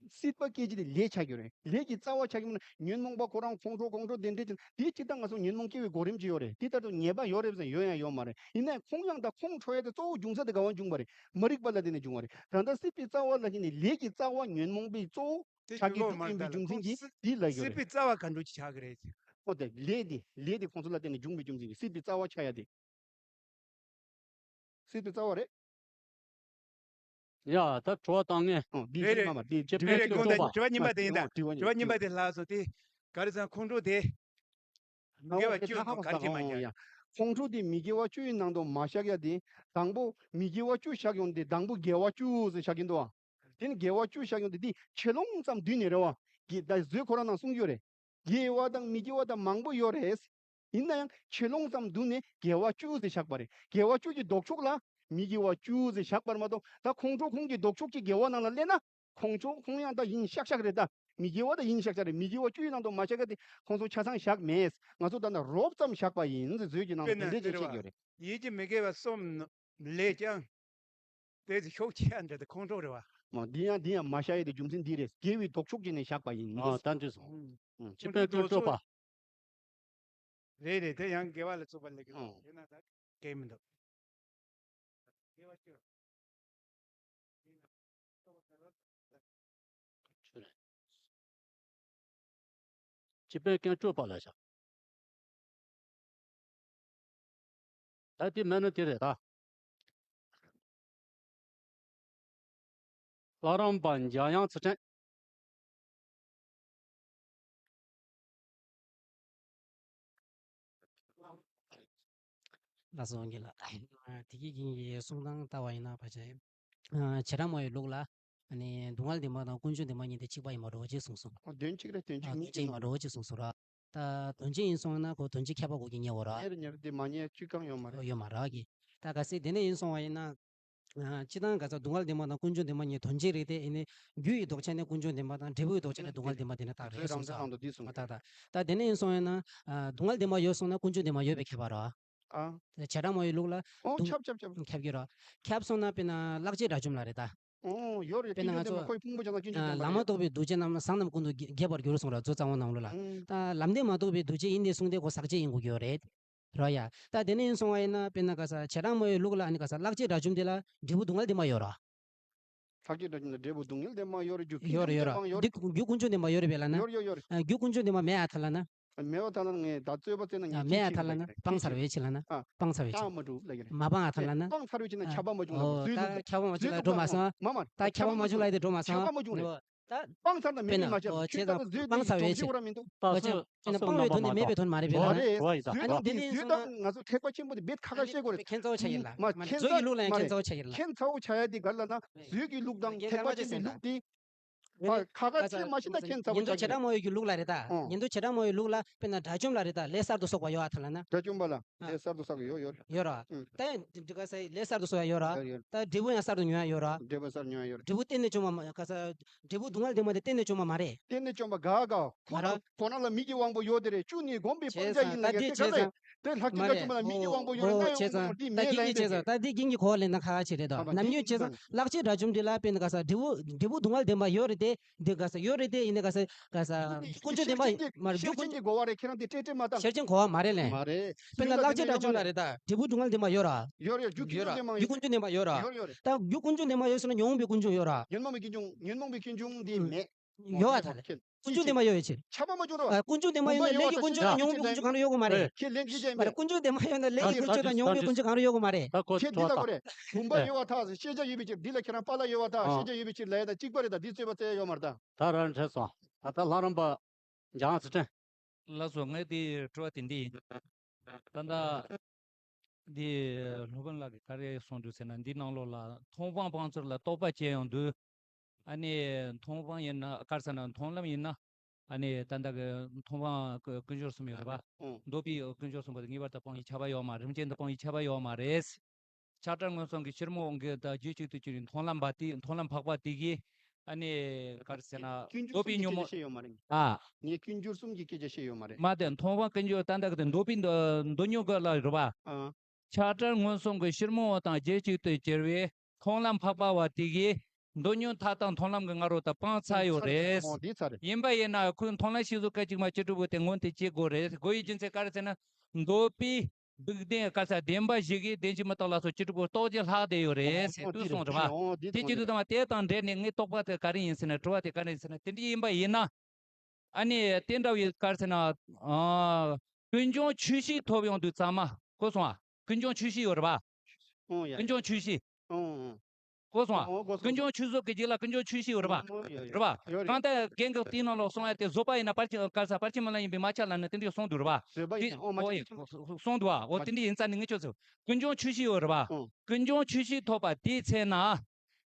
སྲིད་པ་སྐད་ཅིག་དེ་ལས་ཆགས་ཡོད་རེད། ལས་ཀྱི་རྩ་བ་ཆགས་ཡོད་ན་ཉོན་མོངས་པ་ཁོ་རང་ཁོང་ཁྲོ་ཁོང་ཁྲོ་དེ་འདྲས་ཀྱི་དེ་ཅི་ལྟར་ང་ཚོ་ཉོན་མོངས་སྐྱེ་བའི་གོ་རིམ་ཅིག་ཡོད་རེད། དེ་ལྟར་དུ་ཉེས་པ་ཡོད་རེད་ཟེར་ཡོད་ཡང་ཡོད་མ་རེད། ཡིན་ནའི་ཁོང་ཡང་ད་ཁོང་ཁྲོ་ཡ་དེ་གཙོ་བོ་འབྱུང་ས་དེ་ག་བ་འབྱུང་བ་རེད། མ་རིག་པ་ལ་བརྟེན་ནས་འབྱུང་བ་རེད། ད་ལྟ་སྲིད་པའི་རྩ་བ་ལ་བརྟེན་ནས་ལས་ཀྱི་རྩ་བ་ཉོན་མོངས་པའི་གཙོ་བོ་དེ་ཁྲག་གི་ཡོད་དུག་མ་རེད། པའི་ད་ལ་འབྱུང་ཁོང་ཚན་གྱི་སྲིད་དེ་ལ་ཡོད་སྲིད་པའི་རེད། རྩ་བ་ག་འདྲ་ཅིག་ཆགས་ཀྱི་རེད། ཨོ་དེ་ལས་དེ་ལས་དེ་ཁོང་ཚོ་ལ་བརྟེན་ནས་འབྱུང་བའི་རྒྱུ་མཚན་གྱིས་སྲིད་པའི་རྩ་བ་ཆགས་ཡ་དེ། སྲིད་པའི་རྩ་བ་རེད། ཡ་ད་དྲི་བ་བཏང་ངས། ཨོ་འདི་རེད་ཤེས་རེད། མ་མ་འདི་རེད་རེད། དྲི་བ་དྲི་བ་གཉིས་པ་དེ་ཡིན་ད། དྲི་བ་གཉིས་པ་དེ་ཡིན་ད། དྲི་བ་གཉིས་པ་དེ་ལྷག་སོང་དེ། ག་རེ་ཟེར་ན་ཁོང་ཁྲོ་དེ། མི་དགེ་བ་བཅུ་དང་གར་གྱིས་མ་ཡིན། ཁོང་ཁྲོ་དེ་མི་དགེ་བ་བཅུ་ཡི་ནང་དུ་མ་བཞག་ཡ་དེ། དང་པོ་མི་དགེ་བ་བཅུ་བཞག་ཡོང་དེ་དང་པོ་དགེ་བ་བཅུ་ཟེར་བཞག་གིན་འདུག་ཨ། དེ་ནི་དགེ་བ་བཅུ་བཞག་ཡོང་དེ་དེ་ཆེ་ལོང་ཙམ་བསྡུས་ནས་རེད་བ། དགེ་ད་བཟོད་ཁོ་རང་ནང་གསུངས་ཡོད་རེད། དགེ་བ་དང་མི་དགེ་བ་དང་མང་པོ་ཡོད་རེད། ཡིན་ན་ཡང་ཆེ་ལོང་ཙམ་བསྡུས་ནས་དགེ་བ་བཅུ་ཟེར་བཞག་པ་རེད། དགེ་བ་བཅུ་གི་ལྡོག་ཕྱོགས་ལ་མི་དགེ་བ་བཅུ་ཟེར་བཞག་པར་མ་གཏོགས། ད་ཁོང་ཁྲོ་ཁོང་གི་ལྡོག་ཕྱོགས་ཀྱི་དགེ་བ་ནང་ལ་སླེབས་ན། ཁོང་ཁྲོ་ཁོང་ཡང་ད་ཡིན་ཤག་ཤག་རེད་ད། མི་དགེ་བ་ད་ཡིན་ཤག་ཤག་རེད། མི་དགེ་བ་བཅུ་ཡི་ནང་དུ་མ་བཞག་ག་དེ་ཁོང་ཚོ་ཆ་ཚང་བཞག་མེད། ང་ཚོ་ད་ནི་རོབ་ཙམ་བཞག་པ་ཡིན་ཟེར་བཟོད་ཀྱི་ནང་དུ་དེ་འདྲས་ཅིག་བཤད་ཀྱི་ཡོད་རེད། ཡིད་ཀྱི་མི་དགེ་བ་གསུམ་ལས་ཀྱང་། དེ་ཚོ་ཤུགས་ཆེ་འདྲ་དེ་ཁོང་ཁྲོ་རེད་བ། མ་འདི་ཡང་འདི་ཡང་མ་བཤད་ཡས་དེ་རྒྱུ་མཚན་འདི་རེད། དགེ་བའི་ལྡོག་ཕྱོགས་ཀྱི་ནས་བཞག་པ་ཡིན། ཨ་ད་འདི་སོང་། ཨུ། ཨུ། སྤྱི་དཔོན་དཀོན་མཆོག་པ། རེད་རེད། དེ་ཡང་དགེ་བ་ལ་བཙུགས་པ་ལས་ཀྱི། ཨུ། ཡིན་ན་ད་དགེ་མི་འདུག་དགེ་བ་ཅོ། སྤྱི་དཔོན་དཀོན་མཆོག་པ་ལ་བཞག་ད་དེ་མེད་ན་དེ་རེད་ད། ལྷ་རམས་པ་འཇམ་དབྱངས་ཚུལ་ཁྲིམས། ལགས་སོ་རྒན་ལགས། དེ་གི་རྒན་གྱི་གསུང་སྟངས་ལྟ་བ་ཡིན་ན་ཕལ་ཆེར། བྱེ་བྲག་སྨྲ་བའི་ལུགས་ལ། ཨ་ནི་སྡུག་བསྔལ་བདེན་པ་དང་ཀུན་འབྱུང་བདེན་པ་གཉིས་དེ་གཅིག་པ་ཡིན་པ་འདྲ་བོ་ཅིག་གསུངས་སོང་། ཨ་དོན་གཅིག་རེད། དོན་གཅིག་ཨ་དོན་གཅིག་ཡིན་པ་འདྲ་བོ་ཅིག་གསུངས་སོང་ར། ད་དོན་གཅིག་ཡིན་སོང་ན་ཁོ་དོན་གཅིག་ཁྱད་པར་གོ་གི་ཉེ་བོ་ར། ཉེར་ཉེར་དེ་མ་ཉེས་གཅིག་གང་ཡོད་མ་རེད། ཡོད་མ་རེད་གི། ད་གལ་སྲིད་དེ་ནས་ཡིན་སོང་བ་ཡིན་ན། ཨ་སྤྱིར་བཏང་ག་ས་སྡུག་བསྔལ་བདེན་པ་དང་ཀུན་འབྱུང་བདེན་པ་གཉིས་དོན་གཅིག་རེད་དེ། ཡིན་ནའི་རྒྱུ་ཡི་ལྡོག་ཆ་ནས་ཀུན་འབྱུང་བདེན་པ་དང་འབྲས་བུ་ཡི་ལྡོག་ཆ་ནས་སྡུག་བསྔལ་བདེན་པ་དེ་འདྲ་རྟགས་རེད་གསུངས་སོང་། ཨ་ད་ད་དེ་ནས་ཡིན་སོང་བ་ཡིན་ན། ཨ་སྡུག་བསྔལ་བདེན་པ་ཡོད་སོང་ན་ཀུན་འབྱུང་བདེན་པ་ཡོད་པའི་ཁྱད་པར་རོ། ཨ། བྱེ་བྲག་སྨྲ་བའི་ལུགས་ལ། ཨོ་སྡུག་ཁྱབ་ཁྱབ་ཁྱབ། ཁྱབ་ཀྱི་རོ། ཁྱབ་སོང་ན་དཔེར་ན་ལྷག་བཅས་དགྲ་བཅོམ་ལ་རེད་ད། ཨོ་ཡོད་རེད། དཔེར་ན་ང་ཚོ་ཁོའི་ཕུང་པོ་ཅན་ལ་སྐྱོན་བརྗོད་བཏང་བ་བླ་མ་རེད། རྟོགས་པའི་གདུལ་བྱ་རྣམས་བཟང་རྣམས་ཀུན་ཏུ་རྒྱས་པར་འགྱུར་གསུངས་ར། མཛོད་རྩ་བ་ནང་ལོགས་ལ། ཨང་། ད་ལམ་བདེན་མ་རྟོགས་པའི་གདུལ་བྱ་ཡིན་ཏེ་གསུངས་ཏེ་ཁོ་ཟག་བཅས་ཡིན་དགོས་ཀྱི་ཡོད་རེད། རོ་ཡ། ད་དེ་ནས་ཡིན་སོང་བ་ཡིན་ན་དཔེར་ན་ག་ས་བྱེ་བྲག་སྨྲ་བའི་ལུགས་ལ་ཨ་ནི་ག་ས་ལྷག་བཅས་དགྲ་བཅོམ་དེ་ལ་འབྲས་བུ་སྡུག་བསྔལ་བདེན་པ་ཡོད་རོ། ལྷག་བཅས་དགྲ་བཅོམ་ལ་འབྲས་བུ་སྡུག་བསྔལ་བདེན་པ་ཡོད་རེད། རྒྱུ་ཡོད་རེད་ཡོད་རེད། ཀུན་འབྱུང་བདེན་པ་ཡོད་རེད་པས་ལ་ན། ཡོད་རེད་ཡོད་རེད། རྒྱུ་ཀུན་འབྱུང་བདེན་པ་མེད་ཨ་ཐ་ལ་ན། ཡོད་རེད་ཡོད་རེད། རྒྱུ་ཀུན་འབྱུང་བདེན་པ་མེད་ཨ་ཐ་ལ་ན། མེད་པ་ཐ་ལ་ན་ངས་ད་རྩོད་པ་རྩོད་ན་ངས། མེད་ཨ་ཐ་ལ་ན། སྤང་ཚར་བའི་ཕྱིར་ལ་ན། ཨ། སྤང་ཚར་བའི་ཕྱིར། ཁྱབ་མ་འགྲོ་ལ་ཡོད་རེད། མ་སྤང་ཨ་ཐ་ལ་ན། སྤང་ཚར་བའི་ཕྱིར་ན་ཁྱབ་པ་མ་བྱུང་ལ། ཨོ་ད་ཁྱབ་པ་མ་བྱུང་ལ་དེ་འགྲོ་མ་སོང་། ད་ཁྱབ་པ་མ་བྱུང་ལ་དེ་འགྲོ་མ་སོང་། ཁྱབ་པ་མ་བྱུང་རེད། ད་སྤང་ཚར་ན་མེད་པའི་མ་ཆགས། ཆོས་ལྟར་སྤང་ཚར་བའི་ཕྱིར། སྤང་ཚར་བའི་ཕྱིར། སྤང་བའི་དོན་དེ་མེད་པའི་དོན་མ་རེད་པས་ལ་ན། རེད། བཟོད་དང་བཟོད་དང་ང་ཚོ་ཐེག་པ་ཆེན་པོ་དེ་རྦད་ཁ་ཁ་བཤད་དགོས་རེད། མཁྱེན་རྩ་བོ་ཆགས་ཡིན་ལ། མ་མཁྱེན་རྩ་བཟོད་ཀྱི་ལུགས་ལ་ཡང་མཁྱེན་རྩ་བོ་ཆགས་ཡིན་ལ། མཁྱེན་རྩ་བོ་ཆགས་ཡ་དེ་ག་ལ་ན། བཟོད་ཀྱི་ལུགས་དང་ཐེག་པ་ཆེན་པོའི་ལུགས་དེ། ཁ་ཁ་ཚིག་མ་ཤེས་ན་མཁྱེན་ཚ་པོ་ཉིན་ཐོ་བྱེད་སྒྲ་སྨྲ་བའི་ལུགས་ལ་རེད་ད། ཨོ། ཉིན་ཐོ་བྱེད་སྒྲ་སྨྲ་བའི་ལུགས་ལ་དཔེར་ན་དགྲ་བཅོམ་ལ་རེད་ད། ལས་གསར་དུ་གསོག་པ་ཡོད་ཨ་ཐ་ལ་ན། དགྲ་བཅོམ་པ་ལ་ཨ། ལས་གསར་དུ་གསོག་པ་ཡོད་ཡོད། ཡོད་ར། ཨུ། ད་འདི་ག་ས་ལས་གསར་དུ་གསོག་ཡ་ཡོད་ར། ཡོད་ཡོད། ད་འབྲས་བུ་ཡང་གསར་དུ་ཉོ་ཡ་ཡོད་ར། འབྲས་བུ་གསར་ཉོ་ཡ་ཡོད་ར། འབྲས་བུ་གཏན་ནས་བཅོམ་པ་མ་ག་ས་འབྲས་བུ་སྡུག་བསྔལ་ལྡན་པ་དེ་གཏན་ནས་བཅོམ་པ་མ་རེད། གཏན་ནས་བཅོམ་པ་ག་ག་ཁོ་མ་ར། ཁོ་ན་ལ་མི་གི་དབང་པོ་ཡོད་དེ་རེད། བཅུ་ནི་བསྒོམས་པའི་བྱས་སྤང་བྱ་ཡིན་ལ་ད་ངས་དེ་ག་ས་དེ་ལྷག་ཅིག་ག་བཅོམ་པ་ལ་མི་གི་དབང་པོ་ཡོད་རེད། ད་ཡོད་ཡོད་བྱས་ཙང་ད་འདི་རྒན་གྱི་བྱས་ཙང་ད་འདི་རྒན་གྱི་གོ་བ་ལེན་ན་ཁ་ཁ་བྱེད་རེད་དོ། ནམ་རྒྱུན་བྱས་ཙང་ལྷག་བཅས་དགྲ་བཅོམ་འདི་ལ་དཔེར་ན་ག་ས་འབྲས་བུ་འབྲས་བུ་སྡུག་བསྔལ་ལྡན་པ་ཡོད་རེད། འདི་ག་ས་ཡོད་རེད་དེ། ཡིན་ནའི་ག་ས་ག་ས་རྒྱུ་ཀུན་འབྱུང་དེ་མ་མ་རེད། རྒྱུ་ཀུན་ཤེར་ཕྱིན་གྱི་གོ་བ་རེད། ཁྱེད་རང་དེ་སྤྲད་སྤྲད་མ་བཏང་། ཤེར་ཕྱིན་གོ་བ་མ་རེད་ལེ། མ་རེད། དཔེར་ན་གླང་ཆེན་དྲག་སྤྱོད་ལ་རེད་ད། དྲིལ་བུ་སྒྲུབ་ངག་འདི་མ་ཡོད་ར། ཡོད་རེད། རྒྱུ་ཀུན་འབྱུང་དེ་མ་ཡོད། རྒྱུ་ཀུན་འབྱུང་དེ་མ་ཡོད་ར། ཡོད་རེད། ཡོད་རེད། ད་རྒྱུ་ཀུན་འབྱུང་དེ་མ་ཡོད་ཟེར་ན་ཉོན་མོངས་པའི་ཀུན་འབྱུང་ཡོད་ར། ཉོན་མོངས་པའི་ཀུན་འབྱུང་ཉོན་མོངས་པའི་ཀུན་འབྱུང་འདི་མེད། ཡོད་ཨ་ད་ལེ། ཀུན་འབྱུང་དེ་མ་ཡོད་ཡོད་ཕྱིར། ཁྱབ་པ་མ་བྱུང་ར། ཨ་ཀུན་འབྱུང་དེ་མ་ཡོད་ན་ལས་ཀྱི་ཀུན་འབྱུང་དང་ཉོན་མོངས་པའི་ཀུན་འབྱུང་གང་རུང་ཡོད་གི་མ་རེད། ཁྱེད་ལན་གཅིག་བྱས་མ་རེད། ཀུན་འབྱུང་དེ་མ་ཡོད་ན་ལས་ཀྱི་ཀུན་འབྱུང་དང་ཉོན་མོངས་པའི་ཀུན་འབྱུང་གང་རུང་ཡོད་གི་མ་རེད། ཁྱེད་འདི་ལ་གོ་རེད། བུམ་པ་ཡོད་པ་ཐག་ཤེས་བྱ་ཡོད་པའི་ཕྱིར། འདི་ལ་ཁྱེད་རང་པཱ་ལགས་ཡོད་པ་ཐག་ཤེས་བྱ་ཡོད་པའི་ཕྱིར་ལབ་ཡ་ད་གཅིག་པ་རེད། ད་འདི་རྩོད་པ་རྩོད་ཡ་ཡོད་མ་རེད་ད། ད་རང་འཕྲད་སོང་། ད་ལྟ་ལྷ་རམས་པ་འཇང་ཚེ་བརྟན། ལགས་སོ། ངས་དེ་དྲི་བ་དེ་འདི་ཡིན། ད་ལྟ་འདི་སློབ་དཔོན་ལགས་ཀྱིས་ག་རེ་གསུངས་འདུག་ཟེར་ན། འདི་ནང་ལོགས་ལ་མཐོང་སྤང་སྤང་ཚུལ་ལ་རྟོག་པ་ཅན་ཡང་འདུག་ཨ་ནི་མཐོང་སྤང་ཡིན་ན་ག་རེ་ཟེར་ན་མཐོང་ལམ་ཡིན་ན། ཨ་ནི་ད་ལྟ་གི་མཐོང་སྤང་ཀུན་སྦྱོར་གསུམ་ཡོད་རེད་པ། འདོད་པའི་ཀུན་སྦྱོར་གསུམ་པོ་དེ་ངེས་པར་དུ་སྤང་བའི་ཁྱབ་པ་ཡོད་མ་རེད། རིམ་ཅན་དུ་སྤང་བའི་ཁྱབ་པ་ཡོད་མ་རེད། ཆགས་བྲལ་མངོན་སུམ་གྱི་ཕྱིར་མོ་འོང་གི་ད་རྒྱུད་གཅིག་ཏུ་གྱུར་པའི་མཐོང་ལམ་པ་དེ། མཐོང་ལམ་འཕགས་པ་དེ་གིས་ཨ་ནི་ག་རེ་ཟེར་ན་ཀུན་སྦྱོར་འདོད་པའི་གསུམ་གྱི་ཉོན་མོངས་སྐད་ཆ་བཤད་ཡོད་མ་རེད། ཨ། ངས་ཀུན་སྦྱོར་གསུམ་གྱི་སྐད་ཆ་བཤད་ཡོད་མ་རེད། མ་དེ་མཐོང་སྤང་ཀུན་སྦྱོར་ད་ལྟ་གི་དེ་འདོད་པའི་འདོད་འདོད་ཉོན་གི་ལ་རེད་པ། ཨ། ཆགས་བྲལ་མངོན་སུམ་གྱི་ཕྱིར་མོ་དང་རྒྱུད་གཅིག་ཏུ་གྱུར་པའི་མཐོང་ལམ་འཕགས་པ་བ་དེ་གིས་འདོད་ཉོན་མཐའ་དག་མཐོང་ལམ་གྱི་ང་རོ་དང་སྤངས་ཚར་ཡོད་རེད། འོ་འདི་ཚར་རེད། ཡིན་པ་ཡིན་ན་ཁོས་མཐོང་ལམ་ཤེས་བཟོད་སྐད་ཅིག་མ་ཅི་སྒྲུབ་དགོས་དེ་སྔོན་དེ་བྱེད་དགོས་རེད། དགོས་ཡི་རྒྱུ་མཚན་ག་རེ་ཟེར་ན། འདོད་པའི་སྡུག་བདེན་ག་ས་བདེན་པ་བཞི་གིས་བདེན་བཞི་མི་རྟག་ལ་སོགས་ཅི་སྒྲུབ་དགོས་རྟོགས་ཀྱི་ལྷག་བསྡད་ཡོད་རེད་ཟེར་དུས་གསུངས་རེད་པ། འོ་འདི་དེ་ཚོ་ཅི་དུས་དང་དེ་དང་འབྲེལ་ནས་ངས་རྟོག་པ་དེ་ག་རེ་ཡིན་ཟེར་ན། དྲི་བ་དེ་ག་རེ་ཡིན་ཟེར་ན། དེ་འདྲ་ཡིན་པ་ཡིན་ན། ཨ་ནི་དེ་འདྲ་བའི་ག་རེ་ཟེར་ན། ཨ། ཀུན་འབྱུང་ཆོས་ཤིག་ཐོབ་ཡོང་དུས་ཙམ་མ། གོ་སོང་ཨ། ཀུན་འབྱུང་ཆོས་ཤིག་ཡོད་རེད་པ། ཨོ་ཡ། ཀུན་འབྱུང་ཆོས་ཤིག་ཨོ་ཨོ། གོ་སོང་ཨ། ཨོ་གོ་སོང་། ཀུན་འབྱུང་ཆོས་བཟོད་ཀྱི་རྗེས་ལ་ཀུན་འབྱུང་ཆོས་ཤིག་ཡོད་རེད་པ། ཨོ་ཡ་ཡ། རེད་པ། ཡོད་རེད། གང་ལྟར་རྒན་གྱིས་དེའི་ནང་ལ་གསུང་ཡ་དེ་བཟོད་པ་ཡིན་ན་ཕར་ཕྱིན་ག་རེ་ཟེར། ཕར་ཕྱིན་མི་ལ་ཡིན་པས་མ་ཁྱབ་ལབ་ནས་དེ་འདྲ་གསུངས་འདུག་རེད་པ། བཟོད་པ་ཡིན་ན་ཨོ་མ་དེ་ཁྱབ་ཁྱབ། གསུངས་འདུག་ཨ། འོ་དེ་འདྲ་ཡིན་ཙང་ནི་ངས་ཁྱོད་ཚོ་ཀུན་འབྱུང་ཆོས་ཤིག་ཡོད་རེད་པ། ཨོ། ཀུན་འབྱུང་ཆོས་ཤིག་ཐོབ་པ་དེའི་ཚེ་ན།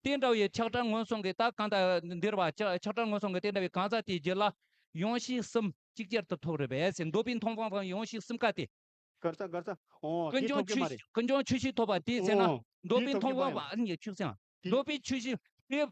དེ་འདྲ་བའི་ཆགས་བྲལ་མངོན་སུམ་གྱི་ད་གང་ལྟར་འདིར་བ་ཆགས་ཆགས་བྲལ་མངོན་སུམ་གྱི་དེ་འདྲ་བའི་གང་ཟག་དེའི་རྒྱུད་ལ་ཡོངས་ཤེས་གསུམ་ཅིག་ཅར་དུ་ཐོབ་རེད་པས་ཟེར། འདོད་པའི་མཐོང་སྤང་སྤང་ཡོངས་ཤེས་གསུམ་ཀ་དེ། གར་ས་གར་ས། ཨོ་ཀུན་དེ་འབྱུང་ཐོབ་ཀྱི་མ་ཆོས་རེད། ཀུན་འབྱུང་ཆོས་ཤིག་ཐོབ་པ་དེའི་ཚེ་ན། ཨོ། འདོད་པའི་མཐོང་སྤང་སྤང་ཨ་ནི་ཆོས་སེང་། དེ། འདོད་པའི་ཆོས་ཤིག་དེ།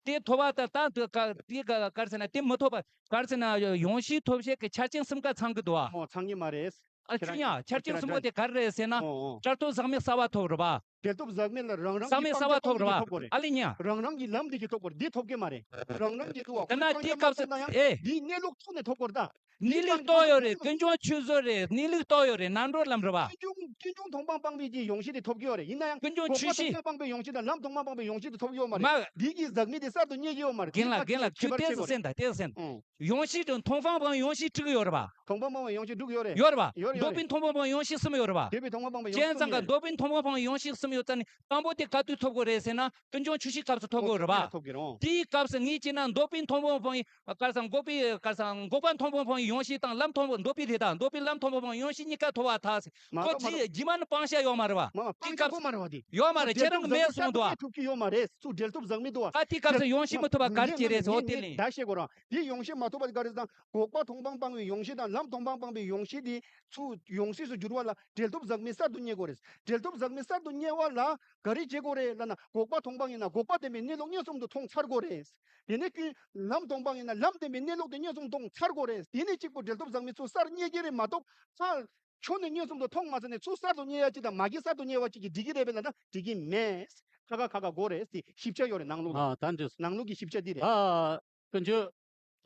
དེ་ཐོབ་པ་ད་ད་དེ་ག་དེ་ག་གར་ཟེར་ན་དེ་མི་ཐོབ་པ་གར་ཟེར་ན་ཡོངས་ཤེས་ཐོབ་བྱེད་ཀྱི་ཆ་རྐྱེན་གསུམ་ཀ་ཚང་གི་འདུག་ཨ། ཨོ་ཚང་གི་མ་རེད། ཨ་ཁྱོད་ཡང་ཆ་རྐྱེན་གསུམ་པོ་དེ་ག་རེ་རེད་ཟེར་ན། ཨོ་ཨོ། བྲལ་ཐོབ་ཟག་མེད་གསལ་བ་ཐོབ་རེད་པ། བྲལ་ཐོབ་ཟག་མེད་ལ་རང་རང་ཟག་མེད་གསལ་བ་ཐོབ་རེད་པ། ཨ་ལེ་ཉ། རང་རང་གི་ལམ་དེ་གི་ཐོབ་དགོས་རེད། འདི་ཐོབ་ཀྱི་མ་རེད། རང་རང་གི་ཐོབ་པ། དེ་ན་དེའི་སྐབས་སུ་ཨེ། འདིའི་གནས་ལུགས་ཐོག་ནས་ཐོབ་དགོས་རེད་ད། གནས་ལུགས་རྟོགས་ཡོད་རེད། ཀུན་འབྱུང་ཆོས་བཟོད་རེད། གནས་ལུགས་རྟོགས་ཡོད་རེད། རྣམ་གྲོལ་ལམ་རེད་པ། ཀུན་འབྱུང་ཀུན་འབྱུང་མཐོང་སྤང་སྤངས་པའི་གི་ཡོངས་ཤེས་དེ་ཐོབ་ཀྱི་ཡོད་རེད། ཡིན་ན་ཡང་ཀུན་འབྱུང་ཆོས་ཤིག་མཐོང་སྤང་སྤངས་པའི་ཡོངས་ཤེས་དང་ལམ་མཐོང་སྤང་སྤངས་པའི་ཡོངས་ཤེས་དེ་ཐོབ་ཀྱི་ཡོད་མ་རེད། མ། འདི་གི་ཟག་མེད་དེ་གསར་དུ་རྙེད་ཀྱི་ཡོད་མ་རེད། རྒན་ལགས་རྒན་ལགས་ཁྱོད་ལྟས་སུ་གསན་དང་ལྟས་སུ་གསན། ཡོངས་ཤེས་དང་མཐོང་སྤང་སྤངས་ཡོངས་ཤེས་འགྲིག་གི་ཡོད་རེད་པ། མཐོང་སྤང་སྤངས་པའི་ཡོངས་ཤེས་འགྲིག་གི་ཡོད་རེད། ཡོད་རེད་པ། ཡོད་རེད་ཡོད་འདོད་པའི་རེད། མཐོང་སྤང་སྤངས་ཡོངས་ཤེས་གསུམ་ཡོད་རེད་པ། འདོད་པའི་མཐོང་སྤང་སྤངས་པའི་ཡོངས་ཤེས་གསུམ་ཡོད་རེད། བྱས་ཙང་ག་འདོད་པའི་མཐོང་སྤང་སྤངས་ཡོངས་ཤེས་གསུམ་ཡོད་ཙང་ནི་དང་པོ་དེ་ག་དུས་ཐོབ་དགོས་རེད་ཟེར་ན་ཀུན་འབྱུང་ཆོས་ཤིག་སྐབས་སུ་ཐོབ་དགོས་རེད་པ། ཐོབ་ཀྱི་རེད། དེའི་སྐབས་སུ་ངས་བྱས་ན་འདོད་པའི་མཐོང་སྤང་སྤངས་ཡིན། ག་རེ་ཟེར་འགོག་པའི་ག་རེ་ཟེར་འགོག་པ་མཐོང་སྤང་སྤངས་ཡོངས་ཤེས་དང་ལམ་མཐོང་སྤང་འདོད་པའི་རེད་ད། འདོད་པའི་ལམ་མཐོང་སྤང་སྤངས་ཡོངས་ཤེས་གཉིས་ཀ་ཐོབ་པ་ཐག་ཟེར། མ་ཁོ་གཏོགས་མ་རེད། རྗེས་མ་ནི་སྤང་བྱ་ཡོད་མ་རེད་པ། མ་མ་དེའི་སྤང་བྱ་སྐབས་སུ་ཁོ་མ་རེད་པ་དེ། ཡོད་མ་རེད། ཁྱེད་རང་གི་མེད་གསུངས་འདུག་ཨ། ཐུབ་ཀྱི་ཡོད་མ་རེད། ཚུར་འབྲེལ་ཐོབ་ཟག་མེད་འདུག་ཨ། ད་དེའི་སྐབས་སུ་ཡོངས་ཤེས་མི་ཐོབ་པ་ག་རེ་བྱེད་རེད་ཟེར། འོ་དེ་ལས། ད་བཤད་དགོས་ར། དེ་ཡོངས་ཤེས་མ་ཐོབ་པ་ག་རེ་ཟེར་ན་འགོག་པ་མཐོང་སྤང་སྤངས་པའི་ཡོངས་ཤེས་དང་ལམ་མཐོང་སྤང་སྤངས་པའི་ཡོངས་ཤེས་དེ་ཚུར་ཡོངས་ཤེས་སུ་འགྱུར་བ་ལ་འབྲེལ་ཐོབ་ཟག་མེད་གསར་དུ་རྙེད་དགོས་རེད། འབྲེལ་ཐོབ་ཟག་མེད་གསར་དུ་རྙེད་པ་ལ་ག་རེ་བྱེད་དགོས་རེད་ལབ་ན། འགོག་པ་མཐོང་སྤང་ཡིན་ན་འགོག་པ་བདེན་པའི་གནས་ལུགས་མངོན་སུམ་དུ་མཐོང་ཚར་དགོས་རེད། དེ་ནས་ཀུན། ལམ་མཐོང་སྤང་ཡིན་ན་ལམ་བདེན་པའི་གནས་ལུགས་དེ་མངོན་སུམ་མཐོང་ཚར་དགོས་རེད། དེ་ནས་གཅིག་པུ་འབྲེལ་ཐོབ་ཟག་མེད་ཚུར་གསར་རྙེད་ཀྱི་རེད་མ་གཏོགས། ཕར་ཕྱོགས་ནས་མངོན་སུམ་དུ་མཐོང་མ་ཚར་ནས་ཚུར་གསར་དུ་རྙེད་ཡ་གཅིག་དང་མ་གི་གསར་དུ་རྙེད་པ་གཅིག་གིས་འགྲིག་གི་རེད་པས་ལབ་ན་འགྲིག་གི་མེད། ཁ་ཁ་ཁ་ཁ་དགོས་རེད་ཟེར། ཞིབ་ཆ་ཡོད་རེད་ནང་ལོགས་ལ། ཨ་ད་འདྲ། ནང་ལོགས་ཀྱི་ཞིབ་ཆ་འདི་རེད། ཨ་ཀུན་སྤྱོད་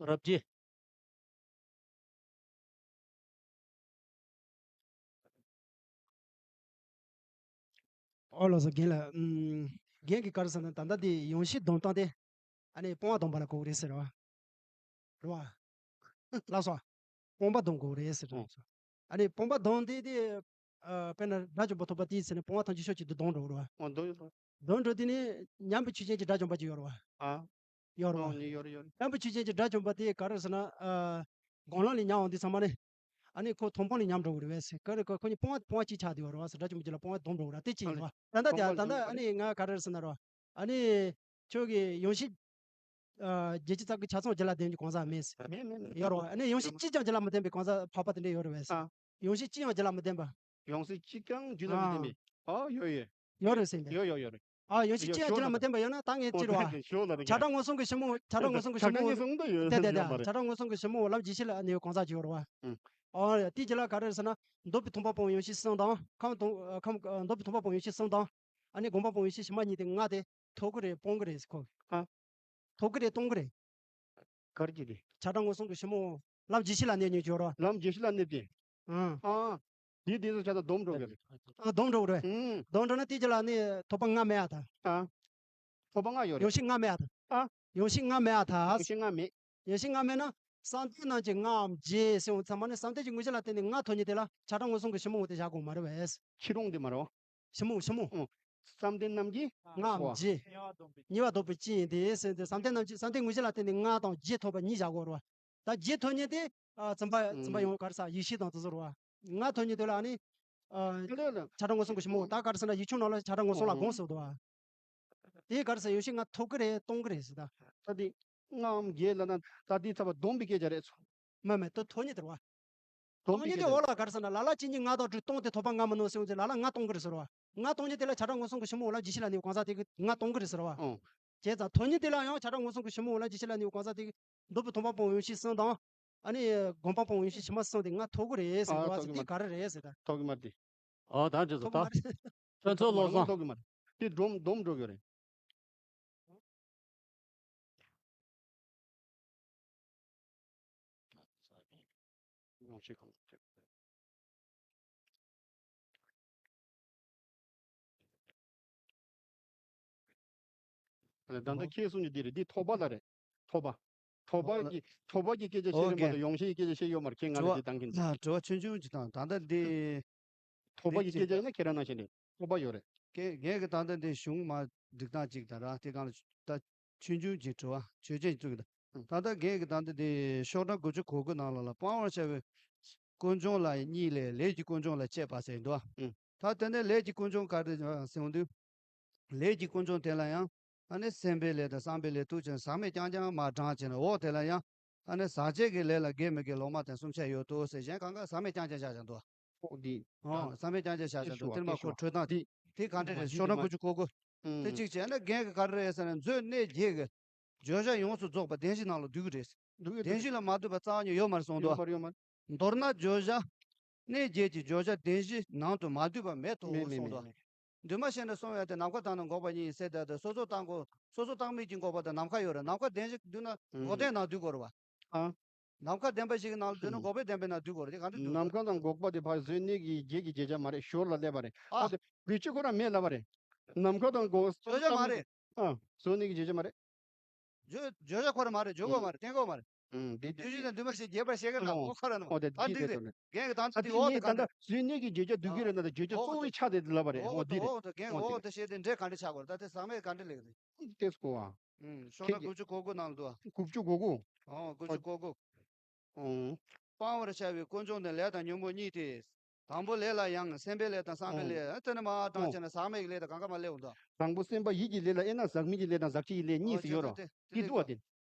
རབ་རྒྱས། ཨོ་ལགས་སོ། རྒན་ལགས། ཨུམ། རྒན་གྱིས་ག་རེ་ཟེར་ན་ད་ལྟ་འདི་ཡོངས་ཤེས་སྡོམ་སྟངས་དེ་ཨ་ནི་སྤོང་བ་སྡོམ་པ་ལ་གོ་གི་རེད་ཟེར་བ། རེད་བ། ལགས་སོ། སྤོང་བ་སྡོམ་དགོས་རེད་ཟེར་བ། ཨ་ནི་སྤོང་བ་སྡོམ་དེ་དེ། ཨ། དཔེར་ན་དགྲ་བཅོམ་པ་ཐོབ་པ་དེའི་ཚེ་ནི་སྤོང་བ་ཐམས་ཅད་ཕྱོགས་གཅིག་ཏུ་སྡོམ་འགྲོ་གི་རེད་བ། ཨོ་སྡོམ་འགྲོ་དེ་ནི་ཉམས་པའི་ཆོས་ཅན་གྱི་དགྲ་བཅོམ་པ་ཅིག་ཡོད་རེད་བ། ཨ། ཡོད་རེད་བ། ཨོ་ནི་ཡོད་རེད་ཡོད་རེད། ཉམས་པའི་ཆོས་ཅན་གྱི་དགྲ་བཅོམ་པ་དེ་ག་རེ་ཟེར་ན། ཨ། སྒོམ་ལམ་ལས་ཉམས་འོང་དུས་ཚང་མ་ནི། ཨ་ནི་ཁོ་མཐོང་སྤང་ལས་ཉམས་འགྲོ་གི་རེད་བས་ཟེར། ག་རེ་ཁོ་ཁོ་གཉིས་སྤོང་བ་སྤོང་བ་གཅིག་ཆགས་བསྡད་ཡོད་རེད་བ་ཟེར། དགྲ་བཅོམ་པ་ཅིག་ལ་སྤོང་བ་སྡོམ་འགྲོ་གི་རེད་བ། དེ་གཅིག་ཡིན་རེད་བ། ད་ལྟ་དེ་ད་ལྟ་ཨ་ནི་ང་ག་རེ་ཟེར་ན་རེད་བ། ཨ་ནི་ཁྱོད་ཀྱི་ཡོངས་ཤེས། ཨ། བརྒྱད་ཅུ་རྩ་དགུ་ཆ་ཚང་རྒྱུད་ལ་ལྡན་གྱི་གང་ཟག་མེད་ཟེར། མེད་མེད་མེད། ཡོད་རེད་བ། ཨ་ནི་ཡོངས་ཤེས་གཅིག་ཀྱང་རྒྱུད་ལ་མི་ལྡན་པའི་གང་ཟག་འཕགས་པ་དེ་འདྲ་ཡོད་རེད་བས་ཟེར། ཨ། ཡོངས་ཤེས་གཅིག་ཡང་རྒྱུད་ལ་མི་ལྡན་པ། ཡོངས་ཤེས་གཅིག་ཀྱང་རྒྱུད་ལ་མི་ལྡན་པའི། ཨ། ཨོ་ཡོད་ཡོད། ཡོད་རེད་ཟེར་ཏེ། ཡོད་ཡོད་ཡོད་རེད། ཨ། ཡོངས་ཤེས་གཅིག་ཡང་རྒྱུད་ལ་མི་ལྡན་པ་ཡོད་ན་ད་ངས་ཅི་རེད་བ། ཞོག་ལ་རེད། ཆགས་བྲལ་མངོན་སུམ་གྱི་ཕྱི་མོ། ཆགས་བྲལ་མངོན་སུམ་གྱི་ཕྱི་མོ། ཆགས་བྲལ་མངོན་སུམ་གྱི་ཕྱི་མོ་ལམ་ཇི་ཤེས་ལ་ཨ་ནི་གང་ཟག་ཅིག་ཡོད་རེད་བ། ཨ། ཨོ་དེ་རྗེས་ལ་ག་རེ་ཟེར་ན། འདོད་པའི་མཐོང་སྤང་སྤོང་ཡོངས་ཤེས་གསུམ་དང་། ཁམས་མཐོང་། ཁམས། འདོད་པའི་མཐོང་སྤང་སྤོང་ཡོངས་ཤེས་གསུམ་དང་། ཨ་ནི་སྒོམ་སྤང་སྤོང་ཡོངས་ཤེས་ཕྱི་མ་གཉིས་དེ་ལྔ་དེ་ཐོབ་ཀྱི་རེད། སྤོང་གི་རེད་ཟེར་ཁོ། ཨ། ཐོབ་ཀྱི་རེད། སྤོང་གི་རེད། གར་གྱི་དེ། བྱ་བྲལ་མངོན་སུམ་གྱི་ཞི་མོ། ལམ་རྒྱས་ཤིང་ལ་གནས་ཉིད་ཀྱི་རོ། ལམ་རྒྱས་ཤིང་ལ་གནས་ཏེ། ཨང་། ཨ། དེ་དེ་ཚོ་ཆ་ད་སྡོམ་འགྲོ་གི་རེད། ཨ། སྡོམ་འགྲོ་གི་རེད། ཨང་། སྡོམ་འགྲོ་ན་དེ་རྗེས་ལ་ནི་ཐོབ་པ་ལྔ་མེད་ཨ་ད། ཨ། ཐོབ་པ་ལྔ་ཡོད་རེད། ཡོངས་ཤེས་ལྔ་མེད་ཨ་ད། ཨ། ཡོངས་ཤེས་ལྔ་མེད་ཨ་ད། ཡོངས་ཤེས་ལྔ་མེད། ཡོངས་ཤེས་ལྔ་མེད་ན། བསམ་གཏན་རྣམས་ཀྱི་ལྔའམ་བརྒྱད་ཟེར་བ་ཚང་མ་ནི་བསམ་གཏན་གྱི་དངོས་གཞི་ལ་བརྟེན་ནས་ལྔ་ཐོབ་ཉིད་དེ་ལ་བྱ་བྲལ་མངོན་སུམ་གྱི་ཞི་མོ་དེ་བཞག་དགོས་མ་རེད་པས། ཕྱི་རོང་དེ་མ་རེད། ཞི་མོ་ཞི་མོ། ཨོ། བསམ་གཏན་རྣམས་ཀྱི་ལྔའམ་བརྒྱད། ཉེ་བར་བསྡོགས་པའི་སྤྱི་ཡིན་ཏེ་ཟེར་ཏེ་བསམ་གཏན་རྣམས་ཀྱི་བསམ་གཏན་དངོས་གཞི་ལ་བརྟེན་ནས་ལྔ་དང་བརྒྱད་ཐོབ་པ་གཉིས་བཞག་དགོས་རེད་པ། ད་བརྒྱད་ཐོབ་ཉིད་དེ། ཨ། ཚིམ་པ་ཚིམ་པ་ཡོང་གར་ས་ཡེ་ཤེས་དང་དེ་ཚོ་རེད་པ། ལྔ་ཐོབ་ཉིད་དེ་ལ་ནི། ཨ། ལ་ལ། བྱ་བྲལ་མངོན་སུམ་གྱི་ཞི་མོ་ད་གར་ས་ན་ཡིག་ཆུང་ནང་ལ་བྱ་བྲལ་མངོན་སུམ་ལ་དགོངས་སུ་འདུག་པ། དེའི་གར་ས་ཡོངས་ཤེས་ལྔ་ཐོབ་ཀྱི་རེད་སྟོང་གི་རེད་ཟེར་ད། ད་དེ་ལྔའམ་བརྒྱད་ལ་ན་ད་དེ་ཚ་བ་སྡོམ་པའི་སྐད་ཆ་རེད་ཚོ། མ་མེད་དོ་ཐོབ་ཉིད་དེ་རེད་པ། སྡོམ་པའི་སྐད་ཆ་རེད། སྡོམ་ཉིད་དེ་འོག་ལ་གར་ས་ན་ལ་ལ་གཅིག་གཉིས་ལྔ་དང་དྲུག་སྟོང་དེ་ཐོབ་པ་ལྔ་མིན་ནོ་ཟེར་འོང་ཚེ་ལ་ལ་ལྔ་སྟོང་གི་རེད་ཟེར་བ། ལྔ་སྟོང་ཉིད་དེ་ལ་བྱ་བྲལ་མངོན་སུམ་གྱི་ཞི་མོ་འོག་ལ་རྒྱས་ཤིང་ལ་གནས་པའི་གང་ཟག་དེ་གི་ལྔ་སྟོང་གི་རེད་ཟེར་བ། ཨོ། བྱས་ཙང་ཐོབ་ཉིད་དེ་ལ་ཡང་བྱ་བྲལ་མངོན་སུམ་གྱི་ཞི་མོ་འོག་ལ་རྒྱས་ཤིང་ལ་གནས་པའི་གང་ཟག་དེ་གི་འདོད་པའི་མཐོང་སྤང་སྤོང་བའི་ཡོངས་ཤེས་གསུམ་དང་། ཨ་ནི་སྒོམ་སྤང་སྤོང་བའི་ཡོངས་ཤེས་ཕྱི་མ་གསུམ་དེ་ལྔ་ཐོབ་གི་རེད་ཟེར་ཨ་འདུག་བ། ཐོབ་གི་དེ་མ་ག་རེ་རེད་ཟེར་ད། ཐོབ་གི་མ་རེད། ཨོ་ད་ཅི་ཟེར་ཐོབ་ད། གི་མ་རེད། ཕན་ཚུན་བློ་བཟང་། ཐོབ་གི་མ་རེད། དེ་སྡོམ་སྡོམ་འགྲོ་གི་རེད། ད་ལྟ་ཁྱེད་གསུང་གི་འདི་རེད། འདི་ཐོབ་པ་ལ་རེད། ཐོབ་པ། ཐོབ་པ་གི་ཐོབ་པ་གི་སྐད་ཆ་བཤད་ཡོད་མ་གཏོགས་ཡོངས་ཤེས་ཀྱི་སྐད་ཆ་བཤད་ཡོད་མ་རེད། ཁྱེད་ང་ལ་འདི་བཏང་གིན་འདུག་དྲི་བ་ཆུང་ཆུང་ཅིག་དང་ད་ལྟ་འདི། ཐོབ་པ་ཡི་སྐད་ཆ་ཡིན་ན་ཁྱེད་རང་ནང་བཞིན་རེད། ཐོབ་པ་ཡོད་རེད། ངས་ངས་ཀྱི་ད་ལྟ་འདི་གཞུང་མ་སྒྲིག་སྟངས་གཅིག་དང་ར་དེ་གང་ལ་ད་ཆུང་ཆུང་གཅིག་དྲི་བ་ཆོས་ཅན་གཅིག་དང་། ད་ལྟ་ངས་ཀྱི་ད་ལྟ་འདི་ཤོག་གྲངས་དགུ་བཅུ་གོ་དགུ་ནང་ལ་ལ་སྤང་བར་བྱ་བའི་ཀུན་འབྱུང་ལ་གཉིས་ལས་ལས་ཀྱི་ཀུན་འབྱུང་ལ་དཔྱད་པ་ཟེར་འདུག་ད་དེ་ནས་ལས་ཀྱི་ཀུན་འབྱུང་ག་རེ་ཟེར་འདུག་ལས་ཀྱི་ཀུན་འབྱུང་དེ་ལ་ཡང་ཨ་ནི་སེམས་པའི་ལས་དང་བསམ་པའི་ལས་ཐུག་ཅིང་ཟག་མེད་རྐྱང་རྐྱང་མར་དྲངས་བྱས་ནས་འོག་དེ་ལ་ཡང་ཨ་ནི་ཟག་བཅས་ཀྱི་ལས་ལ་དགེ་མི་དགེ་ལོག་སྨྲ་དོན་གསུམ་ཆ་ཡོད་དོ་ཟེར། གཞན་གང་ག་ཟག་མེད་རྐྱང་རྐྱང་བཞག་ཀྱང་འདུག་འོ་འདི། ཨོ་ཟག་མེད་རྐྱང་རྐྱང་བཞག་ཀྱང་འདུག་དེ་ལ་མ་ཁོ་འཕྲོད་སྟངས་དེ། དེ་ག་འདྲ་རེད། ཤོག་གྲངས་དགུ་བཅུ་གོ་དགུ། དེ་གཅིག་བྱས་ན་རྒན་གྱི་ག་རེ་རེད་ཟེར་ན་མཛོད་གནས་བརྒྱད་ཀྱི་བརྗོད་བྱ་ཡོངས་སུ་རྫོགས་པ་བདེན་བཞི་ནང་ལ་འདུས་ཀྱི་རེད། འདུས་ཀྱི་བདེན་བཞི་ལ་མ་འདུས་པ་རྩ་བ་ཉིད་ཡོད་མ་རེད་གསུངས་འདུག་ཡོད་མ་རེད་ཡོད་མ་རེད། མདོར་ན་བརྗོད་བྱ་གནས་བརྒྱད་ཀྱི་བརྗོད་བྱ་བདེན་བཞི་ནང་དུ་མ་འདུས་པ་མེད་དོ་མེད་མེད་གསུངས་མེད་འདུག་མེད། འདུས་མ་བྱས་ནས་གསུངས་ཡ་དེ་ནམ་མཁའ་དང་ནི་འགོག་པ་གཉིས་ཡིན་ཟེར་ཏེ་སོ་སོ་བཏང་དགོས། སོ་སོ་བཏང་མིན་གྱི་འགོག་པ་དང་ནམ་མཁའ་ཡོད་རེད། ནམ་མཁའ་བདེན་བཞི་འདུས་ན་ཨུམ། འགོག་བདེན་ནང་འདུས་དགོས་རེད་བ། ཨ། ནམ་མཁའ་བདེན་པ་ཞིག་གི་ནང་ལ་འདུས་ན་ཨུམ། འགོག་པའི་བདེན་པའི་ནང་འདུས་དགོས་རེད། དེ་གང་འདྲ་འདུས་ནམ་མཁའ་དང་འགོག་པ་དེ་ཕར་མཛོད་གནས་ཀྱི་བརྒྱད་ཀྱི་བརྗོད་བྱ་མ་རེད། ཞོར་ལ་སླེབས་པ་རེད། ཨ། ཨ་དེ་བེད་སྤྱོད་ཁོ་རང་མེད་ལབ་པ་རེད། ནམ་མཁའ་དང་འགོག་བརྗོད་བྱ་མ་རེད། ཨ། མཛོད་གནས་ཀྱི་བརྗོད་བྱ་མ་རེད། བརྗོད་བརྗོད་བྱ་ཁོ་རང་མ་རེད། བརྗོད་དགོས་མ་རེད། བསྟན་དགོས་མ་རེད། ཨུམ། དེ་དེ་བརྗོད་བྱ་དང་འདུས་མ་བྱས་རྒྱས་པར་བཤད་ཀྱི་ན་ཨོ་ཁོ་རང་ནམ། ཨོ་དེ་ཨ་འདི་འདི་དེ་དེ་དེ། རྒན་གྱི་དང་ཨ་དེ་དེ་འོག་དེ་གང་འདྲ། མཛོད་གནས་ཀྱི་བརྗོད་བྱ་འདུས་ཀྱི་རེད་ན་ད་བརྗོད་བྱ་གཙོ་བོའི་ཆ་དེ་ལབ་པ་རེད། འོ་དེ་རེད། འོག་དེ་རྒན་འོ་དེ་འོག་དེ་བཤད་དེ་འདྲེ་ག་འདྲ་ཆགས་དགོས་རེད། ད་དེ་ཟག་མེད་ག་འདྲ་ལེགས་རེད། ཏེས་གོ་བ། ཨུམ། ཤོག་ཁྱེད་གྲངས་ཀྱི་དགུ་བཅུ་གོ་དགུ་ནང་ལ་འདུག་ཨ། དགུ་བཅུ་གོ་དགུ། ཨོ་དགུ་བཅུ་གོ་དགུ། ཨོ། སྤང་བར་བྱ་བའི་ཀུན་འབྱུང་ནི་ལས་དང་ཉོན་མོངས་གཉིས་ཏེ། དང་པོ་ལས་ལ་ཡང་སེམས་པའི་ལས་དང་བསམ་པའི་ལས། ཨོ། ཨ་དེ་ནི་མ་དྲངས་བྱས་ནས་ཟག་མེད་ཀྱི་ལས་དང་གང་ག་མ་སླེབས་འདུག་དང་པོ་སེམས་པ་ཡིད་ཀྱི་ལས་ལ་དབྱེ་ན་ཟག་མེད་ཀྱི་ལས་དང་ཟག་བཅས་ཀྱི་ལས་གཉིས་སུ་ཡོད་རོ། ཨོ་དེ་འདུག་བ་དེ།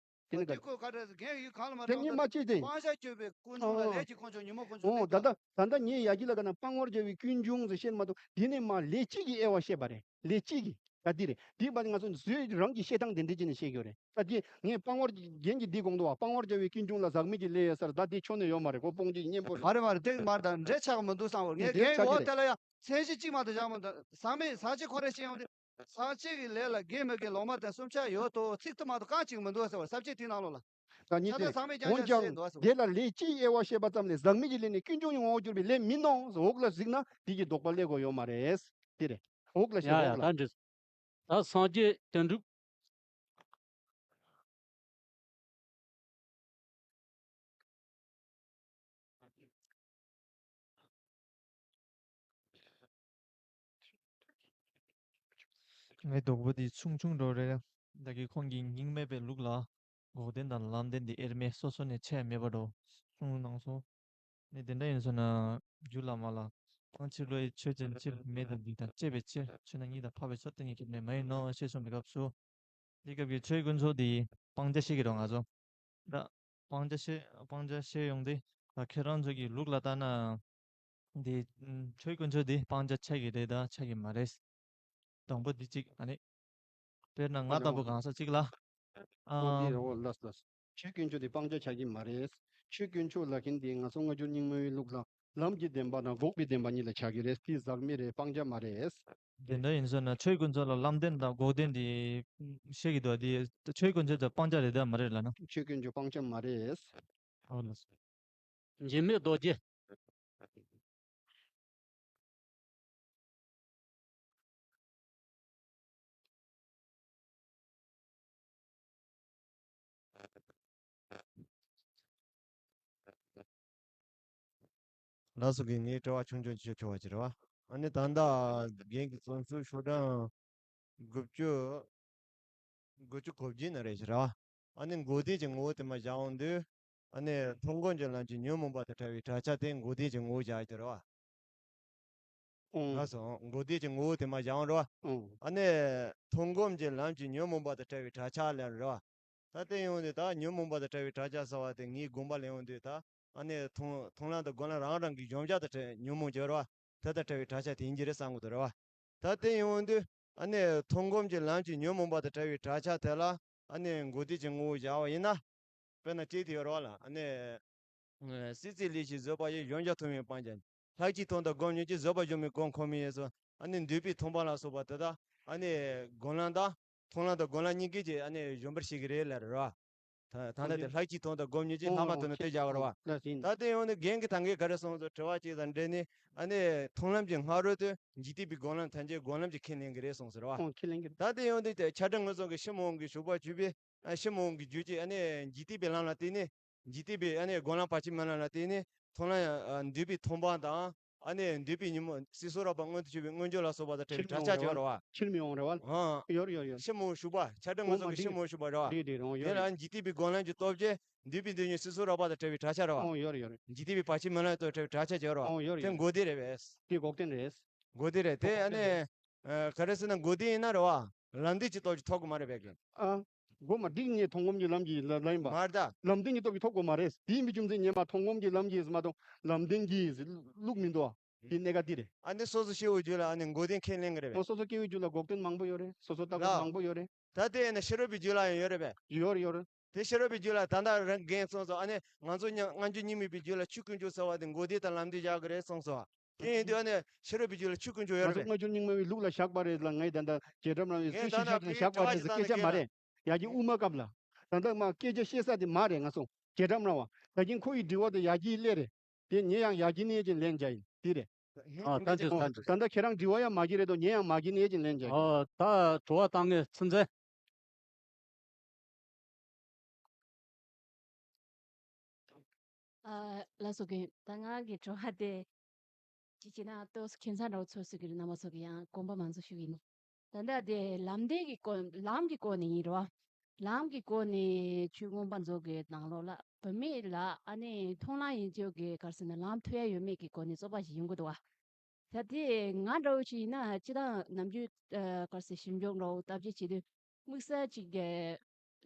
དེ་ནི་ག་རེ། ཁོ་ག་རེ་རྒན་ཡིག་གང་ལ་མ་དེ་གཉིས་མ་གཅིག་སྟེ། སྤང་བྱ་སྤྱོད་པའི་ཀུན་འབྱུང་ལ་ལས་ཀྱི་ཀུན་འབྱུང་ཉོན་མོངས་ཀུན་འབྱུང་ཨོ་ད་ལྟ་ད་ལྟ་ངས་ཡ་གི་ལ་ག་ན་སྤང་བར་བྱ་བའི་ཀུན་འབྱུང་ཟེར་བཤད་མ་གཏོགས་དེ་ནས་མ་ལས་གཅིག་གི་དབྱེ་བ་བཤད་པ་རེད། ལས་གཅིག་གི་ད་འདི་རེད། འདི་པ་ང་ཚོ་མཛོད་རང་གི་བཤད་སྟངས་དེ་འདྲ་བྱས་ནས་བཤད་ཀྱི་ཡོད་རེད། ད་དེ་ངས་སྤང་བར་རྒན་གྱིས་འདི་དགོངས་འདུག་བ། སྤང་བར་བྱ་བའི་ཀུན་འབྱུང་ལ་ཟག་མེད་ཀྱི་ལས་ཡོད་ས་རེད། ད་དེ་ཆོ་ནས་ཡོད་མ་རེད། ཁོ་སྤོང་རྒྱུ་གཉེན་པོ་རེད། མ་རེད་མ་རེད། དེ་མ་རེད། ད་འདྲེ་ཆགས་མི་འདུག་བསམ་བར་ངས་རྒན་འོ་དེ་ལ་ཡང་མཚན་གཞི་གཅིག་མ་གཏོགས་བཞག་མི་འདུག་ཟག་མེད་ཟག་བཅས་ཁོ་རེ་ཤེས་ཡོང་དུས། ཟག་བཅས་ཀྱི་ལས་ལ་དགེ་མི་དགེ་ལོག་སྨྲ་དོན་གསུམ་ཆ་ཡོད་དོ། ཚིག་ཐུབ་མ་གཏོགས་རྐང་གཅིག་མི་འདུག་ཟེར་བ་ས་བཅད་དེའི་ནང་ལོགས་ལ། ད་ཉིད་དེ་འོན་ཀྱང་དེ་ལ་ལས་གཅིག་དབྱེ་བ་བཤད་པ་ཙམ་ལས་ཟག་མེད་ཀྱི་ལས་ནི་ཀུན་འབྱུང་གི་ངོ་བོར་གྱུར་པའི་ལས་མིན་ནོ། འོག་ལ་གཟིགས་ན་དེ་གི་ལྡོག་པ་སླེབས་དགོས་ཡོད་མ་རེད། དེ་རེད། འོག་ལ་ཡ་ཞེས་ཡ་འོག་ལ། ད་འགྲིག་ད་སངས་རྒྱས་དོན་གྲུབ། ངའི་རྡོག་པོ་འདི་ཆུང་ཆུང་འགྲོ་རེད། ད་གིན་ཁོང་གིས་སྙིང་མེད་པའི་ལུགས་ལ་འགོག་བདེན་དང་ལམ་བདེན་འདི་དབྱེར་མེད་སོ་སོ་ནས་ཕྱེ་མེད་པ་འགྲོ་གསུངས་གནང་སོང་། ནི་དེ་འདྲ་ཡིན་སོང་ན་རྒྱུ་ལ་མ་ལ་གང་ཕྱིར་བློ་ཡི་ཆོས་ཅན་ཕྱིར་མེད་དང་འཇིག་དང་བཅས་པའི་ཕྱིར་ཆོས་རྣམས་ཉིད་དང་འཕགས་པའི་ཕྱིར་བསྟན་ཉིད་ཀྱི་གནས་མ་ཡིན་ནོ་ཞེས་གསུངས་པའི་སྐབས་སུ། འདི་སྐབས་ཀྱི་ཆོས་དཀོན་མཆོག་འདི་སྤང་བྱ་ཤེས་ཀྱི་རེད་ང་ཚོ། ད་སྤང་བྱ་ཤེས་སྤང་བྱ་ཤེས་ཡོང་དེ་ད་ཁྱེད་རང་ཚོ་གི་ལུགས་ལ་ལྟ་ན། འདི་ཆོས་དཀོན་མཆོག་འདི་སྤང་བྱ་ཆགས་ཀྱི་རེད་ད་ཆགས་ཀྱི་མ་རེད། དང་པོ་འདི་གཅིག་ཨ་ནི། དཔེར་ན་ང་ལྟ་བུ་གང་ཟག་གཅིག་ལ། ཨ། འོ་འདི་རེད། འོ་ལགས་ལགས། ཆོས་དཀོན་མཆོག་འདི་སྤང་བྱ་ཆགས་ཀྱི་མ་རེད། ཆོས་དཀོན་མཆོག་ལབ་མཁན་དེ་ང་ཚོ་སྔ་འགྱུར་རྙིང་མའི་ལུགས་ལ་ལམ་གྱི་བདེན་པ་དང་འགོག་པའི་བདེན་པ་གཉིས་ལ་ཆགས་ཀྱི་རེད། དེ་ཟག་མེད་རེད། སྤང་བྱ་མ་རེད། དེ་འདྲ་ཡིན་ཟེར་ན་ཆོས་དཀོན་མཆོག་ལ་ལམ་བདེན་དང་འགོག་བདེན་དེ་བཤད་ཀྱི་འདུག་དེ་ཆོས་དཀོན་མཆོག་དེ་སྤང་བྱ་རེད་དམ་མ་རེད་ལབ་ན། ཆོས་དཀོན་མཆོག་སྤང་བྱ་མ་རེད། ཨོ་ལགས་སོ། འཇིགས་མེད་རྡོ་རྗེ། ལགས་སོ། གི་ངའི་དྲི་བ་ཆུང་ཆུང་ཅིག་ཞུ་ཆོག་པ་ཅིག་རེད་བ། ཨ་ནི་ད་ལྟ་རྒན་གྱི་རྩོམ་སྲོལ་ཤོག་གྲངས་དགུ་བཅུ། དགུ་བཅུ་གོ་བརྒྱད་ནང་རེད་ཤག་ར། ཨ་ནི་འགོག་བདེན་གྱི་ངོ་བོ་དེ་མར་བཞག་འོང་དུས། ཨ་ནི་མཐོང་སྒོམ་གྱི་ལམ་གྱི་ཉོན་མོངས་པ་དང་བྲལ་བའི་གྲགས་ཆ་དེ་འགོག་བདེན་གྱི་ངོ་བོ་བཞག་ཡོད་རེད་བ། ཨོ། ལགས་སོ། འགོག་བདེན་གྱི་ངོ་བོ་དེ་མར་བཞག་འོང་རེད་བ། ཨོ། ཨ་ནི་མཐོང་སྒོམ་གྱི་ལམ་གྱི་ཉོན་མོངས་པ་དང་བྲལ་བའི་གྲགས་ཆ་ལབ་རེད་བ། ད་དེ་ཡོང་དུས་ད་ཉོན་མོངས་པ་དང་བྲལ་བའི་གྲགས་ཆ་ཟེར་བ་དེ་ངའི་དགོངས་པ་ལ་ཡོང་དུས་ད། ཨ་ནི་མཐོང་མཐོང་ལམ་དང་སྒོམ་ལམ་རང་རང་གི་གཞོམ་བྱ་དང་བྲལ་ཉོན་མོངས་ཀྱི་རེད་བ། དེ་དང་བྲལ་བའི་གྲགས་ཆ་དེ་ཡིན་གྱི་རེད་བསམ་གྱི་འདུག་རེད་བ། ད་དེ་ཡིན་འོང་དུས། ཨ་ནི་མཐོང་སྒོམ་གྱི་ལམ་གྱི་ཉོན་མོངས་པ་དང་བྲལ་བའི་གྲགས་ཆ་དེ་ལ། ཨ་ནི་འགོག་བདེན་གྱི་ངོ་བོ་བཞག་པ་ཡིན་ན། དཔེར་ན་གཅིག་དེ་ཡོད་རེད་བ་ལ། ཨ་ནི། སྲིད་རྩེའི་ལས་ཀྱིས་བཟོད་པ་ཡི། གཞོམ་བྱ་མཐོང་བས་སྤང་བྱ། ལྷག་ཅིང་མཐོང་དང་སྒོམ་ཉོན་ཅིང་། བཟོད་པ་གཞོམ་མེད་སྒོམ་ཁོམ་མིན་ཡིན་སོགས། ཨ་ནི་འདུས་པའི་མཐོང་སྤང་ལ་སོགས་པ་དེ་དག་ཨ་ནི་སྒོམ་ལམ་དང་། མཐོང་ལམ་དང་སྒོམ་ལམ་གཉིས་ཀའི་ཀྱི་ཨ་ནི་གཞོམ་པར་བྱེད་ཀྱི་རེད་ལབ་རེད་བ། ད་ད་ལྟ་དེ་ལྷག་ཅིང་མཐོང་དང་སྒོམ་ཉོན་ཅིང་། ལྷག་མ་མཐོང་ན་དེ་བཞག་པ་རེད་བ། ད་དེ་ཡོང་ནས་རྒན་གྱིས་ད་གིན་ག་རེ་གསུངས་སོང་། དྲི་བ་གཅིག་དང་འབྲེལ་ནས། ཨ་ནི་མཐོང་ལམ་གྱི་སྔ་རོལ་དུ་འཇིག་རྟེན་པའི་སྒོམ་ལམ་ཐམས་ཅད་སྒོམ་ལམ་གྱིས་ཁས་ལེན་གྱི་རེད་གསུངས་ཟེར་བ། ཨོ། ཁས་ལེན་གྱི་རེད། ད་དེ་ཡོང་དུས་དེ་ཆ་འདྲ་ངོས་བཟུང་གི་ཕྱི་མ་འོངས་ཀྱི་ཞུགས་པ་བཅུ་པའི། ཨ། ཕྱི་མ་འོངས་ཀྱི་རྒྱུད་ཀྱི་ཨ་ནི་འཇིག་རྟེན་པའི་ལམ་ལ་བརྟེན་ནས། འཇིག་རྟེན་པའི་ཨ་ནི་སྒོམ་ལམ་བར་ཆད་མེད་ལམ་ལ་བརྟེན་ནས། མཐོང་ལམ། ཨ། འདུས་པའི་མཐོང་སྤང་དང་། ཨ་ནི་འདུས་པའི་ཉོན་མོངས་སྲིད་གསུམ་རགས་པ་མངོན་དུ་གྱུར་པའི་མངོན་བརྗོད་ལ་སོགས་པ་དང་བྲལ་བའི་གྲགས་ཆ་ཅིག་ཡོད་རེད་བ། ཕྱིར་མི་འོང་རེད་བ། ཨང་། ཡོད་རེད་ཡོད་རེད། ཕྱི་མ་འོངས་ཞུགས་པ། ཆ་འདྲ་ངོས་བཟུང་གི་ཕྱི་མ་འོངས་ཞུགས་པ་རེད་བ། འགྲིག་འགྲིག་རང་ཡོད་དེ་རེད། ལ་འཇིག་རྟེན་པའི་སྒོམ་ལམ་གྱི་སྟོབས་ཀྱིས་འདུས་པའི་འདོད་ཉོན་སྲིད་གསུམ་རགས་པ་དང་བྲལ་བའི་གྲགས་ཆ་རེད་བ། ཨང་། ཡོད་རེད་ཡོད་རེད། འཇིག་རྟེན་པའི་བར་ཆད་མེད་ལམ་དང་བྲལ་བའི་གྲགས་ཆ་ཅིག་ཡོད་རེད་བ། ཨང་། ཡོད་རེད་དེ་ཡོད་རེད། འགོག་བདེན་རེད་པས། འགོག་བདེན་རེད་དེ། ཨ་ནི། ཨ། ག་རེ་ཟེར་ན་འགོག་བདེན་ཡིན་ན་རེད་བ། ལམ་བདེན་གྱི་སྟོབས་ཀྱིས་ཐོབ་དགོས་མ་རེད་པས། ཨ། དགོས་མ་འགྲིག་ངས་མཐོང་སྒོམ་གྱི་ལམ་གྱིས་ལ་ལ་ཡིན་པ། མ་རེད་ད། ལམ་བདེན་གྱི་སྟོབས་ཀྱིས་ཐོབ་དགོས་མ་རེད། དེ་ཡིན་པའི་རྒྱུ་མཚན་ངས་མ་མཐོང་སྒོམ་གྱི་ལམ་གྱིས་མ་གཏོགས་ལམ་བདེན་གྱིས་ལུགས་མི་འདུག་ཨ། དེ་གནད་འགག་དེ་རེད། ཨ་ནི་སོ་སོ་སྐྱེ་བོའི་རྒྱུད་ལ་ཨ་ནི་འགོག་བདེན་ཁས་ལེན་གྱི་རེད་པས། སོ་སོ་སྐྱེ་བོའི་རྒྱུད་ལ་འགོག་བདེན་མང་པོ་ཡོད་རེད། སོ་སོ་ལྟ་བུ་ལ། མང་པོ་ཡོད་རེད། ད་དེ་ཡིན་ན་ཕྱི་རོལ་པའི་རྒྱུད་ལ་ཡང་ཡོད་རེད་པས། ཡོད་རེད་ཡོད་རེད། དེ་ཕྱི་རོལ་པའི་རྒྱུད་ལ་ད་ལྟ་རང་རྒན་སོང་སོང་། ཨ་ནི་ང་ཚོ་ཉ་སྔ་འགྱུར་རྙིང་མའི་པའི་རྒྱུད་ལ་ཆོས་དཀོན་མཆོག་ཟེར་བ་དེ་འགོག་བདེན་དང་ལམ་བདེན་བཞག་གི་རེད་སོང་སོང་། དེ་ཡིན་དུས་ཨ་ནི་ཕྱི་རོལ་པའི་རྒྱུད་ལ་ཆོས་དཀོན་མཆོག་ཡོད་ང་རེད་ཚོ་པས། སྔ་འགྱུར་རྙིང་མ་བའི་ལུགས་ལ་བཞག་པ་རེད་ལ། ངས་ད་ལྟ་རྒྱལ་ཁྲིམས་རང་བའི་ངས་སྲིད་ད་ཞབས་ལ་ལྟ་བཞག་པ་རེད་ཟེར་སྐད་ཆ་མ་རེད། ཡ་གི་དབུ་མ་སྐབས་ལ། ད་ལྟ་མ་སྐད་ཆ་བཤད་ས་དེ་མ་རེད། ང་ཚོ་རྒྱལ་ཁྲིམས་རང་བ། ད་གིན་ཁོ་ཡི་དྲི་བ་དེ་ཡ་གིའི་སླད་རེད། དེ་ངས་ཡང་ཡ་གི་ནས་ཀྱི་ལན་རྒྱག་ཡིན་དེ་རེད། ཨ། ད་འདི་ད་འདི། ད་ལྟ་ཁྱེད་རང་དྲི་བ་ཡང་མ་གི་རེད་དོ། ངས་ཡང་མ་གི་ནས་ཀྱི་ལན་རྒྱག་ཡིན། ཨ། ད་དྲི་བ་བཏང་ངས་ཚུན་ཚན། ཨ། ལགས་སོ། རྒན། ད་ང་གི་དྲི་བ་དེ། ཅི་བྱས་ན་ཏོག་ཙམ་ཁྱད་མཚར་འདྲ་བོ་ཚོར་སྲིད་ཀྱི་རེད། རྣམ་པ་ཚོ་གི་ཡང་དགོངས་པ་མང་ཚོགས་ཞུ་གི་ཡིན། ད་ལྟ་དེ་ལམ་བདེན་གྱི་སྐོར། ལམ་གྱི་སྐོར་ནས་ཡིན་རོ། ལམ་གྱི་སྐོར་ནས་ཆོས་མངོན་པ་མཛོད་ཀྱི་ནང་ལོགས་ལ་བུད་མེད་ལ་ཨ་ནི་མཐོང་ལམ་ཡིན་ཆོག་གི་ག་རེ་ཟེར་ན་ལམ་ཐོབ་ཡ་ཡོད་མེད་ཀྱི་སྐོར་ནས་རྩོད་པ་ཞིག་ཡོང་གི་འདུག་བ། ད་དེ་ང་འདྲ་བོ་ཞིག་ཡིན་ན་སྤྱིར་བཏང་ནམ་རྒྱུན་ཨ་ག་རེ་ཟེར་ཞིབ་འཇུག་འདྲ་བོ་ལྟ་བྱེད་བྱེད་དུས། དམིགས་བསལ་གཅིག་གི་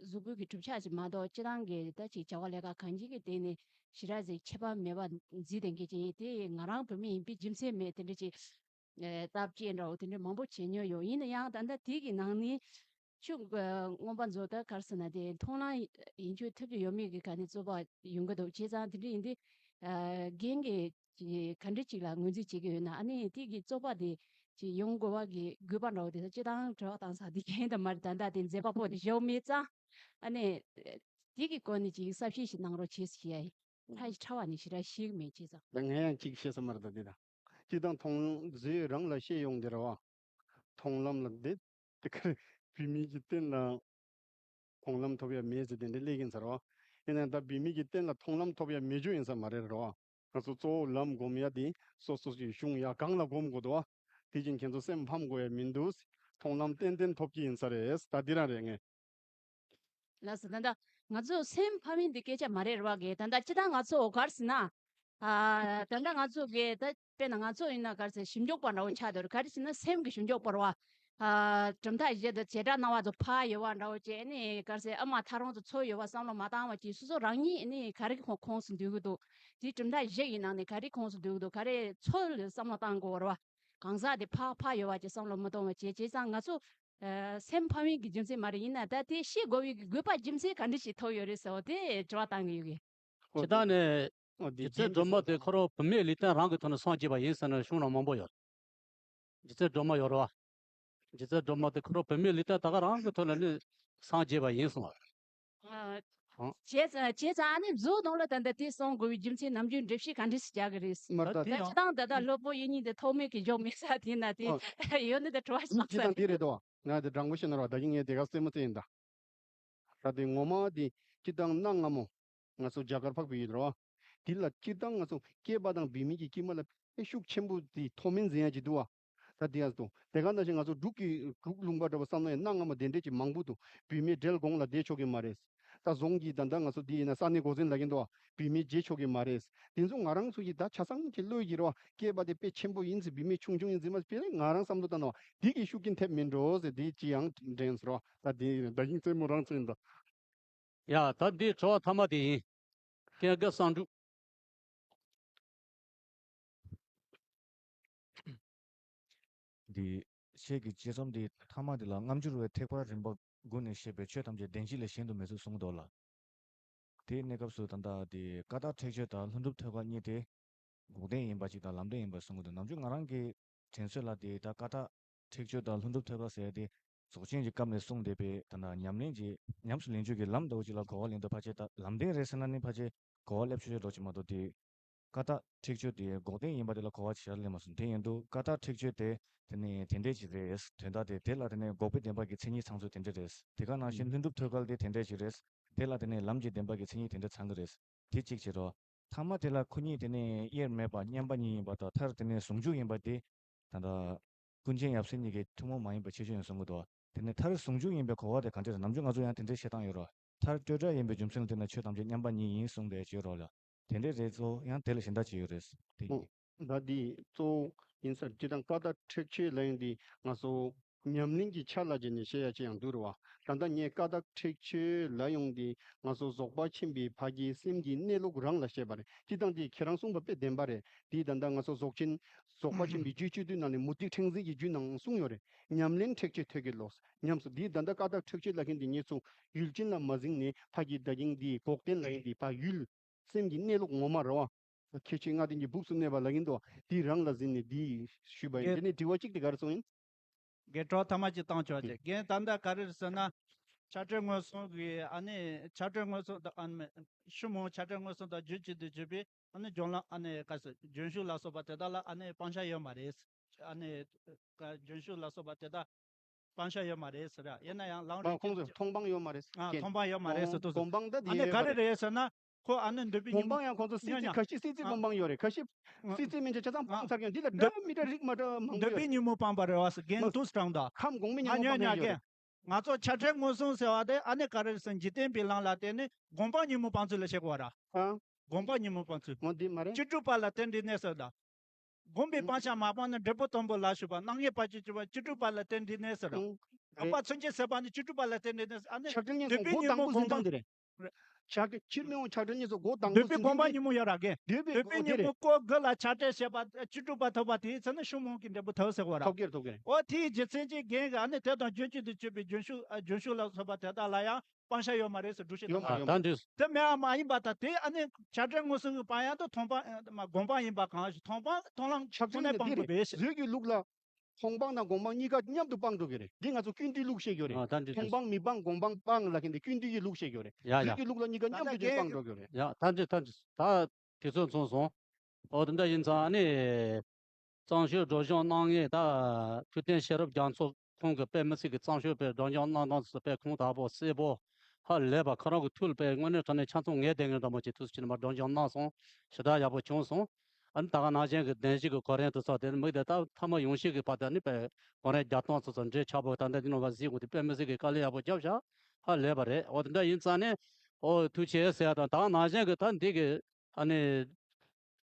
གཟུགས་པོའི་གི་གྲུབ་ཆ་ཅིག་མ་གཏོགས་སྤྱིར་བཏང་གི་ད་ཅིག་བྱ་བ་ལས་ཀ་གང་ཅིའི་གི་སྟེང་ནས་ཞེ་དྲག་ཅིག་ཁྱད་པར་མེད་པ་འཛིན་བསྡད་མཁན་ཅིག་ཡིན། དེ་ང་རང་བུད་མེད་ཡིན་པའི་རྒྱུ་མཚན་མེད་དེ་འདྲ་ཅིག་ཨེ་སྟབས་བཅས་འདྲ་བོ་དེ་འདྲ་མང་པོ་བྱེད་མྱོང་ཡོད། ཡིན་ན་ཡང་ད་ལྟ་དེ་གི་ནང་ནས་ཆོས་མངོན་པ་མཛོད་ད་ག་རེ་ཟེར་ན་དེ་མཐོང་ལམ་ཡིན་ཆོག་ཐོབ་ཀྱི་ཡོད་མེད་ཀྱི་ག་ནས་རྩོད་པ་ཡོང་གི་འདུག་བྱས་ཙང་དེ་འདྲ་ཡིན་དུས་ཨ་རྒན་གྱིས་ཅིག་ག་འདྲ་ཅིག་ལ་ངོས་འཛིན་བྱེད་ཀྱི་ཡོད་ན། ཨ་ནི་དེ་གི་རྩོད་པ་དེ་ཅིག་ཡོང་དགོས་པ་གི་དགོས་པ་འདྲ་བོ་དེ་ཚོ་སྤྱིར་བཏང་དྲི་བ་བཏང་ས་དེ་རྒན་དང་མ་རེད། ད་ལྟ་དེ་མཛད་པ་པོ་དེ་ཞེ་པོ་མེད་ཙང་། ཨ་ནི་དེ་གི་སྐོར་ནས་ཅིག་གསལ་བཤད་ཞིག་གནང་རོགས་བྱེད་ཟེར་ཡ་ཡིན། ཕྲ་ཕྲ་བ་ནས་ཞེ་དྲག་ཤེས་ཀྱི་མེད་བྱས་ཙང་། ད་ངས་ཡང་ཅིག་བཤད་ས་མ་རེད། ད་དེ་དང་སྤྱིར་བཏང་མཐོང་ཟེར་རང་ལ་བཤད་ཡོང་དེ་རེད་བ། མཐོང་ལམ་ལ་འདི་དེ་གར་བུད་མེད་ཀྱི་སྟེང་ལ། མཐོང་ལམ་ཐོབ་ཡ་མེད་ཟེར་དེ་འདྲ་སླེབས་ཀྱིན་ཟེར་བ། ཡིན་ན་ད་བུད་མེད་ཀྱི་སྟེང་ལ་མཐོང་ལམ་ཐོབ་ཡ་མེད་རྒྱུ་ཡིན་ས་མ་རེད་རོ། ང་ཚོ་གཙོ་བོ་ལམ་སྒོམ་ཡ་དེ་སོ་སོ་ཀྱི་གཞུང་ཡ་གང་ལ་སྒོམ་དགོས་འདུག་བ། དེ་བཞིན་ཁྱེད་ཚོ་སེམས་ཕམ་དགོས་ཡ་མི་འདུག་མཐོང་ལམ་ཏན་ཏན་ཐོབ་ཀྱི་ཡིན་ས་རེད། ད་འདི་རང་རེད་ངས། ལགས་སོ། ད་ལྟ་ང་ཚོ་སེམས་ཕམ་ཡིན་འདི་སྐད་ཆ་མ་རེད་རེད་བ་གི། ད་ལྟ་སྤྱིར་བཏང་ང་ཚོ་ག་རེ་ཟེར་ན། ཨ། ད་ལྟ་ང་ཚོ་གི་ད་དཔེར་ན་ང་ཚོ་ཡིན་ན་ག་རེ་ཟེར་ཞིབ་འཇུག་པ་འདྲ་བོ་ཆགས་འདུག་རེད། ག་རེ་ཟེར་ན་སེམས་ཀྱི་ཞིབ་འཇུག་པ་རེད་བ། ཨ། གྲུབ་མཐའ་བཞི་དང་བྱེ་བྲག་སྣང་བ་ཚོ་ཕར་ཡོད་པ་འདྲ་བོ་བྱས་ནས་ག་རེ་ཟེར་ཨ་མ་ཐག་རིང་དུ་ཚུར་ཡོད་པ་བསམ་བློ་མ་བཏང་བ་བྱས། སོ་སོ་རང་ཉིད་ནི་ག་རེ་གི་ཁོངས་སུ་འདུས་ཀྱི་འདུག་དེ་གྲུབ་མཐའ་བཞི་ཡི་ནང་ནས་ག་རེ་ཁོངས་སུ་འདུས་ཀྱི་འདུག་ག་རེ་ཚུར་བསམ་བློ་བཏང་དགོས་རེད་བ། གང་ཟག་དེ་ཕར་ཕར་ཡོད་པ་བྱས་བསམ་བློ་མི་གཏོང་བ་བྱས། བྱས་ཙང་ང་ཚོ་ཨ་སེམས་ཕམ་ཡིན་གྱི་རྒྱུ་མཚན་མ་རེད། ཡིན་ན་ད་དེ་ཤེས་དགོས་པའི་གི་དགོས་པ་རྒྱུ་མཚན་ག་འདྲ་ཞིག་ཐོགས་ཡོད་རེད་ཟེར་བ་དེ་དྲི་བ་བཏང་གི་ཡོད་གི། སྤྱིར་བཏང་ནས་ཨོ་དེ་རྗེ་བཙུན་སྒྲོལ་མ་དེ་ཁོ་རང་བུད་མེད་ལུས་རྟེན་རང་གི་ཐོག་ནས་སངས་རྒྱས་པ་ཡིན་ཟེར་ནས་གསུང་མཁན་མང་པོ་ཡོད། རྗེ་བཙུན་སྒྲོལ་མ་ཡོད་རེད་བ། རྗེ་བཙུན་སྒྲོལ་མ་དེ་ཁོ་རང་བུད་མེད་ལུས་རྟེན་ད་ག་རང་གི་ཐོག་ནས་ནི་སངས་རྒྱས་པ་ཡིན་གསུངས་པ། ཨ། ཨང་། བྱས་ཙང་བྱས་ཙང་ཨ་ནི་མཛོད་ནང་ལ་ད་ལྟ་དེ་གསུང་དགོས་པའི་རྒྱུ་མཚན་ནམ་རྒྱུན་འགྲེལ་བཤད་ག་འདྲ་ཞིག་རྒྱག་གི་རེད། མར་ད་ད་དེ་ད་ཡང་སྤྱིར་བཏང་ད་ལྟ་སློབ་དཔོན་ཡིན་ཉིན་དེ་ཐོགས་མེད་ཀྱི་འཇོག་མེད་ས་དེ་ན་དེ་ཨོ། ཡོད་ནི་དེ་བྲོ་བ་ཞིག་སྤྱིར་བཏང་དེ་རེད་དོ། ང་དེ་དྲང་པོ་བཤད་ན་རོ་ད་གིན་ངས་དེ་ག་རྩེད་མོ་རྩེ་ཡིན་ད། ད་དེ་ངོ་མ་དེ་སྤྱིར་བཏང་གནའ་སྔ་མོ་ང་ཚོ་རྒྱ་གར་འཕགས་པའི་ཡུལ་རོ། དེ་ལ་སྤྱིར་བཏང་ང་ཚོ་སྐྱེས་པ་དང་བུད་མེད་ཀྱི་དཀྱིལ་མ་ལ་དཔེ་ཤུགས་ཆེན་པོ་དེ་མཐོ་དམན་འཛིན་ཡ་ཅིག་འདུག་བ། ད་དེ་ཡང་འདུག་དེ་ག་ནང་བཞིན་ང་ཚོ་འབྲུག་གི་འབྲུག་ལུང་པ་འདྲ་བ་བསམ་ན་ཡང་གནའ་སྔ་མོ་དེ་འདྲས་ཀྱི་མང་པོ་འདུག་བུད་མེད་བྲེལ་གོང་ལ་བསྡད་ཆོག་གི་མ་རེད། ད་རྫོང་གི་ད་ལྟ་ང་ཚོ་འདི་ཡིན་ན་ས་གནས་འགོ་འཛིན་ལབ་ཀྱིན་འདུག་བ། བུད་མེད་བརྗེ་ཆོག་གི་མ་རེད། དེ་ཚོ་ང་རང་ཚོ་ཡི་ད་ཆ་ཚང་གི་བློ་ཡི་རོ་སྐྱེས་པ་དེ་དཔེ་ཆེན་པོ་ཡིན་ཟེར་བུད་མེད་ཆུང་ཆུང་ཡིན་ཟེར་མ་དཔེ་ང་རང་བསམ་བློ་བཏང་ན་བ་འདི་གི་ཤུགས་རྐྱེན་ཐེབས་མིན་འགྲོ་ཟེར་འདི་ཅི་ཡང་དྲན་ཟེར་བ་ད་འདི་ཡིན་ད་ཡིན་རྩེད་མོ་རང་རྩེ་ཡིན་ད། ཡ་ད་འདི་དྲི་བ་ཐ་མ་དེ་ཡིན། ཀུན་དགའ་བསམ་འགྲུབ། འདི་ཤེལ་གྱི་དཔྱད་རྩོམ་འདི་ཐ་མ་འདི་ལ་སྔ་འགྱུར་བའི་ཐེག་པ་རིམ་པ་དགུ་ནས་བཤད་པའི་ཆོས་ཐམས་ཅད་བདེན་བཞི་ལས་གཞན་དུ་མེད་ཚུལ་གསུངས་འདུག་ལ། དེའི་གནས་སྐབས་སུ་ད་ལྟ་འདི་ཀ་དག་ཁྲེགས་ཆོད་དང་ལྷུན་གྲུབ་ཐོད་རྒལ་གཉིས་དེ་འགོག་བདེན་ཡིན་པ་ཅིག་དང་ལམ་བདེན་ཡིན་པ་གསུང་གི་འདུག་ནམ་རྒྱུན་ང་རང་གི་དྲན་གསོ་ལ་དེ་ད་ཀ་དག་ཁྲེགས་ཆོད་དང་ལྷུན་གྲུབ་ཐོད་རྒལ་ཟེར་ཡ་དེ་རྫོགས་ཆེན་གྱི་སྐབས་ནས་གསུངས་བསྡད་པའི་ད་ལྟ་ཉམས་ལེན་གྱི་ཉམས་སུ་ལེན་རྒྱུ་གི་ལམ་འདྲ་བོ་ཅིག་ལ་གོ་བ་ལེན་འདུག་ཕལ་ཆེར་ད་ལམ་བདེན་རེད་ཟེར་ན་ནི་ཕལ་ཆེར་གོ་བ་སླེབས་ཆོག་ཆོག་འདྲ་བོ་ཅིག་མ་གཏོགས་དེ་ཀ་དག་ཁྲེགས་ཆོད་དེ་འགོག་བདེན་ཡིན་པ་དེ་ལ་གོ་བ་ཞེ་དྲག་སླེབས་མ་སོང་། དེ་ཡིན་དུས་ཀ་དག་ཁྲེགས་ཆོད་དེ་དེ་ནི་དེ་འདྲས་ཅིག་རེད། དོན་དག་དེ་དེ་ལ་དེ་ནི་འགོག་པའི་བདེན་པ་གི་མཚན་ཉིད་ཚང་ཚུལ་དེ་འདྲས་རེད། དེ་ག་ནང་བཞིན་ལྷུན་གྲུབ་ཐོད་རྒལ་དེ་དེ་འདྲས་ཅིག་རེད། དེ་ལ་དེ་ནི་ལམ་གྱི་བདེན་པ་གི་མཚན་ཉིད་དེ་འདྲས་ཚང་གི་རེད། དེ་གཅིག་བྱེད་རོགས། ཐ་མ་དེ་ལ་ཁོ་གཉིས་དེ་ནས་དབྱེར་མེད་པ་མཉམ་པ་ཉིད་ཡིན་པ་དང་མཐར་དེ་ནས་ཟུང་འཇུག་ཡིན་པ་དེ། ད་ལྟ་ཀུན་མཁྱེན་ཡབ་སྲས་གཉིས་ཀྱིས་ཐུན་མོང་མ་ཡིན་པ་ཁྱད་ཆོས་ཡིན་གསུང་གི་འདུག་དེ་ནས་མཐར་ཟུང་འཇུག་ཡིན་པའི་གོ་བ་དེ་ག་འདྲ་རེད། ནམ་རྒྱུན་ང་ཚོ་ཡང་དེ་འདྲའི་བཤད་སྟངས་ཡོད་རེད། མཐར་སྤྲོས་བྲལ་ཡིན་པའི་རྒྱུ་མཚན་ལ་བརྟེན་ནས་ཆོས་ཐམས་ཅད་མཉམ་པ་ཉིད་ཡིན་གསུངས་པའི་ཡོད་རེད་ལ། དེ་འདྲའི་རེད་གཙོ་བོ་ཡང་དེ་ལ་གཞན་དག་ཅིག་ཡོད་རེད། དེ་ཡིན། ད་འདི་གཙོ་བོ་ཡིན་ས་སྤྱིར་བཏང་ཀ་དག་ཁྲེགས་ཆོད་ལབ་ཡོང་དུས་ང་ཚོ་ཉམས་ལེན་གྱི་ཆ་ལ་བརྟེན་ནས་བཤད་ཡ་ཅིག་ཡང་འདུག་རེད་བ། ད་ལྟ་ངས་ཀ་དག་ཁྲེགས་ཆོད་ལབ་ཡོང་དུས་ང་ཚོ་རྫོགས་པ་ཆེན་པོའི་ཕ་གིའི་སེམས་ཀྱི་གནས་ལུགས་རང་ལ་བཤད་པ་རེད། སྤྱིར་བཏང་འདི་ཁྱེད་རང་གསུངས་པ་དཔེ་བདེན་པ་རེད། འདི་ད་ལྟ་ང་ཚོ་རྫོགས་ཆེན་རྫོགས་པ་ཆེན་པོའི་རྒྱུད་སྤྱོད་བསྡུས་ནང་ནས་མུ་སྟེགས་ཕྲེང་འཛིན་གྱི་རྒྱུད་ནང་གསུངས་ཡོད་རེད། ཉམས་ལེན་ཁྲེགས་ཆོད་ཐོད་རྒལ་ལོ། ཉམས་སུ་འདི་ད་ལྟ་ཀ་དག་ཁྲེགས་ཆོད་ལབ་མཁན་འདི་ངེད་ཚོ་ཡུལ་ཅན་ལ་མ་གཟིགས་ནས་ཕ་གི་ད་གིན་འདི་འགོག་བདེན་ལབ་མཁན་འདི་ཕ་ཡུལ། སེམས་ཀྱི་གནས་ལུགས་ངོ་མ་རེད་བ། ཁྱད་ཆོས་ལྔ་ལྡན་གྱི་སྦུབས་སུ་གནས་པ་ལབ་ཀྱིན་འདུག་དེའི་རང་ལ་གཟིགས་ནས་འདི་ཞུས་པ་ཡིན། རྒན། དེ་ནས་དྲི་བ་གཅིག་དེ་ག་རེ་གསུངས་ཡིན། རྒན་གྲོགས་ཐ་མ་གཅིག་བཏང་ཆོག་ཅེས། རྒན་ད་ལྟ་ག་རེ་རེད་ཟེར་ན། ཆགས་བྲལ་མངོན་སུམ་གྱི་ཨ་ནི་ཆགས་བྲལ་མངོན་སུམ་དང་ཨ་ནི་ཤུ་མོ་ཆགས་བྲལ་མངོན་སུམ་དང་རྒྱུན་གཅིག་ཏུ་གྱུར་པའི་ཨ་ནི་སྦྱོར་ལམ་ཨ་ནི་ག་ཟེར་རྒྱུན་ཞུགས་ལ་སོགས་པ་དེ་དག་ལ་ཨ་ནི་སྤང་བྱ་ཡོད་མ་རེད། ཨ་ནི་ག་རྒྱུན་ཞུགས་ལ་སོགས་པ་དེ་དག་སྤང་བྱ་ཡོད་མ་རེད་ཟེར་ཡ། ཡིན་ན་ཡང་ལམ་རིམ་ཁོང་ཚོས་གཅིག་མཐོང་སྤང་ཡོད་མ་རེད། ཨ་རྒན། མཐོང་སྤང་ཡོད་མ་རེད་ཟེར་དུས་སུ། མཐོང་སྤང་ད་དེ་ཨ་ནི་ཡོད་ག་རེ་མ་རེད། རེད་ཟེར་ན། ཁོ་ཨ་ནི་འདོད་པའི་མཐོང་ཉིན་མོ། སྤང་ཡང་ཁོང་ཚོ་སྲིད་རྩེ་ཉོ་ཉོ། ག་ཤེད་སྲིད་རྩེ་ཨ་མཐོང་སྤང་ཡོད་རེད། ག་ཤེད་ཨ་སྲིད་རྩེ་མིན་ཆ་ཆ་ཚང་སྤང་ཚར་ཀྱང་འདི་ལ་འདོད་འདྲ་མི་འདྲ་རིགས་མ་འདྲ་མང་པོ་འདོད་ཡོད་པའི་རེད། ཉིན་མོ་སྤངས་པ་རེད་བ་ཟེར་རྒན་མ་ཐུག་སྤྲང་དང་། ཁམས་གོང་མའི་ཉིན་ཨ་མོ་ཉོ་སྤང་ཉོ་ཡོད་རྒན། རེད། ང་ཚོ་ཆགས་བྲལ་མངོན་སུམ་ཟེར་བ་དེ་ཨ་ནི་ག་རེ་ཟེར་འཇིག་རྟེན་པའི་ལམ་ལ་བརྟེན་ནས་སྒོམ་སྤང་ཉིན་མོ་སྤང་ཚུལ་ལ་བཤད་དགོས་བ་ར། ཨ། སྒོམ་སྤང་ཉིན་མོ་སྤང་ཚུལ། ངོ་འདི་མ་རེད། བཅུ་དྲུག་པ་ལ་རྟེན་འབྲེལ་གནས་ཟེར་དང་། སྒོམ་པའི་སྤང་བྱ་མ་སྤངས་ན་འབྲས་བུ་དང་པོ་ལ་ཞུགས་པ་སྣང་བརྙན་བར་ཆད་གཅོད་པ་བཅུ་དྲུག་པ་ལ་རྟེན་འབྲེལ་གནས་ཟེར། ཨང་། རགས་པ་མཚོན་བྱེད་ཟད་པ་ནི་བཅུ་དྲུག་པ་ལ་རྟེན་འབྲེལ་གནས་ཟེར། ཨ་ནི་ཆགས་བྲལ་མངོན་སུམ་འདོད་པའི་ཉིན་མོ་སྒོ་དང་པོ་ཟིན་སྟངས་དེ་རེད། ཆགས་ཕྱིར་མི་འོང་ཆགས་བྲལ་གཉིས་སུ་སྒོ་དང་པོ་འདོད་པའི་སྒོམ་སྤང་ཉིན་མོ་ཡོད་ར་རྒན། འདོད་པའི་སྒོ་དེ་རེད། སྐོར་དགུ་ལ་ཆགས་བྲལ་བྱས་པ་བཅུ་དྲུག་པ་ཐོབ་པ་དེའི་ཚེ་ན་ཤུ་མོ་གི་འབྲས་བུ་ཐོབ་ཟེར་བ་ར། ཐོབ་ཀྱི་རེད་ཐོབ་ཀྱི་རེད། འོ་དེའི་རྒྱུ་མཚན་གྱིས་རྒན་གྱིས་ཨ་ནི་དེ་དང་རྒྱུན་གཅིག་ཏུ་གྱུར་པའི་རྒྱུན་ཞུགས་རྒྱུན་ཞུགས་ལ་སོགས་པ་དེ་དག་ལ་ཡང་སྤང་བྱ་ཡོད་མ་རེད་ཟེར་སྒྲུབ་བྱེད་ཡོད་མ་རེད། ད་འདྲ། དེ་མེད་པ་མ་ཡིན་པ་དང་དེ་ཨ་ནི་ཆགས་བྲལ་མངོན་སུམ་གྱི་སྤང་ཡང་དུ་མཐོང་སྤང་སྒོམ་སྤང་ཡིན་པ་གང་ཞིག་མཐོང་སྤང་མཐོང་ལམ་ཆགས་ཆགས་བྲལ་སྤང་ནས་དེ་རེད། བཟོད་ཀྱི་ལུགས་ལ། མཐོང་སྤང་དང་སྒོམ་སྤང་གཉིས་ཀ་མཉམ་དུ་སྤང་འགྲོ་གི་རེད། འདི་ང་ཚོ་ཀུན་བཏུས་ལུགས་བཤད་ཀྱི་རེད། ཨ་ད་འདི་མཐོང་སྤང་མི་སྤང་སྒོམ་སྤང་སྤང་ལབ་མཁན་དེ་ཀུན་བཏུས་ཀྱི་ལུགས་བཤད་ཀྱི་རེད། ཡ་ཡ། བཟོད་ཀྱི་ལུགས་ལ་གཉིས་ཀ་མཉམ་དུ་དེ་སྤང་འགྲོ་གི་རེད། ཡ་ད་འདི་ད་འདི་ད་དུས་ཚོད་མཚུངས་སོང་། ཨོ་དེ་འདྲ་ཡིན་ཙང་ཨ་ནི། གཙང་ཆུའི་སྒྲོལ་ལྗང་གནང་མཁན་ད་ཐུབ་བསྟན་ཤེས་རབ་རྒྱ་མཚོ་ཁོང་གི་དཔེ་མི་སྲིད་ཀྱི་གཙང་ཆུ་པའི་སྒྲོལ་ལྗང་གནང་སྟངས་སུ་དཔེ་ཁུངས་དག་པོ་གསལ་པོ། ཧ་ལས་པ་ཁོ་རང་གི་ཐུགས་ལ་དཔེ་དངོས་གནས་དྲང་གནས་ཆ་ཚང་ངས་བསྡད་མཁན་འདྲ་མོ་ཅིག་ཐུགས་སུ་ཆུད་ནས་མར་སྒྲོལ་ལྗང་གནང་སོང་། ཞེ་དྲག་ཡག་པོ་བྱུང་སོང་། ཨ་ནི་ད་ག་ནང་བཞིན་གྱི་བདེན་བཞི་གི་གོ་རིམ་དེ་ཚོ་དེ་ནི་མིག་དེ་ད་ཐ་མ་ཡོང་ཤེས་ཀྱི་བར་དུ་ནི་དཔེ་གོ་རིམ་རྒྱག་སྟངས་ཚོ་ཚོ་འདྲེས་ཆགས་པོ་ད་ལྟ་འདི་ནང་བ་གཟིགས་དགོས་དེ་དཔེ་མི་སྲིད་ཀྱི་དཀའ་ལས་ཡག་པོ་བརྒྱབ་བཞག་ཧ་ལས་པ་རེད། འོ་དེ་འདྲ་ཡིན་ཙང་ནི། ཨོ་ཐུགས་རྗེ་ཆེ་ཟེར་ཡ་དང་ད་ག་ནང་བཞིན་གྱི་ད་འདི་གི་ཨ་ནི།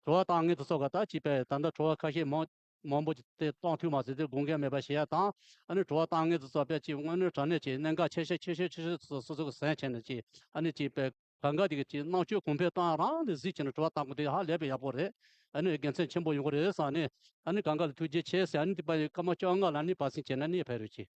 དྲི་བ་བཏང་མཁན་དེ་ཚོ་ག་ད་ཅིག་པས་ད་ལྟ་དྲི་བ་ཁ་ཤས་མང་མང་པོ་ཅིག་དེ་བཏང་ཐུབ་མ་ཟིན་དེ་དགོངས་འགལ་མེད་པ་ཞེས་ཡ་དང་། ཨ་ནི་དྲི་བ་བཏང་མཁན་དེ་ཚོ་དཔེ་ཅིག་དངོས་གནས་དྲང་གནས་ཀྱི་གནད་འགག་ཆེ་ཤོས་ཆེ་ཤོས་ཆེ་ཤོས་དེ་ཚོ་སོ་སོ་གི་ཟིན་བྱས་ནས་ཅིག་ཨ་ནི་ཅིག་པས་གང་ག་དེ་གི་ཅིག་རྣམ་དཔྱོད་གོང་འཕེལ་བཏང་རང་དེ་གཟིགས་བྱས་ནས་དྲི་བ་བཏང་དགོས་དེ་ཧ་ལས་པའི་ཡག་པོ་རེད། ཨ་ནི་དགེ་མཚན་ཆེན་པོ་ཡོང་གི་རེད་བསམ་ནས། ཨ་ནི་གང་ག་ལ་ཐུགས་རྗེ་ཆེ་ཟེར། ཨ་ནི་དེ་པ་སྐར་མ་བཅོ་ལྔ་ལ་ནི་བར་སེང་བྱས་ན་ནི་ཕེབས་རོགས་གྱིས།